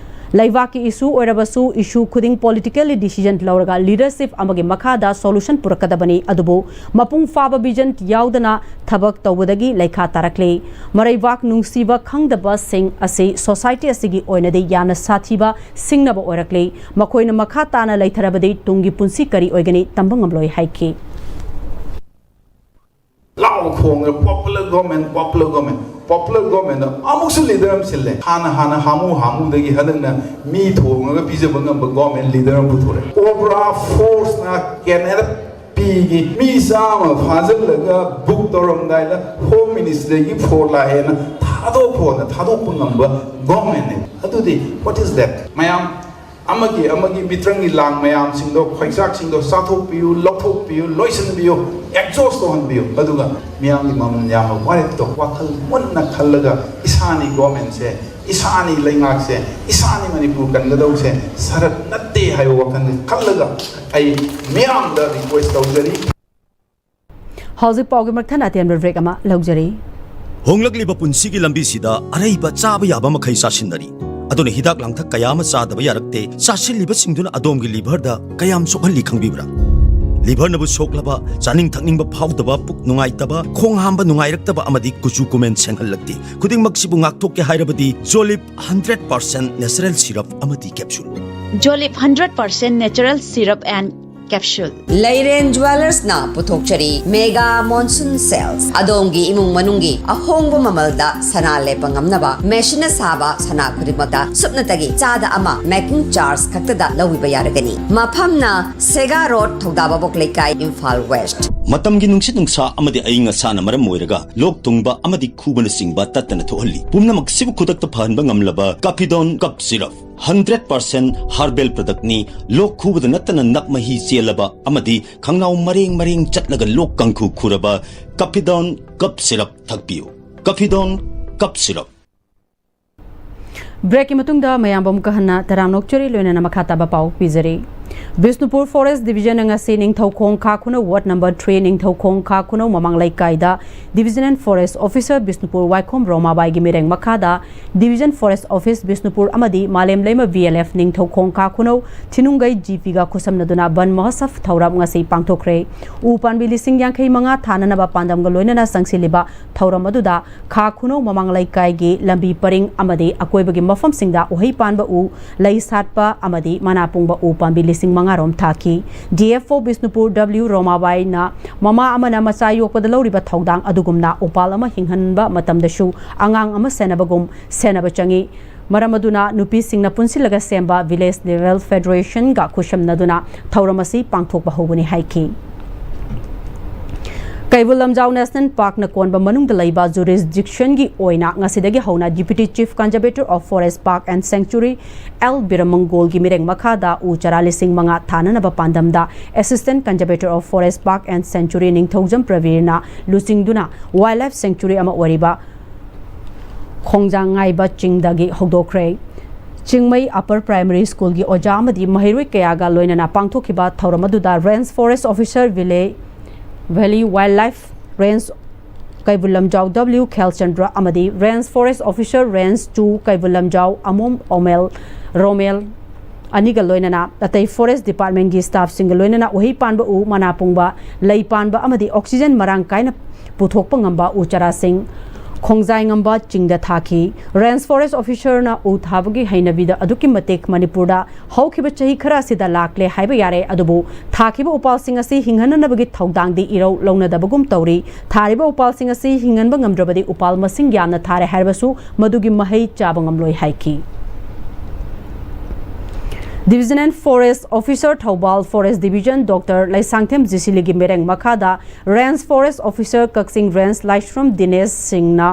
ꯂꯩꯕꯥꯛꯀꯤ ꯏꯁꯨ ꯑꯣꯏꯔꯕꯁꯨ ꯏꯁꯨ ꯈꯨꯗꯤꯡ ꯄꯣꯂꯤꯇꯤꯀꯦꯜꯂꯤ ꯗꯤꯁꯤꯖꯟ ꯂꯧꯔꯒ ꯂꯤꯗꯔꯁꯤꯞ ꯑꯃꯒꯤ ꯃꯈꯥꯗ ꯁꯣꯂꯨꯁꯟ ꯄꯨꯔꯛꯀꯗꯕꯅꯤ꯫ ꯑꯗꯨꯕꯨ ꯃꯄꯨꯡ ꯐꯥꯕ ꯚꯤꯖꯟ ꯌꯥꯎꯗꯅ ꯊꯕꯛ ꯇꯧꯕꯗꯒꯤ ꯂꯩꯈꯥ ꯇꯥꯔꯛꯂꯤ꯫ ꯃꯔꯩꯕꯥꯛ ꯅꯨꯡꯁꯤꯕ ꯈꯪꯗꯕꯁꯤꯡ ꯑꯁꯤ ꯁꯣꯁꯥꯏꯇꯤ ꯑꯁꯤꯒꯤ ꯑꯣꯏꯅꯗꯤ ꯌꯥꯝꯅ ꯁꯥꯊꯤꯕ ꯁꯤꯡꯅꯕ ꯑꯣꯏꯔꯛꯂꯤ꯫ ꯃꯈꯣꯏꯅ ꯃꯈꯥ ꯇꯥꯅ ꯂꯩꯊꯔꯕꯗꯤ ꯇꯨꯡꯒꯤ ꯄꯨꯟꯁꯤ ꯀꯔꯤ ꯑꯣꯏꯒꯅꯤ ꯇꯝꯕ ꯉꯝꯂꯣꯏ ꯍꯥꯏꯈꯤ꯫ ꯂꯥꯎ ꯈꯣꯡꯗꯅ popular government, popular government, popular government ꯑꯃꯨꯛꯁꯨ ꯂꯤꯗꯔ ꯑꯃ ꯁꯤꯜꯂꯦ꯫ ꯍꯥꯟꯅ ꯍꯥꯟꯅ ꯍꯥꯃꯨ ꯍꯥꯃꯨꯗꯒꯤ ꯍꯟꯗꯛꯅ ꯃꯤ ꯊꯣꯡꯉꯒ ꯄꯤꯖꯕ ꯉꯝꯕ ꯒꯣꯔꯃꯦꯟ ꯂꯤꯗꯔ ꯑꯃ ꯄꯨꯊꯣꯔꯛꯑꯦ꯫ ꯀꯣꯕ꯭ꯔꯥ ꯐꯣꯔꯁꯅ ꯀꯦꯅꯦꯠ ꯄꯤꯒꯤ ꯃꯤ ꯆꯥꯝꯃ ꯐꯥꯖꯤꯜꯂꯒ ꯕꯨꯛ ꯇꯧꯔꯝꯗꯥꯏꯗ ꯍꯣꯝ ꯃꯤꯅꯤꯁꯇ꯭ꯔꯤꯒꯤ ꯐꯣꯟ ꯂꯥꯛꯑꯦꯅ ꯊꯥꯗꯣꯛꯈꯣꯅ ꯊꯥꯗꯣꯛꯄ ꯉꯝꯕ ꯒꯣꯔꯃꯦꯟꯅꯦ꯫ ꯑꯗꯨꯗꯤ what is that? ꯃꯌꯥꯝ ꯑꯃꯒꯤ ꯑꯃꯒꯤ ꯃꯤꯇ꯭ꯔꯪꯒꯤ ꯂꯥꯡ ꯃꯌꯥꯝꯁꯤꯡꯗꯣ, ꯈꯣꯏꯆꯥꯛꯁꯤꯡꯗꯣ ꯆꯥꯊꯣꯛꯄꯤꯌꯨ, ꯂꯧꯊꯣꯛꯄꯤꯌꯨ, ꯂꯣꯏꯁꯤꯟꯕꯤꯌꯨ, ꯑꯦꯛꯖꯣꯁ ꯇꯧꯍꯟꯕꯤꯌꯨ꯫ ꯑꯗꯨꯒ ꯃꯤꯌꯥꯝꯒꯤ ꯃꯃꯜ ꯌꯥꯝꯕ ꯋꯥꯔꯦꯞꯇꯣ ꯋꯥꯈꯜ ꯃꯨꯟꯅ ꯈꯜꯂꯒ ꯏꯁꯥꯅꯤ ꯒꯣꯔꯃꯦꯟꯁꯦ, ꯏꯁꯥꯅꯤ ꯂꯩꯉꯥꯛꯁꯦ, ꯏꯁꯥꯅꯤ ꯃꯅꯤꯄꯨꯔ ꯀꯟꯒꯗꯧꯁꯦ, ꯁꯔꯠ ꯅꯠꯇꯦ ꯍꯥꯏꯕ ꯋꯥꯈꯜ ꯈꯜꯂꯒ ꯑꯩ ꯃꯤꯌꯥꯝꯗ ꯔꯤꯀ꯭ꯋꯦꯁ ꯇꯧꯖꯔꯤ꯫ ꯍꯧꯖꯤꯛ ꯄꯥꯎꯒꯤ ꯃꯊꯪ ꯑꯇꯦꯟꯕ ꯕ꯭ꯔꯦꯛ ꯑꯃ ꯂꯧꯖꯔꯤ꯫ ꯍꯣꯡꯂꯛꯂꯤꯕ ꯄꯨꯟꯁꯤꯒꯤ ꯂꯝꯕꯤꯁꯤꯗ ꯑꯔꯩꯕ ꯆꯥꯕ ꯌꯥꯕ ꯃꯈꯩ ꯆꯥꯁꯤꯟꯅꯔꯤ꯫ ꯑꯗꯨꯅ ꯍꯤꯗꯥꯛ ꯂꯥꯡꯊꯛ ꯀꯌꯥ ꯑꯃ ꯆꯥꯗꯕ ꯌꯥꯔꯛꯇꯦ꯫ ꯆꯥꯁꯤꯜꯂꯤꯕꯁꯤꯡꯗꯨꯅ ꯑꯗꯣꯝꯒꯤ ꯂꯤꯚꯔꯗ ꯀꯌꯥꯝ ꯁꯣꯛꯍꯜꯂꯤ ꯈꯪꯕꯤꯕ꯭ꯔꯥ? ꯂꯤꯚꯔꯅꯕꯨ ꯁꯣꯛꯂꯕ, ꯆꯥꯅꯤꯡ ꯊꯛꯅꯤꯡꯕ ꯐꯥꯎꯗꯕ, ꯄꯨꯛ ꯅꯨꯡꯉꯥꯏꯇꯕ, ꯈꯣꯡ ꯍꯥꯝꯕ ꯅꯨꯡꯉꯥꯏꯔꯛꯇꯕ ꯑꯃꯗꯤ ꯀꯨꯆꯨ ꯀꯨꯃꯦꯟ ꯁꯦꯡꯍꯜꯂꯛꯇꯦ꯫ ꯈꯨꯗꯤꯡꯃꯛꯁꯤꯕꯨ ꯉꯥꯛꯊꯣꯛꯀꯦ ꯍꯥꯏꯔꯕꯗꯤ Jolip hundred percent natural syrup ꯑꯃꯗꯤ capsule. Jolip hundred percent natural syrup and capsule. ꯂꯩꯔꯦꯟ ꯖ꯭ꯋꯦꯂꯔꯁꯅ ꯄꯨꯊꯣꯛꯆꯔꯤ ꯃꯦꯒꯥ ꯃꯣꯟꯁꯨꯟ ꯁꯦꯜꯁ꯫ ꯑꯗꯣꯝꯒꯤ ꯏꯃꯨꯡ ꯃꯅꯨꯡꯒꯤ ꯑꯍꯣꯡꯕ ꯃꯃꯜꯗ ꯁꯅꯥ ꯂꯦꯞꯄ ꯉꯝꯅꯕ ꯃꯦꯁꯤꯟꯅ ꯁꯥꯕ ꯁꯅꯥ ꯈꯨꯗꯤꯡꯃꯛꯇ ꯁꯨꯞꯅꯇꯒꯤ ꯆꯥꯗ ꯑꯃ ꯃꯦꯀꯤꯡ ꯆꯥꯔꯖ ꯈꯛꯇꯗ ꯂꯧꯕꯤꯕ ꯌꯥꯔꯒꯅꯤ꯫ ꯃꯐꯝꯅ ꯁꯦꯒꯥ ꯔꯣꯗ, ꯊꯧꯗꯥꯕꯕꯣꯛ ꯂꯩꯀꯥꯏ, ꯏꯝꯐꯥꯜ ꯋꯦꯁ꯭ꯠ꯫ ꯃꯇꯝꯒꯤ ꯅꯨꯡꯁꯤꯠ ꯅꯨꯡꯁꯥ ꯑꯃꯗꯤ ꯑꯏꯪ ꯑꯁꯥꯅ ꯃꯔꯝ ꯑꯣꯏꯔꯒ ꯂꯣꯛ ꯊꯨꯡꯕ ꯑꯃꯗꯤ ꯈꯨꯕꯅꯆꯤꯡꯕ ꯇꯠꯇꯅ ꯊꯣꯛꯍꯜꯂꯤ꯫ ꯄꯨꯝꯅꯃꯛꯁꯤꯕꯨ ꯈꯨꯗꯛꯇ ꯐꯍꯟꯕ ꯉꯝꯂꯕ ꯀꯥꯐꯤꯗꯣꯟ cup syrup. Hundred percent herbal ꯄ꯭ꯔꯗꯛꯅꯤ꯫ ꯂꯣꯛ ꯈꯨꯕꯗ ꯅꯠꯇꯅ ꯅꯞ ꯃꯍꯤ ꯆꯦꯜꯂꯕ ꯑꯃꯗꯤ ꯈꯪꯅꯥꯎ ꯃꯔꯦꯡ ꯃꯔꯦꯡ ꯆꯠꯂꯒ ꯂꯣꯛ ꯀꯥꯡꯈꯨ ꯈꯨꯔꯕ ꯀꯥꯐꯤꯗꯣꯟ ꯀꯞ ꯁꯤꯔꯞ ꯊꯛꯄꯤꯌꯨ꯫ ꯀꯥꯐꯤꯗꯣꯟ cup syrup. ꯕ꯭ꯔꯦꯛꯀꯤ ꯃꯇꯨꯡꯗ ꯃꯌꯥꯝꯕꯨ ꯑꯃꯨꯛꯀ ꯍꯟꯅ ꯇꯔꯥꯝꯅ ꯑꯣꯛꯆꯔꯤ, ꯂꯣꯏꯅꯅ ꯃꯈꯥ ꯇꯥꯕ ꯄꯥꯎ ꯄꯤꯖꯔꯤ꯫ ꯕꯤꯁꯅꯨꯄꯨꯔ ꯐꯣꯔꯦꯁ꯭ꯠ ꯗꯤꯕꯤꯖꯟꯅ ꯉꯁꯤ ꯅꯤꯡꯊꯧꯈꯣꯡ ꯈꯥ ꯈꯨꯅꯧ ꯋꯥꯔꯗ ꯅꯝꯕꯔ ꯊ꯭ꯔꯤ ꯅꯤꯡꯊꯧꯈꯣꯡ ꯈꯥ ꯈꯨꯅꯧ ꯃꯃꯥꯡ ꯂꯩꯀꯥꯏꯗ ꯗꯤꯕꯤꯖꯅꯦꯜ ꯐꯣꯔꯦꯁ꯭ꯠ ꯑꯣꯐꯤꯁꯥꯔ ꯕꯤꯁꯅꯨꯄꯨꯔ ꯋꯥꯏꯈꯣꯝ ꯔꯣꯃꯥꯕꯥꯏꯒꯤ ꯃꯤꯔꯦꯡ ꯃꯈꯥꯗ ꯗꯤꯕꯤꯖꯟ ꯐꯣꯔꯦꯁ꯭ꯠ ꯑꯣꯐꯤꯁ ꯕꯤꯁꯅꯨꯄꯨꯔ ꯑꯃꯗꯤ ꯃꯥꯂꯦꯝ ꯂꯩꯃ ꯚꯤ ꯑꯦꯜ ꯑꯦꯐ ꯅꯤꯡꯊꯧꯈꯣꯡ ꯈꯥ ꯈꯨꯅꯧ ꯊꯤꯅꯨꯡꯒꯩ ꯖꯤ ꯄꯤꯒ ꯈꯨꯠꯁꯝꯅꯗꯨꯅ ꯕꯟ ꯃꯍꯣꯠꯁꯕ ꯊꯧꯔꯝ ꯉꯁꯤ ꯄꯥꯡꯊꯣꯛꯈ꯭ꯔꯦ꯫ ꯎ ꯄꯥꯝꯕꯤ ꯂꯤꯁꯤꯡ ꯌꯥꯡꯈꯩ ꯃꯉꯥ ꯊꯥꯅꯅꯕ ꯄꯥꯟꯗꯝꯒ ꯂꯣꯏꯅꯅ ꯆꯪꯁꯤꯜꯂꯤꯕ ꯊꯧꯔꯝ ꯑꯗꯨꯗ ꯈꯥ ꯈꯨꯅꯧ ꯃꯃꯥꯡ ꯂꯩꯀꯥꯏꯒꯤ ꯂꯝꯕꯤ ꯄꯔꯤꯡ ꯑꯃꯗꯤ ꯑꯀꯣꯏꯕꯒꯤ ꯃꯐꯝꯁꯤꯡꯗ ꯎꯍꯩ ꯄꯥꯟꯕ ꯎ, ꯂꯩ ꯁꯥꯠꯄ ꯑꯃꯗꯤ ꯃꯅꯥ ꯄꯨꯡꯕ ꯎ ꯄꯥꯝꯕꯤ ꯂꯤꯁꯤꯡ ꯃꯉꯥ ꯔꯣꯝ ꯊꯥꯈꯤ꯫ D F O Bishnupur W ꯔꯣꯃꯥꯕꯥꯏꯅ ꯃꯃꯥ ꯑꯃꯅ ꯃꯆꯥ ꯌꯣꯛꯄꯗ ꯂꯧꯔꯤꯕ ꯊꯧꯗꯥꯡ ꯑꯗꯨꯒꯨꯝꯅ ꯎꯄꯥꯜ ꯑꯃ ꯍꯤꯡꯍꯟꯕ ꯃꯇꯝꯗꯁꯨ ꯑꯉꯥꯡ ꯑꯃ ꯁꯦꯟꯅꯕꯒꯨꯝ ꯁꯦꯟꯅꯕ ꯆꯪꯏ꯫ ꯃꯔꯝ ꯑꯗꯨꯅ ꯅꯨꯄꯤꯁꯤꯡꯅ ꯄꯨꯟꯁꯤꯜꯂꯒ ꯁꯦꯝꯕ ꯚꯤꯂꯦꯖ ꯂꯦꯚꯦꯜ ꯐꯦꯗꯔꯦꯁꯟꯒ ꯈꯨꯠꯁꯝꯅꯗꯨꯅ ꯊꯧꯔꯝ ꯑꯁꯤ ꯄꯥꯡꯊꯣꯛꯄ ꯍꯧꯕꯅꯤ ꯍꯥꯏꯈꯤ꯫ ꯀꯩꯕꯨꯜ ꯂꯝꯖꯥꯎ ꯅꯦꯁꯅꯦꯜ ꯄꯥꯔꯛꯅ ꯀꯣꯟꯕ ꯃꯅꯨꯡꯗ ꯂꯩꯕ ꯖꯨꯔꯤꯁꯗꯤꯛꯁꯟꯒꯤ ꯑꯣꯏꯅ ꯉꯁꯤꯗꯒꯤ ꯍꯧꯅ Deputy Chief Conservator of Forest Park and Sanctuary L ꯕꯤꯔꯃꯪꯒꯣꯜꯒꯤ ꯃꯤꯔꯦꯡ ꯃꯈꯥꯗ ꯎ ꯆꯥꯔꯥ ꯂꯤꯁꯤꯡ ꯃꯉꯥ ꯊꯥꯅꯅꯕ ꯄꯥꯟꯗꯝꯗ Assistant Conservator of Forest Park and Sanctuary ꯅꯤꯡꯊꯧꯖꯝ ꯄ꯭ꯔꯕꯤꯔꯅ ꯂꯨꯆꯤꯡꯗꯨꯅ ꯋꯥꯏꯜꯗ ꯂꯥꯏꯐ ꯁꯦꯡꯆꯨꯔꯤ ꯑꯃ ꯑꯣꯏꯔꯤꯕ ꯈꯣꯡꯖꯥꯡ ꯉꯥꯏꯕ ꯆꯤꯡꯗꯒꯤ ꯍꯧꯗꯣꯛꯈ꯭ꯔꯦ꯫ ꯆꯤꯡꯃꯩ ꯑꯄꯔ ꯄ꯭ꯔꯥꯏꯃꯔꯤ ꯁ꯭ꯀꯨꯜꯒꯤ ꯑꯣꯖꯥ ꯑꯃꯗꯤ ꯃꯍꯩꯔꯣꯏ ꯀꯌꯥꯒ ꯂꯣꯏꯅꯅ ꯄꯥꯡꯊꯣꯛꯈꯤꯕ ꯊꯧꯔꯝ ꯑꯗꯨꯗ ꯔꯦꯟꯖ ꯐꯣꯔꯦꯁ꯭ꯠ ꯑꯣꯐꯤꯁꯥꯔ ꯚꯤꯂꯦ, valley wildlife range Keibul Lamjao W Khelchandra ꯑꯃꯗꯤ range forest officer range two Keibul Lamjao ꯑꯃꯣꯝ ꯑꯣꯃꯦꯜ ꯔꯣꯃꯦꯜ ꯑꯅꯤꯒ ꯂꯣꯏꯅꯅ ꯑꯇꯩ forest department ꯀꯤ staff ꯁꯤꯡꯒ ꯂꯣꯏꯅꯅ ꯎꯍꯩ ꯄꯥꯟꯕ ꯎ, ꯃꯅꯥ ꯄꯨꯡꯕ, ꯂꯩ ꯄꯥꯟꯕ ꯑꯃꯗꯤ oxygen ꯃꯔꯥꯡ ꯀꯥꯏꯅ ꯄꯨꯊꯣꯛꯄ ꯉꯝꯕ ꯎ ꯆꯥꯔꯥꯁꯤꯡ, ꯈꯣꯡꯖꯥꯏ ꯉꯝꯕ ꯆꯤꯡꯗ ꯊꯥꯈꯤ꯫ Range forest officer ꯅ ꯎ ꯊꯥꯕꯒꯤ ꯍꯩꯅꯕꯤꯗ ꯑꯗꯨꯛꯀꯤ ꯃꯇꯤꯛ ꯃꯅꯤꯄꯨꯔꯗ ꯍꯧꯈꯤꯕ ꯆꯍꯤ ꯈꯔ ꯑꯁꯤꯗ ꯂꯥꯛꯂꯦ ꯍꯥꯏꯕ ꯌꯥꯔꯦ꯫ ꯑꯗꯨꯕꯨ ꯊꯥꯈꯤꯕ ꯎꯄꯥꯜꯁꯤꯡ ꯑꯁꯤ ꯍꯤꯡꯍꯟꯅꯅꯕꯒꯤ ꯊꯧꯗꯥꯡꯗꯤ ꯏꯔꯧ ꯂꯧꯅꯗꯕꯒꯨꯝ ꯇꯧꯔꯤ꯫ ꯊꯥꯔꯤꯕ ꯎꯄꯥꯜꯁꯤꯡ ꯑꯁꯤ ꯍꯤꯡꯍꯟꯕ ꯉꯝꯗ꯭ꯔꯕꯗꯤ ꯎꯄꯥꯜ ꯃꯁꯤꯡ ꯌꯥꯝꯅ ꯊꯥꯔꯦ ꯍꯥꯏꯔꯕꯁꯨ ꯃꯗꯨꯒꯤ ꯃꯍꯩ ꯆꯥꯕ ꯉꯝꯂꯣꯏ ꯍꯥꯏꯈꯤ꯫ Division and Forest Officer Thoubal Forest Division Doctor Leishangthem ꯖꯤꯁꯤꯂꯤꯒꯤ ꯃꯤꯔꯦꯡ ꯃꯈꯥꯗ Range Forest Officer ꯀꯛꯆꯤꯡ Range ꯂꯥꯏꯁ꯭ꯔꯝ ꯗꯤꯅꯦꯁ ꯁꯤꯡꯅ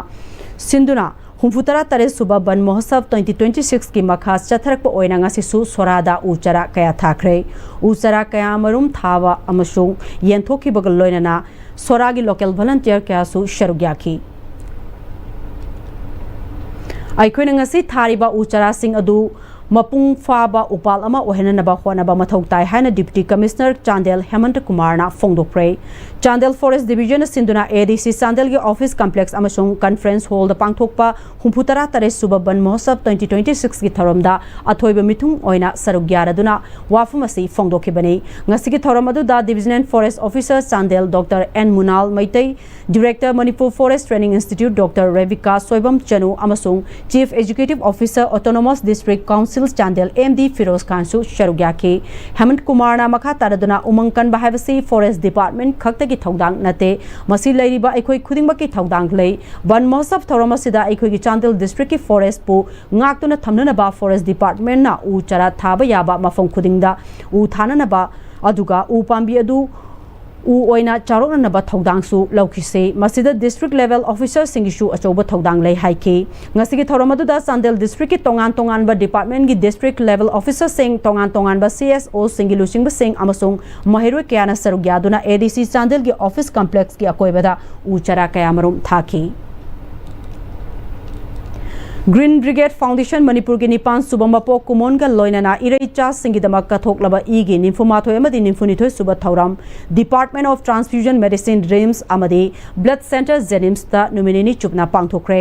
ꯁꯤꯟꯗꯨꯅ ꯍꯨꯝꯐꯨꯇꯔꯥ ꯇꯔꯦꯠ ꯁꯨꯕ ꯕꯟ ꯃꯍꯣꯠꯁꯕ twenty twenty six ꯀꯤ ꯃꯈꯥ ꯆꯠꯊꯔꯛꯄ ꯑꯣꯏꯅ ꯉꯁꯤꯁꯨ ꯁꯣꯔꯥꯗ ꯎ ꯆꯥꯔꯥ ꯀꯌꯥ ꯊꯥꯈ꯭ꯔꯦ꯫ ꯎ ꯆꯥꯔꯥ ꯀꯌꯥ ꯃꯔꯨꯝ ꯊꯥꯕ ꯑꯃꯁꯨꯡ ꯌꯦꯟꯊꯣꯛꯈꯤꯕꯒ ꯂꯣꯏꯅꯅ ꯁꯣꯔꯥꯒꯤ local volunteer ꯀꯌꯥꯁꯨ ꯁꯔꯨꯛ ꯌꯥꯈꯤ꯫ ꯑꯩꯈꯣꯏꯅ ꯉꯁꯤ ꯊꯥꯔꯤꯕ ꯎ ꯆꯥꯔꯥꯁꯤꯡ ꯑꯗꯨ ꯃꯄꯨꯡ ꯐꯥꯕ ꯎꯄꯥꯜ ꯑꯃ ꯑꯣꯏꯍꯟꯅꯕ ꯍꯣꯠꯅꯕ ꯃꯊꯧ ꯇꯥꯏ ꯍꯥꯏꯅ Deputy Commissioner ꯆꯥꯟꯗꯦꯜ ꯍꯦꯃꯟꯇ ꯀꯨꯃꯥꯔꯅ ꯐꯣꯡꯗꯣꯛꯈ꯭ꯔꯦ꯫ ꯆꯥꯟꯗꯦꯜ Forest Division ꯁꯤꯟꯗꯨꯅ A D C ꯆꯥꯟꯗꯦꯜꯒꯤ office complex ꯑꯃꯁꯨꯡ conference hall ꯗ ꯄꯥꯡꯊꯣꯛꯄ ꯍꯨꯝꯐꯨꯇꯔꯥ ꯇꯔꯦꯠ ꯁꯨꯕ ꯕꯟ ꯃꯍꯣꯠꯁꯕ twenty twenty six ꯀꯤ ꯊꯧꯔꯝꯗ ꯑꯊꯣꯏꯕ ꯃꯤꯊꯨꯡ ꯑꯣꯏꯅ ꯁꯔꯨꯛ ꯌꯥꯔꯗꯨꯅ ꯋꯥꯐꯝ ꯑꯁꯤ ꯐꯣꯡꯗꯣꯛꯈꯤꯕꯅꯤ꯫ ꯉꯁꯤꯒꯤ ꯊꯧꯔꯝ ꯑꯗꯨꯗ Division and Forest Officer Chandel Doctor N ꯃꯨꯅꯥꯜ Meitei, Director Manipur Forest Training Institute Doctor Rebika Soibam ꯆꯅꯨ ꯑꯃꯁꯨꯡ Chief Executive Officer Autonomous District Council Chandel M D Firoz ꯈꯥꯟꯁꯨ ꯁꯔꯨꯛ ꯌꯥꯈꯤ꯫ ꯍꯦꯃꯟ ꯀꯨꯃꯥꯔꯅ ꯃꯈꯥ ꯇꯥꯔꯗꯨꯅ ꯎꯃꯪ ꯀꯟꯕ ꯍꯥꯏꯕꯁꯤ forest department ꯈꯛꯇꯒꯤ ꯊꯧꯗꯥꯡ ꯅꯠꯇꯦ, ꯃꯁꯤ ꯂꯩꯔꯤꯕ ꯑꯩꯈꯣꯏ ꯈꯨꯗꯤꯡꯃꯛꯀꯤ ꯊꯧꯗꯥꯡ ꯂꯩ꯫ ꯕꯟ ꯃꯍꯣꯠꯁꯕ ꯊꯧꯔꯝ ꯑꯁꯤꯗ ꯑꯩꯈꯣꯏꯒꯤ ꯆꯥꯟꯗꯦꯜ district ꯀꯤ forest ꯄꯨ ꯉꯥꯛꯇꯨꯅ ꯊꯝꯅꯅꯕ forest department ꯅ ꯎ ꯆꯥꯔꯥ ꯊꯥꯕ ꯌꯥꯕ ꯃꯐꯝ ꯈꯨꯗꯤꯡꯗ ꯎ ꯊꯥꯅꯅꯕ, ꯑꯗꯨꯒ ꯎ ꯄꯥꯝꯕꯤ ꯑꯗꯨ ꯎ ꯑꯣꯏꯅ ꯆꯥꯎꯔꯛꯅꯅꯕ ꯊꯧꯗꯥꯡꯁꯨ ꯂꯧꯈꯤꯁꯤ꯫ ꯃꯁꯤꯗ district level officer ꯁꯤꯡꯒꯤꯁꯨ ꯑꯆꯧꯕ ꯊꯧꯗꯥꯡ ꯂꯩ ꯍꯥꯏꯈꯤ꯫ ꯉꯁꯤꯒꯤ ꯊꯧꯔꯝ ꯑꯗꯨꯗ ꯆꯥꯟꯗꯦꯜ district ꯀꯤ ꯇꯣꯉꯥꯟ ꯇꯣꯉꯥꯟꯕ department ꯀꯤ district level officer ꯁꯤꯡ, ꯇꯣꯉꯥꯟ ꯇꯣꯉꯥꯟꯕ C S O ꯁꯤꯡꯒꯤ ꯂꯨꯆꯤꯡꯕꯁꯤꯡ ꯑꯃꯁꯨꯡ ꯃꯍꯩꯔꯣꯏ ꯀꯌꯥꯅ ꯁꯔꯨꯛ ꯌꯥꯗꯨꯅ A D C ꯆꯥꯟꯗꯦꯜꯒꯤ office complex ꯀꯤ ꯑꯀꯣꯏꯕꯗ ꯎ ꯆꯥꯔꯥ ꯀꯌꯥ ꯃꯔꯨꯝ ꯊꯥꯈꯤ꯫ Green Brigade Foundation ꯃꯅꯤꯄꯨꯔꯒꯤ ꯅꯤꯄꯥꯟ ꯁꯨꯕ ꯃꯄꯣꯛ ꯀꯨꯝꯑꯣꯟꯒ ꯂꯣꯏꯅꯅ ꯏꯔꯩꯆꯥꯁꯤꯡꯒꯤꯗꯃꯛ ꯀꯠꯊꯣꯛꯂꯕ ꯏꯒꯤ ꯅꯤꯐꯨ ꯃꯥꯊꯣꯏ ꯑꯃꯗꯤ ꯅꯤꯐꯨ ꯅꯤꯊꯣꯏ ꯁꯨꯕ ꯊꯧꯔꯝ Department of Transfusion Medicine, RIMS, ꯑꯃꯗꯤ Blood Center, JNIMS ꯇ ꯅꯨꯃꯤꯠ ꯅꯤꯅꯤ ꯆꯨꯞꯅ ꯄꯥꯡꯊꯣꯛꯈ꯭ꯔꯦ꯫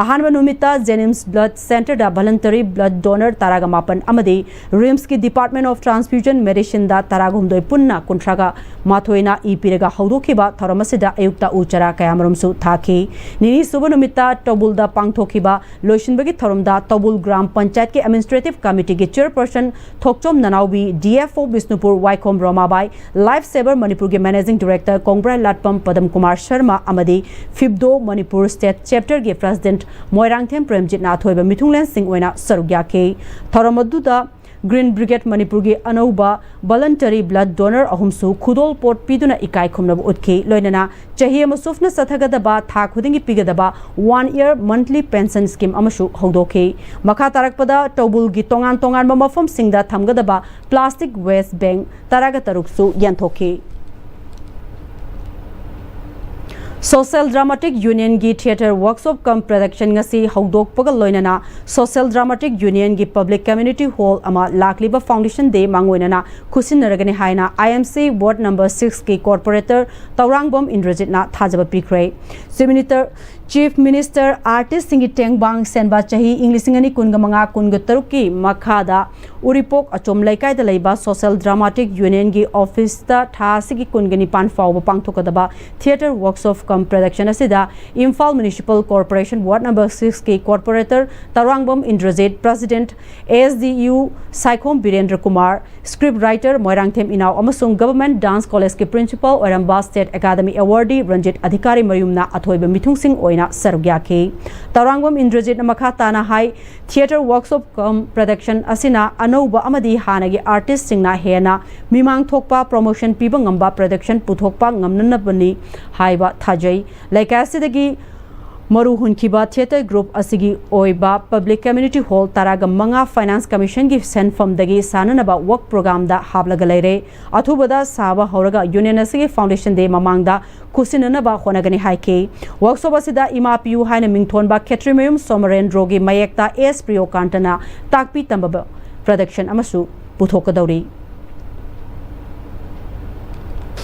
ꯑꯍꯥꯟꯕ ꯅꯨꯃꯤꯠꯇ JNIMS Blood Center ꯗ voluntary blood donor ꯇꯔꯥꯒ ꯃꯥꯄꯟ ꯑꯃꯗꯤ RIMS ꯀꯤ Department of Transfusion Medicine ꯗ ꯇꯔꯥꯒ ꯍꯨꯝꯗꯣꯏ ꯄꯨꯟꯅ ꯀꯨꯟꯊ꯭ꯔꯥꯒ ꯃꯥꯊꯣꯏꯅ ꯏ ꯄꯤꯔꯒ ꯍꯧꯗꯣꯛꯈꯤꯕ ꯊꯧꯔꯝ ꯑꯁꯤꯗ ꯑꯌꯨꯛꯇ ꯎ ꯆꯥꯔꯥ ꯀꯌꯥꯃꯔꯨꯝꯁꯨ ꯊꯥꯈꯤ꯫ ꯅꯤꯅꯤ ꯁꯨꯕ ꯅꯨꯃꯤꯠꯇ ꯇꯧꯕꯨꯜꯗ ꯄꯥꯡꯊꯣꯛꯈꯤꯕ ꯂꯣꯏꯁꯤꯟꯕꯒꯤ ꯊꯧꯔꯝꯗ ꯇꯧꯕꯨꯜ ꯒ꯭ꯔꯥꯝ ꯄꯟꯆꯥꯌꯠꯀꯤ Administrative Committee ꯒꯤ Chairperson ꯊꯣꯛꯆꯣꯝ ꯅꯅꯥꯎꯕꯤ, DFO ꯕꯤꯁꯅꯨꯄꯨꯔ ꯋꯥꯏꯈꯣꯝ ꯔꯣꯃꯥꯕꯥꯏ, Life Saver ꯃꯅꯤꯄꯨꯔꯒꯤ Managing Director ꯀꯣꯡꯕ꯭ꯔꯥꯏ ꯂꯥꯠꯄꯝ ꯄꯗꯝ ꯀꯨꯃꯥꯔ ꯁꯔꯃ ꯑꯃꯗꯤ ꯐꯤꯞꯗꯣ ꯃꯅꯤꯄꯨꯔ State Chapter ꯒꯤ President ꯃꯣꯏꯔꯥꯡꯊꯦꯝ ꯄ꯭ꯔꯦꯝꯖꯤꯠꯅ ꯑꯊꯣꯏꯕ ꯃꯤꯊꯨꯡꯂꯦꯟꯁꯤꯡ ꯑꯣꯏꯅ ꯁꯔꯨꯛ ꯌꯥꯈꯤ꯫ ꯊꯧꯔꯝ ꯑꯗꯨꯗ Green Brigade ꯃꯅꯤꯄꯨꯔꯒꯤ ꯑꯅꯧꯕ voluntary blood donor ꯑꯍꯨꯝꯁꯨ ꯈꯨꯗꯣꯜ ꯄꯣꯠ ꯄꯤꯗꯨꯅ ꯏꯀꯥꯏ ꯈꯨꯝꯅꯕ ꯎꯠꯈꯤ꯫ ꯂꯣꯏꯅꯅ ꯆꯍꯤ ꯑꯃ ꯁꯨꯞꯅ ꯆꯠꯊꯒꯗꯕ ꯊꯥ ꯈꯨꯗꯤꯡꯒꯤ ꯄꯤꯒꯗꯕ one year monthly pension scheme ꯑꯃꯁꯨ ꯍꯧꯗꯣꯛꯈꯤ꯫ ꯃꯈꯥ ꯇꯥꯔꯛꯄꯗ ꯇꯧꯕꯨꯜꯒꯤ ꯇꯣꯉꯥꯟ ꯇꯣꯉꯥꯟꯕ ꯃꯐꯝꯁꯤꯡꯗ ꯊꯝꯒꯗꯕ plastic waste bag ꯇꯔꯥꯒ ꯇꯔꯨꯛꯁꯨ ꯌꯦꯟꯊꯣꯛꯈꯤ꯫ Social Dramatic Union ꯒꯤ Theatre Workshop cum Production ꯉꯁꯤ ꯍꯧꯗꯣꯛꯄꯒ ꯂꯣꯏꯅꯅ Social Dramatic Union ꯒꯤ Public Community Hall ꯑꯃ ꯂꯥꯛꯂꯤꯕ Foundation Day ꯃꯥꯡꯑꯣꯏꯅꯅ ꯈꯨꯠꯁꯤꯟꯅꯔꯒꯅꯤ ꯍꯥꯏꯅ IMC Ward number six ꯀꯤ Corporator ꯇꯧꯔꯥꯡꯕꯝ ꯏꯟꯗ꯭ꯔꯖꯤꯠꯅ ꯊꯥꯖꯕ ꯄꯤꯈ꯭ꯔꯦ꯫ Chief Minister, Chief Minister Artist ꯁꯤꯡꯒꯤ ꯇꯦꯡꯕꯥꯡ ꯁꯦꯟꯕ ꯆꯍꯤ ꯏꯪ ꯂꯤꯁꯤꯡ ꯑꯅꯤ ꯀꯨꯟꯒ ꯃꯉꯥ ꯀꯨꯟꯒ ꯇꯔꯨꯛꯀꯤ ꯃꯈꯥꯗ ꯎꯔꯤꯄꯣꯛ ꯑꯆꯣꯝ ꯂꯩꯀꯥꯏꯗ ꯂꯩꯕ Social Dramatic Union ꯒꯤ office ꯇ ꯊꯥ ꯑꯁꯤꯒꯤ ꯀꯨꯟꯒ ꯅꯤꯄꯥꯟ ꯐꯥꯎꯕ ꯄꯥꯡꯊꯣꯛꯀꯗꯕ Theatre Workshop cum Production ꯑꯁꯤꯗ Imphal Municipal Corporation Ward number six ꯀꯤ Corporator Tourangbam Indrajit, President, ASDU Saikhom Birendra Kumar, Script Writer Moirangthem ꯏꯅꯥꯎ ꯑꯃꯁꯨꯡ Government Dance College ꯀꯤ Principal ꯑꯣꯏꯔꯝꯕ State Academy Awardee ꯔꯟꯖꯤꯠ ꯑꯙꯤꯀꯥꯔꯤ ꯃꯌꯨꯝꯅ ꯑꯊꯣꯏꯕ ꯃꯤꯊꯨꯡꯁꯤꯡ ꯑꯣꯏꯅ ꯁꯔꯨꯛ ꯌꯥꯈꯤ꯫ ꯇꯧꯔꯥꯡꯕꯝ ꯏꯟꯗ꯭ꯔꯖꯤꯠꯅ ꯃꯈꯥ ꯇꯥꯅ ꯍꯥꯏ, Theatre Workshop cum Production ꯑꯁꯤꯅ ꯑꯅꯧꯕ ꯑꯃꯗꯤ ꯍꯥꯟꯅꯒꯤ artist ꯁꯤꯡꯅ ꯍꯦꯟꯅ ꯃꯤꯃꯥꯡ ꯊꯣꯛꯄ promotion ꯄꯤꯕ ꯉꯝꯕ production ꯄꯨꯊꯣꯛꯄ ꯉꯝꯅꯅꯕꯅꯤ ꯍꯥꯏꯕ ꯊꯥꯖꯩ꯫ ꯂꯩꯀꯥꯏ ꯑꯁꯤꯗꯒꯤ ꯃꯔꯨ ꯍꯨꯟꯈꯤꯕ theatre group ꯑꯁꯤꯒꯤ ꯑꯣꯏꯕ Public Community Hall ꯇꯔꯥꯒ ꯃꯉꯥ Finance Commission ꯒꯤ ꯁꯦꯟꯐꯝꯗꯒꯤ ꯁꯥꯟꯅꯅꯕ work program ꯗ ꯍꯥꯞꯂꯒ ꯂꯩꯔꯦ꯫ ꯑꯊꯨꯕꯗ ꯁꯥꯕ ꯍꯧꯔꯒ union ꯑꯁꯤꯒꯤ foundation day ꯃꯃꯥꯡꯗ ꯈꯨꯠꯁꯤꯟꯅꯅꯕ ꯍꯣꯠꯅꯒꯅꯤ ꯍꯥꯏꯈꯤ꯫ Workshop ꯑꯁꯤꯗ ꯏꯃꯥ ꯄꯤꯌꯨ ꯍꯥꯏꯅ ꯃꯤꯡꯊꯣꯟꯕ ꯈꯦꯇ꯭ꯔꯤꯃꯌꯨꯝ ꯁꯣꯃꯔꯦꯟꯗ꯭ꯔꯣꯒꯤ ꯃꯌꯦꯛꯇ S ꯄ꯭ꯔꯤꯌꯣꯀꯥꯟꯇꯅ ꯇꯥꯛꯄꯤ ꯇꯝꯕ production ꯑꯃꯁꯨ ꯄꯨꯊꯣꯛꯀꯗꯧꯔꯤ꯫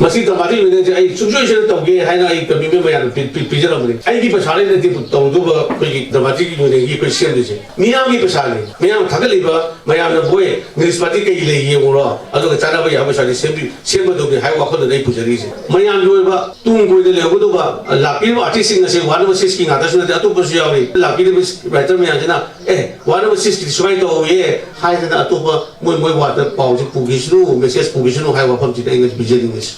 ꯃꯁꯤ dramatic union ꯁꯦ ꯑꯩ ꯁꯨꯡꯁꯣꯏ ꯁꯣꯏꯗꯅ ꯇꯧꯒꯦ ꯍꯥꯏꯅ ꯑꯩ commitment ꯃꯌꯥꯝꯗ ꯄꯤ- ꯄꯤ- ꯄꯤꯖꯔꯝꯕꯅꯤ꯫ ꯑꯩꯒꯤ ꯄꯩꯁꯥ ꯂꯩꯅꯗꯦ ꯇꯧꯗꯧꯕ ꯑꯩꯈꯣꯏꯒꯤ dramatic union ꯒꯤ ꯑꯩꯈꯣꯏ ꯁꯦꯝꯗꯣꯏꯁꯦ꯫ ꯃꯤꯌꯥꯝꯒꯤ ꯄꯩꯁꯥꯅꯤ꯫ ꯃꯌꯥꯝꯅ ꯊꯥꯒꯠꯂꯤꯕ, ꯃꯌꯥꯝꯅ "ꯕꯣꯏ, ꯅ꯭ꯌꯨꯁ ꯄꯥꯔꯇꯤ ꯀꯩ ꯂꯩ ꯌꯦꯡꯉꯨꯔꯣ, ꯑꯗꯨꯒ ꯆꯥꯅꯕ ꯌꯥꯕ ꯄꯩꯁꯥꯗꯤ ꯁꯦꯝꯕꯤ- ꯁꯦꯝꯒꯗꯧꯅꯤ" ꯍꯥꯏꯕ ꯋꯥꯈꯜꯗꯨꯅ ꯑꯩ ꯄꯨꯖꯔꯤꯁꯦ꯫ ꯃꯌꯥꯝꯒꯤ ꯑꯣꯏꯕ ꯇꯨꯡ ꯀꯣꯏꯅ ꯂꯩꯍꯧꯒꯗꯧꯕ, ꯂꯥꯛꯄꯤꯔꯤꯕ artist ꯁꯤꯡ ꯑꯁꯦ One Number Six ꯀꯤ ꯉꯥꯛꯇꯁꯨ ꯅꯠꯇꯦ, ꯑꯇꯣꯞꯄꯁꯨ ꯌꯥꯎꯔꯤ꯫ ꯂꯥꯛꯄꯤꯔꯤꯕ writer ꯃꯌꯥꯝꯁꯤꯅ, "ꯑꯦ, One Number Six ꯀꯤꯗꯤ ꯁꯨꯃꯥꯏꯅ ꯇꯧꯍꯧꯋꯤꯌꯦ" ꯍꯥꯏꯗꯅ ꯑꯇꯣꯞꯄ ꯃꯣꯏ ꯃꯣꯏ ꯋꯥꯗ ꯄꯥꯎꯁꯦ ꯄꯨꯈꯤꯁꯅꯨ, message ꯄꯨꯈꯤꯁꯅꯨ ꯍꯥꯏꯕ ꯋꯥꯐꯝꯁꯤꯗ ꯑꯩꯅ ꯄꯤꯖꯅꯤꯡꯉꯤꯁꯦ꯫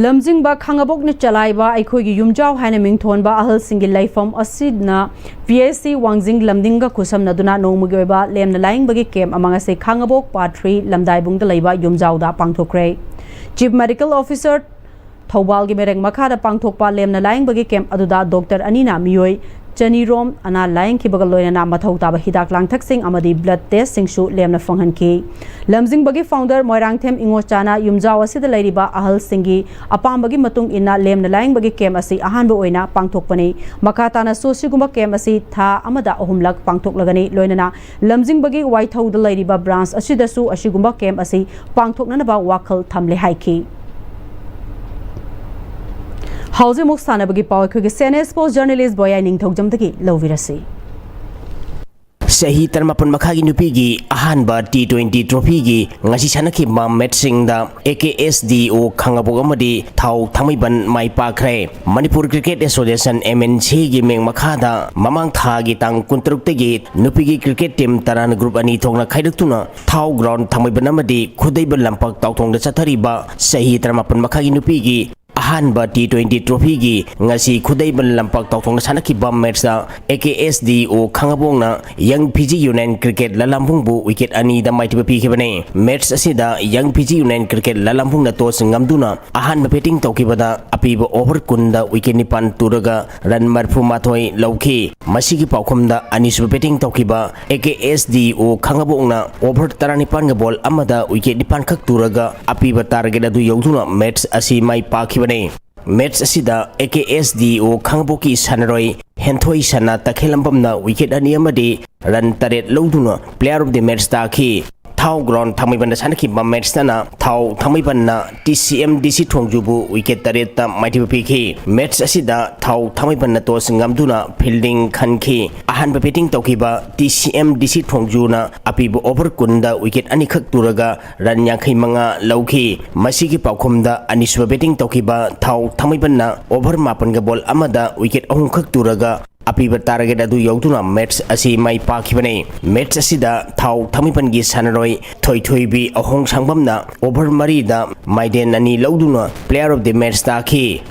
ꯂꯝꯖꯤꯡꯕ ꯈꯥꯉꯕꯣꯛꯅ ꯆꯂꯥꯏꯕ ꯑꯩꯈꯣꯏꯒꯤ ꯌꯨꯝꯖꯥꯎ ꯍꯥꯏꯅ ꯃꯤꯡꯊꯣꯟꯕ ꯑꯍꯜꯁꯤꯡꯒꯤ ꯂꯩꯐꯝ ꯑꯁꯤꯅ P H C ꯋꯥꯡꯖꯤꯡ ꯂꯝꯗꯤꯡꯒ ꯈꯨꯠꯁꯝꯅꯗꯨꯅ ꯅꯣꯡꯃꯒꯤ ꯑꯣꯏꯕ ꯂꯦꯝꯅ ꯂꯥꯏꯌꯦꯡꯕꯒꯤ camp ꯑꯃ ꯉꯁꯤ ꯈꯥꯉꯕꯣꯛ part three ꯂꯝꯗꯥꯏꯕꯨꯡꯗ ꯂꯩꯕ ꯌꯨꯝꯖꯥꯎꯗ ꯄꯥꯡꯊꯣꯛꯈ꯭ꯔꯦ꯫ Chief Medical Officer ꯊꯧꯕꯥꯜꯒꯤ ꯃꯔꯦꯡ ꯃꯈꯥꯗ ꯄꯥꯡꯊꯣꯛꯄ ꯂꯦꯝꯅ ꯂꯥꯏꯌꯦꯡꯕꯒꯤ camp ꯑꯗꯨꯗ doctor ꯑꯅꯤꯅ ꯃꯤꯑꯣꯏ ꯆꯅꯤꯔꯣꯝ ꯑꯅꯥ ꯂꯥꯏꯌꯦꯡꯈꯤꯕꯒ ꯂꯣꯏꯅꯅ ꯃꯊꯧ ꯇꯥꯕ ꯍꯤꯗꯥꯛ ꯂꯥꯡꯊꯛꯁꯤꯡ ꯑꯃꯗꯤ blood test ꯁꯤꯡꯁꯨ ꯂꯦꯝꯅ ꯐꯪꯍꯟꯈꯤ꯫ ꯂꯝꯖꯤꯡꯕꯒꯤ founder ꯃꯣꯏꯔꯥꯡꯊꯦꯝ ꯏꯉꯣꯆꯥꯅ ꯌꯨꯝꯖꯥꯎ ꯑꯁꯤꯗ ꯂꯩꯔꯤꯕ ꯑꯍꯜꯁꯤꯡꯒꯤ ꯑꯄꯥꯝꯕꯒꯤ ꯃꯇꯨꯡ ꯏꯟꯅ ꯂꯦꯝꯅ ꯂꯥꯏꯌꯦꯡꯕꯒꯤ camp ꯑꯁꯤ ꯑꯍꯥꯟꯕ ꯑꯣꯏꯅ ꯄꯥꯡꯊꯣꯛꯄꯅꯤ꯫ ꯃꯈꯥ ꯇꯥꯅꯁꯨ ꯁꯤꯒꯨꯝꯕ camp ꯑꯁꯤ ꯊꯥ ꯑꯃꯗ ꯑꯍꯨꯝꯂꯛ ꯄꯥꯡꯊꯣꯛꯂꯒꯅꯤ꯫ ꯂꯣꯏꯅꯅ ꯂꯝꯖꯤꯡꯕꯒꯤ ꯋꯥꯏꯊꯧꯗ ꯂꯩꯔꯤꯕ branch ꯑꯁꯤꯗꯁꯨ ꯑꯁꯤꯒꯨꯝꯕ camp ꯑꯁꯤ ꯄꯥꯡꯊꯣꯛꯅꯅꯕ ꯋꯥꯈꯜ ꯊꯝꯂꯦ ꯍꯥꯏꯈꯤ꯫ ꯍꯧꯖꯤꯛ ꯑꯃꯨꯛ ꯁꯥꯟꯅꯕꯒꯤ ꯄꯥꯎ ꯑꯩꯈꯣꯏꯒꯤ senior sports journalist ꯕꯣꯌꯥꯏ ꯅꯤꯡꯊꯧꯖꯝꯗꯒꯤ ꯂꯧꯕꯤꯔꯁꯤ꯫ ꯆꯍꯤ ꯇꯔꯥꯃꯥꯄꯟ ꯃꯈꯥꯒꯤ ꯅꯨꯄꯤꯒꯤ ꯑꯍꯥꯟꯕ T twenty trophy ꯒꯤ ꯉꯁꯤ ꯁꯥꯟꯅꯈꯤꯕ match ꯁꯤꯡꯗ A K S D O ꯈꯥꯉꯕꯣꯛ ꯑꯃꯗꯤ ꯊꯥꯎ ꯊꯥꯡꯃꯩꯕꯟ ꯃꯥꯏ ꯄꯥꯛꯈ꯭ꯔꯦ꯫ Manipur Cricket Association, M N C ꯒꯤ ꯃꯤꯡ ꯃꯈꯥꯗ ꯃꯃꯥꯡ ꯊꯥꯒꯤ ꯇꯥꯡ ꯀꯨꯟꯇꯔꯨꯛꯇꯒꯤ ꯅꯨꯄꯤꯒꯤ cricket team ꯇꯔꯥꯅ group ꯑꯅꯤ ꯊꯣꯛꯅ ꯈꯥꯏꯗꯣꯛꯇꯨꯅ ꯊꯥꯎ ground ꯊꯥꯡꯃꯩꯕꯟ ꯑꯃꯗꯤ ꯈꯨꯗꯩꯕ ꯂꯝꯄꯥꯛ ꯇꯥꯎꯊꯣꯡꯗ ꯆꯠꯊꯔꯤꯕ ꯆꯍꯤ ꯇꯔꯥꯃꯥꯄꯟ ꯃꯈꯥꯒꯤ ꯅꯨꯄꯤꯒꯤ ꯑꯍꯥꯟꯕ ꯇꯤ ꯇ꯭ꯋꯦꯟꯇꯤ ꯇ꯭ꯔꯣꯐꯤꯒꯤ ꯉꯁꯤ ꯈꯨꯗꯩꯕꯟ ꯂꯝꯄꯥꯛ ꯇꯥꯎꯊꯣꯡꯗ ꯁꯥꯟꯅꯈꯤꯕ ꯃꯦꯠꯁꯇ ꯑꯦ ꯀꯦ ꯑꯦꯁ ꯗꯤ ꯑꯣ ꯈꯥꯉꯕꯣꯛꯅ ꯌꯪ ꯐꯤꯖꯤ ꯌꯨꯅꯥꯏꯟ ꯀ꯭ꯔꯤꯀꯦꯠ ꯂꯂꯥꯝꯕꯨꯡꯕꯨ ꯋꯤꯀꯦꯠ ꯑꯅꯤꯗ ꯃꯥꯏꯊꯤꯕ ꯄꯤꯈꯤꯕꯅꯤ꯫ ꯃꯦꯠꯁ ꯑꯁꯤꯗ ꯌꯪ ꯐꯤꯖꯤ ꯌꯨꯅꯥꯏꯟ ꯀ꯭ꯔꯤꯀꯦꯠ ꯂꯂꯥꯝꯕꯨꯡꯅ ꯇꯣꯁ ꯉꯝꯗꯨꯅ ꯑꯍꯥꯟꯕ ꯕꯦꯇꯤꯡ ꯇꯧꯈꯤꯕꯗ ꯑꯄꯤꯕ ꯑꯣꯚꯔ ꯀꯨꯟꯗ ꯋꯤꯀꯦꯠ ꯅꯤꯄꯥꯟ ꯇꯨꯔꯒ ꯔꯟ ꯃꯔꯤꯐꯨ ꯃꯥꯊꯣꯏ ꯂꯧꯈꯤ꯫ ꯃꯁꯤꯒꯤ ꯄꯥꯎꯈꯨꯝꯗ ꯑꯅꯤꯁꯨꯕ ꯕꯦꯇꯤꯡ ꯇꯧꯈꯤꯕ ꯑꯦ ꯀꯦ ꯑꯦꯁ ꯗꯤ ꯑꯣ ꯈꯥꯉꯕꯣꯛꯅ ꯑꯣꯚꯔ ꯇꯔꯥꯅꯤꯄꯥꯟꯒ ꯕꯣꯜ ꯑꯃꯗ ꯋꯤꯀꯦꯠ ꯅꯤꯄꯥꯟ ꯈꯛ ꯇꯨꯔꯒ ꯑꯄꯤꯕ ꯇꯥꯔꯒꯦꯠ ꯑꯗꯨ ꯌꯧꯗꯨꯅ ꯃꯦꯠꯁ ꯑꯁꯤ ꯃꯥꯏ ꯄꯥꯛꯈꯤꯕꯅꯤ꯫ ꯃꯦꯠꯁ ꯑꯁꯤꯗ ꯑꯦ ꯀꯦ ꯑꯦꯁ ꯗꯤ ꯑꯣ ꯈꯥꯉꯕꯣꯛꯀꯤ ꯁꯥꯟꯅꯔꯣꯏ ꯍꯦꯟꯊꯣꯏ ꯁꯅꯥ ꯇꯈꯦꯜꯂꯝꯕꯝꯅ ꯋꯤꯀꯦꯠ ꯑꯅꯤ ꯑꯃꯗꯤ ꯔꯟ ꯇꯔꯦꯠ ꯂꯧꯗꯨꯅ Player of the Match ꯇꯥꯈꯤ꯫ ꯊꯥꯎ ꯒ꯭ꯔꯥꯎꯟ ꯊꯥꯡꯃꯩꯕꯟꯗ ꯁꯥꯟꯅꯈꯤꯕ ꯃꯦꯠꯁꯇꯅ ꯊꯥꯎ ꯊꯥꯡꯃꯩꯕꯟꯅ ꯇꯤ ꯁꯤ ꯑꯦꯝ ꯗꯤ ꯁꯤ ꯊꯣꯡꯖꯨꯕꯨ ꯋꯤꯀꯦꯠ ꯇꯔꯦꯠꯇ ꯃꯥꯏꯊꯤꯕ ꯄꯤꯈꯤ꯫ ꯃꯦꯠꯁ ꯑꯁꯤꯗ ꯊꯥꯎ ꯊꯥꯡꯃꯩꯕꯟꯅ ꯇꯣꯁ ꯉꯝꯗꯨꯅ ꯐꯤꯜꯗꯤꯡ ꯈꯟꯈꯤ꯫ ꯑꯍꯥꯟꯕ ꯕꯦꯇꯤꯡ ꯇꯧꯈꯤꯕ ꯇꯤ ꯁꯤ ꯑꯦꯝ ꯗꯤ ꯁꯤ ꯊꯣꯡꯖꯨꯅ ꯑꯄꯤꯕ ꯑꯣꯚꯔ ꯀꯨꯟꯗ ꯋꯤꯀꯦꯠ ꯑꯅꯤꯈꯛ ꯇꯨꯔꯒ ꯔꯟ ꯌꯥꯡꯈꯩ ꯃꯉꯥ ꯂꯧꯈꯤ꯫ ꯃꯁꯤꯒꯤ ꯄꯥꯎꯈꯨꯝꯗ ꯑꯅꯤꯁꯨꯕ ꯕꯦꯇꯤꯡ ꯇꯧꯈꯤꯕ ꯊꯥꯎ ꯊꯥꯡꯃꯩꯕꯟꯅ ꯑꯣꯚꯔ ꯃꯥꯄꯟꯒ ꯕꯣꯜ ꯑꯃꯗ ꯋꯤꯀꯦꯠ ꯑꯍꯨꯝꯈꯛ ꯇꯨꯔꯒ ꯑꯄꯤꯕ ꯇꯥꯔꯒꯦꯠ ꯑꯗꯨ ꯌꯧꯗꯨꯅ ꯃꯦꯠꯁ ꯑꯁꯤ ꯃꯥꯏ ꯄꯥꯛꯈꯤꯕꯅꯤ꯫ ꯃꯦꯠꯁ ꯑꯁꯤꯗ ꯊꯥꯎ ꯊꯥꯡꯃꯩꯕꯟꯒꯤ ꯁꯥꯟꯅꯔꯣꯏ ꯊꯣꯏꯊꯣꯏꯕꯤ ꯑꯍꯣꯡ ꯁꯥꯡꯕꯝꯅ ꯑꯣꯚꯔ ꯃꯔꯤꯗ ꯃꯥꯏꯗꯦꯟ ꯑꯅꯤ ꯂꯧꯗꯨꯅ Player of the Match ꯇꯥꯈꯤ꯫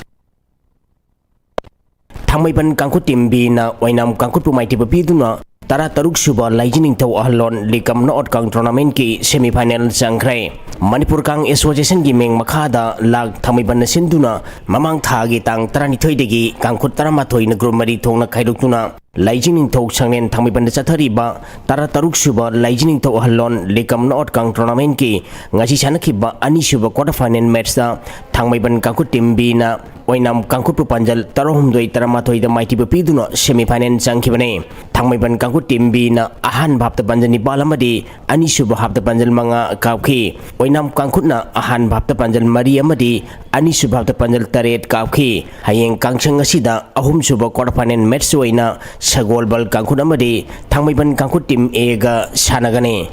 ꯊꯥꯡꯃꯩꯕꯟ ꯀꯥꯡꯈꯨꯠ ꯇꯤꯝ ꯕꯤꯅ ꯑꯣꯏꯅꯥꯝ ꯀꯥꯡꯈꯨꯠꯄꯨ ꯃꯥꯏꯊꯤꯕ ꯄꯤꯗꯨꯅ ꯇꯔꯥꯇꯔꯨꯛ ꯁꯨꯕ ꯂꯥꯏꯖꯤꯅꯤꯡꯊꯧ ꯑꯍꯜꯂꯣꯟ ꯂꯤꯀꯝ ꯅꯣꯠ ꯀꯥꯡ ꯇꯣꯔꯅꯥꯃꯦꯟꯠꯀꯤ ꯁꯦꯃꯤ ꯐꯥꯏꯅꯦꯜ ꯆꯪꯈ꯭ꯔꯦ꯫ ꯃꯅꯤꯄꯨꯔ ꯀꯥꯡ ꯑꯦꯁꯣꯁꯤꯌꯦꯁꯟꯒꯤ ꯃꯤꯡ ꯃꯈꯥꯗ ꯂꯥꯛ ꯊꯥꯡꯃꯩꯕꯟꯅ ꯁꯤꯟꯗꯨꯅ ꯃꯃꯥꯡ ꯊꯥꯒꯤ ꯇꯥꯡ ꯇꯔꯥꯅꯤꯊꯣꯏꯗꯒꯤ ꯀꯥꯡꯈꯨꯠ ꯇꯔꯥꯃꯥꯊꯣꯏꯅ ꯒ꯭ꯔꯨꯞ ꯃꯔꯤ ꯊꯣꯛꯅ ꯈꯥꯏꯗꯣꯛꯇꯨꯅ ꯂꯥꯏꯖꯤꯡꯅꯤꯡꯊꯧ ꯁꯪꯂꯦꯟ ꯊꯥꯡꯃꯩꯕꯟꯗ ꯆꯠꯊꯔꯤꯕ ꯇꯔꯥꯇꯔꯨꯛ ꯁꯨꯕ ꯂꯥꯏꯖꯤꯡꯅꯤꯡꯊꯧ ꯑꯍꯜꯂꯣꯟ ꯂꯤꯀꯝ ꯅꯣꯠ ꯀꯥꯡ ꯇꯣꯔꯅꯥꯃꯦꯟꯠꯀꯤ ꯉꯁꯤ ꯁꯥꯟꯅꯈꯤꯕ ꯑꯅꯤꯁꯨꯕ ꯀ꯭ꯋꯥꯇꯔ ꯐꯥꯏꯅꯦꯜ ꯃꯦꯠꯁꯇ ꯊꯥꯡꯃꯩꯕꯟ ꯀꯥꯡꯈꯨꯠ ꯇꯤꯝ ꯕꯤꯅ ꯑꯣꯏꯅꯥꯝ ꯀꯥꯡꯈꯨꯠꯄꯨ ꯄꯥꯟꯖꯜ ꯇꯔꯥꯍꯨꯝꯗꯣꯏ ꯇꯔꯥꯃꯥꯊꯣꯏꯗ ꯃꯥꯏꯊꯤꯕ ꯄꯤꯗꯨꯅ ꯁꯦꯃꯤ ꯐꯥꯏꯅꯦꯜ ꯆꯪꯈꯤꯕꯅꯤ꯫ ꯊꯥꯡꯃꯩꯕꯟ ꯀꯥꯡꯈꯨꯠ ꯇꯤꯝ ꯕꯤꯅ ꯑꯍꯥꯟꯕ ꯍꯥꯞꯇ ꯄꯥꯟꯖꯜ ꯅꯤꯄꯥꯜ ꯑꯃꯗꯤ ꯑꯅꯤꯁꯨꯕ ꯍꯥꯞꯇ ꯄꯥꯟꯖꯜ ꯃꯉꯥ ꯀꯥꯞꯈꯤ꯫ ꯑꯣꯏꯅꯥꯝ ꯀꯥꯡꯈꯨꯠꯅ ꯑꯍꯥꯟꯕ ꯍꯥꯞꯇ ꯄꯥꯟꯖꯜ ꯃꯔꯤ ꯑꯃꯗꯤ ꯑꯅꯤꯁꯨꯕ ꯍꯥꯞꯇ ꯄꯥꯟꯖꯜ ꯇꯔꯦꯠ ꯀꯥꯞꯈꯤ꯫ ꯍꯌꯦꯡ ꯀꯥꯡꯁꯪ ꯑꯁꯤꯗ ꯑꯍꯨꯝꯁꯨꯕ ꯀ꯭ꯋꯥꯇꯔ ꯐꯥꯏꯅꯦꯜ ꯃꯦꯠꯁ ꯑꯣꯏꯅ ꯁꯒꯣꯜꯕꯜ ꯀꯥꯡꯈꯨꯠ ꯑꯃꯗꯤ ꯊꯥꯡꯃꯩꯕꯟ ꯀꯥꯡꯈꯨꯠ ꯇꯤꯝ ꯑꯦꯒ ꯁꯥꯟꯅꯒꯅꯤ꯫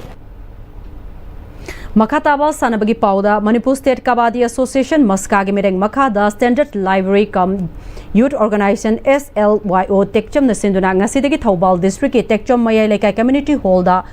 ꯃꯈꯥ ꯇꯥꯕ ꯁꯥꯟꯅꯕꯒꯤ ꯄꯥꯎꯗ, ꯃꯅꯤꯄꯨꯔ ꯁ꯭ꯇꯦꯠ ꯀꯕꯥꯗꯤ ꯑꯦꯁꯣꯁꯤꯌꯦꯁꯟ, ꯃꯁꯀꯥꯒꯤ ꯃꯤꯔꯦꯡ ꯃꯈꯥꯗ Standard Library cum Youth Organisation, S L Y O, ꯇꯦꯛꯆꯝꯅ ꯁꯤꯟꯗꯨꯅ ꯉꯁꯤꯗꯒꯤ ꯊꯧꯕꯥꯜ ꯗꯤꯁꯇ꯭ꯔꯤꯛꯀꯤ ꯇꯦꯛꯆꯝ ꯃꯌꯥꯏ ꯂꯩꯀꯥꯏ ꯀꯝꯃ꯭ꯌꯨꯅꯤꯇꯤ ꯍꯣꯜꯗ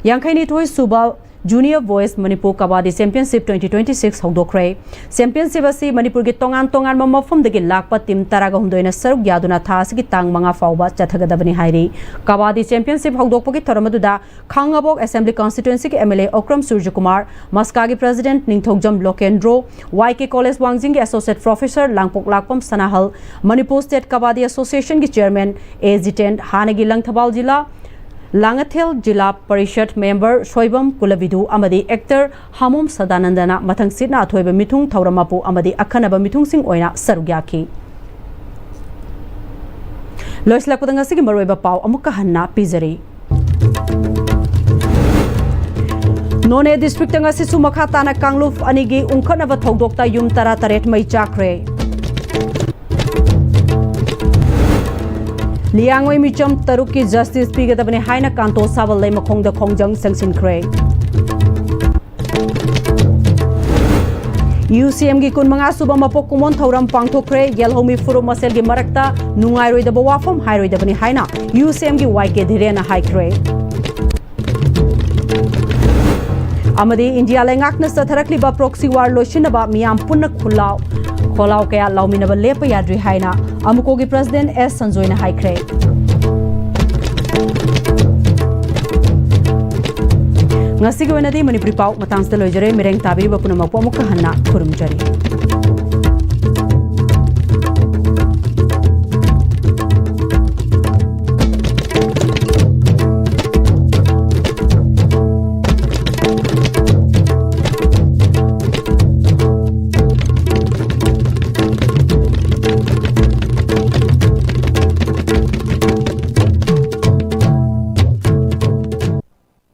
ꯌꯥꯡꯈꯩꯅꯤꯊꯣꯏ ꯁꯨꯕ Junior Boys Manipur Kabaddi Championship twenty twenty-six ꯍꯧꯗꯣꯛꯈ꯭ꯔꯦ꯫ Championship ꯑꯁꯤ ꯃꯅꯤꯄꯨꯔꯒꯤ ꯇꯣꯉꯥꯟ ꯇꯣꯉꯥꯟꯕ ꯃꯐꯝꯗꯒꯤ ꯂꯥꯛꯄ team ꯇꯔꯥꯒ ꯍꯨꯝꯗꯣꯏꯅ ꯁꯔꯨꯛ ꯌꯥꯗꯨꯅ ꯊꯥ ꯑꯁꯤꯒꯤ ꯇꯥꯡ ꯃꯉꯥ ꯐꯥꯎꯕ ꯆꯠꯊꯒꯗꯕꯅꯤ ꯍꯥꯏꯔꯤ꯫ Kabaddi Championship ꯍꯧꯗꯣꯛꯄꯒꯤ ꯊꯧꯔꯝ ꯑꯗꯨꯗ ꯈꯥꯡꯉꯕꯣꯛ Assembly Constituencyꯒꯤ M L A Okram ꯁꯨꯔꯖꯀꯨꯃꯥꯔ, ꯃꯁꯀꯥꯒꯤ President Ningthoujam Lokendro, Y K College ꯋꯥꯡꯖꯤꯡꯒꯤ Associate Professor Langpoklakpam ꯁꯅꯥꯍꯜ, Manipur State Kabaddi Associationꯒꯤ Chairman A Jiten, ꯍꯥꯟꯅꯒꯤ ꯂꯪꯊꯕꯥꯜ ꯖꯤꯂꯥ ꯂꯥꯡꯉꯊꯦꯜ ꯖꯤꯂꯥ ꯄꯔꯤꯁꯠ member ꯁꯣꯏꯕꯝ ꯀꯨꯂꯕꯤꯗꯨ ꯑꯃꯗꯤ actor ꯍꯥꯃꯣꯝ ꯁꯗꯥꯅꯟꯗꯅ ꯃꯊꯪꯁꯤꯠꯅ ꯑꯊꯣꯏꯕ ꯃꯤꯊꯨꯡ ꯊꯧꯔꯝ ꯃꯄꯨ ꯑꯃꯗꯤ ꯑꯈꯟꯅꯕ ꯃꯤꯊꯨꯡꯁꯤꯡ ꯑꯣꯏꯅ ꯁꯔꯨꯛ ꯌꯥꯈꯤ꯫ ꯂꯣꯏꯁꯤꯜꯂꯛꯄꯗ ꯉꯁꯤꯒꯤ ꯃꯔꯨꯑꯣꯏꯕ ꯄꯥꯎ ꯑꯃꯨꯛꯀ ꯍꯟꯅ ꯄꯤꯖꯔꯤ꯫ ꯅꯣꯅꯦ districtꯇ ꯉꯁꯤꯁꯨ ꯃꯈꯥ ꯇꯥꯅ ꯀꯥꯡꯂꯨꯞ ꯑꯅꯤꯒꯤ ꯎꯪꯈꯠꯅꯕ ꯊꯧꯗꯣꯛꯇ ꯌꯨꯝ ꯇꯔꯥꯇꯔꯦꯠ ꯃꯩ ꯆꯥꯛꯈ꯭ꯔꯦ꯫ ꯂꯤꯌꯥꯡꯃꯩ ꯃꯤꯆꯝ ꯇꯔꯨꯛꯀꯤ justice ꯄꯤꯒꯗꯕꯅꯤ ꯍꯥꯏꯅ ꯀꯥꯟꯇꯣ ꯁꯥꯕꯜ ꯂꯩꯃꯈꯣꯡꯗ ꯈꯣꯡꯖꯪ ꯆꯪꯁꯤꯟꯈ꯭ꯔꯦ꯫ UCMꯒꯤ ꯀꯨꯟꯃꯉꯥ ꯁꯨꯕ ꯃꯄꯣꯛ ꯀꯨꯝꯑꯣꯟ ꯊꯧꯔꯝ ꯄꯥꯡꯊꯣꯛꯈ꯭ꯔꯦ꯫ ꯌꯦꯜꯍꯧꯃꯤ ꯐꯨꯔꯨꯞ ꯃꯁꯦꯜꯒꯤ ꯃꯔꯛꯇ ꯅꯨꯡꯉꯥꯏꯔꯣꯏꯗꯕ ꯋꯥꯐꯝ ꯍꯥꯏꯔꯣꯏꯗꯕꯅꯤ ꯍꯥꯏꯅ UCMꯒꯤ Y K ꯙꯤꯔꯦꯟꯅ ꯍꯥꯏꯈ꯭ꯔꯦ꯫ ꯑꯃꯗꯤ ꯏꯟꯗꯤꯌꯥ ꯂꯩꯉꯥꯛꯅ ꯆꯠꯊꯔꯛꯂꯤꯕ proxy war ꯂꯣꯏꯁꯤꯟꯅꯕ ꯃꯤꯌꯥꯝ ꯄꯨꯟꯅ ꯈꯨꯜꯂꯥꯎ ꯈꯣꯜꯂꯥꯎ ꯀꯌꯥ ꯂꯥꯎꯃꯤꯟꯅꯕ ꯂꯦꯞꯄ ꯌꯥꯗ꯭ꯔꯤ ꯍꯥꯏꯅ ꯑꯃꯨꯀꯣꯒꯤ President S ꯁꯟꯖꯣꯏꯅ ꯍꯥꯏꯈ꯭ꯔꯦ꯫ ꯉꯁꯤꯒꯤ ꯑꯣꯏꯅꯗꯤ ꯃꯅꯤꯄꯨꯔꯤ ꯄꯥꯎ ꯃꯇꯥꯡꯁꯤꯗ ꯂꯣꯏꯖꯔꯦ꯫ ꯃꯤꯔꯦꯡ ꯇꯥꯕꯤꯔꯤꯕ ꯄꯨꯝꯅꯃꯛꯄꯨ ꯑꯃꯨꯛꯀ ꯍꯟꯅ ꯈꯨꯔꯨꯝꯖꯔꯤ꯫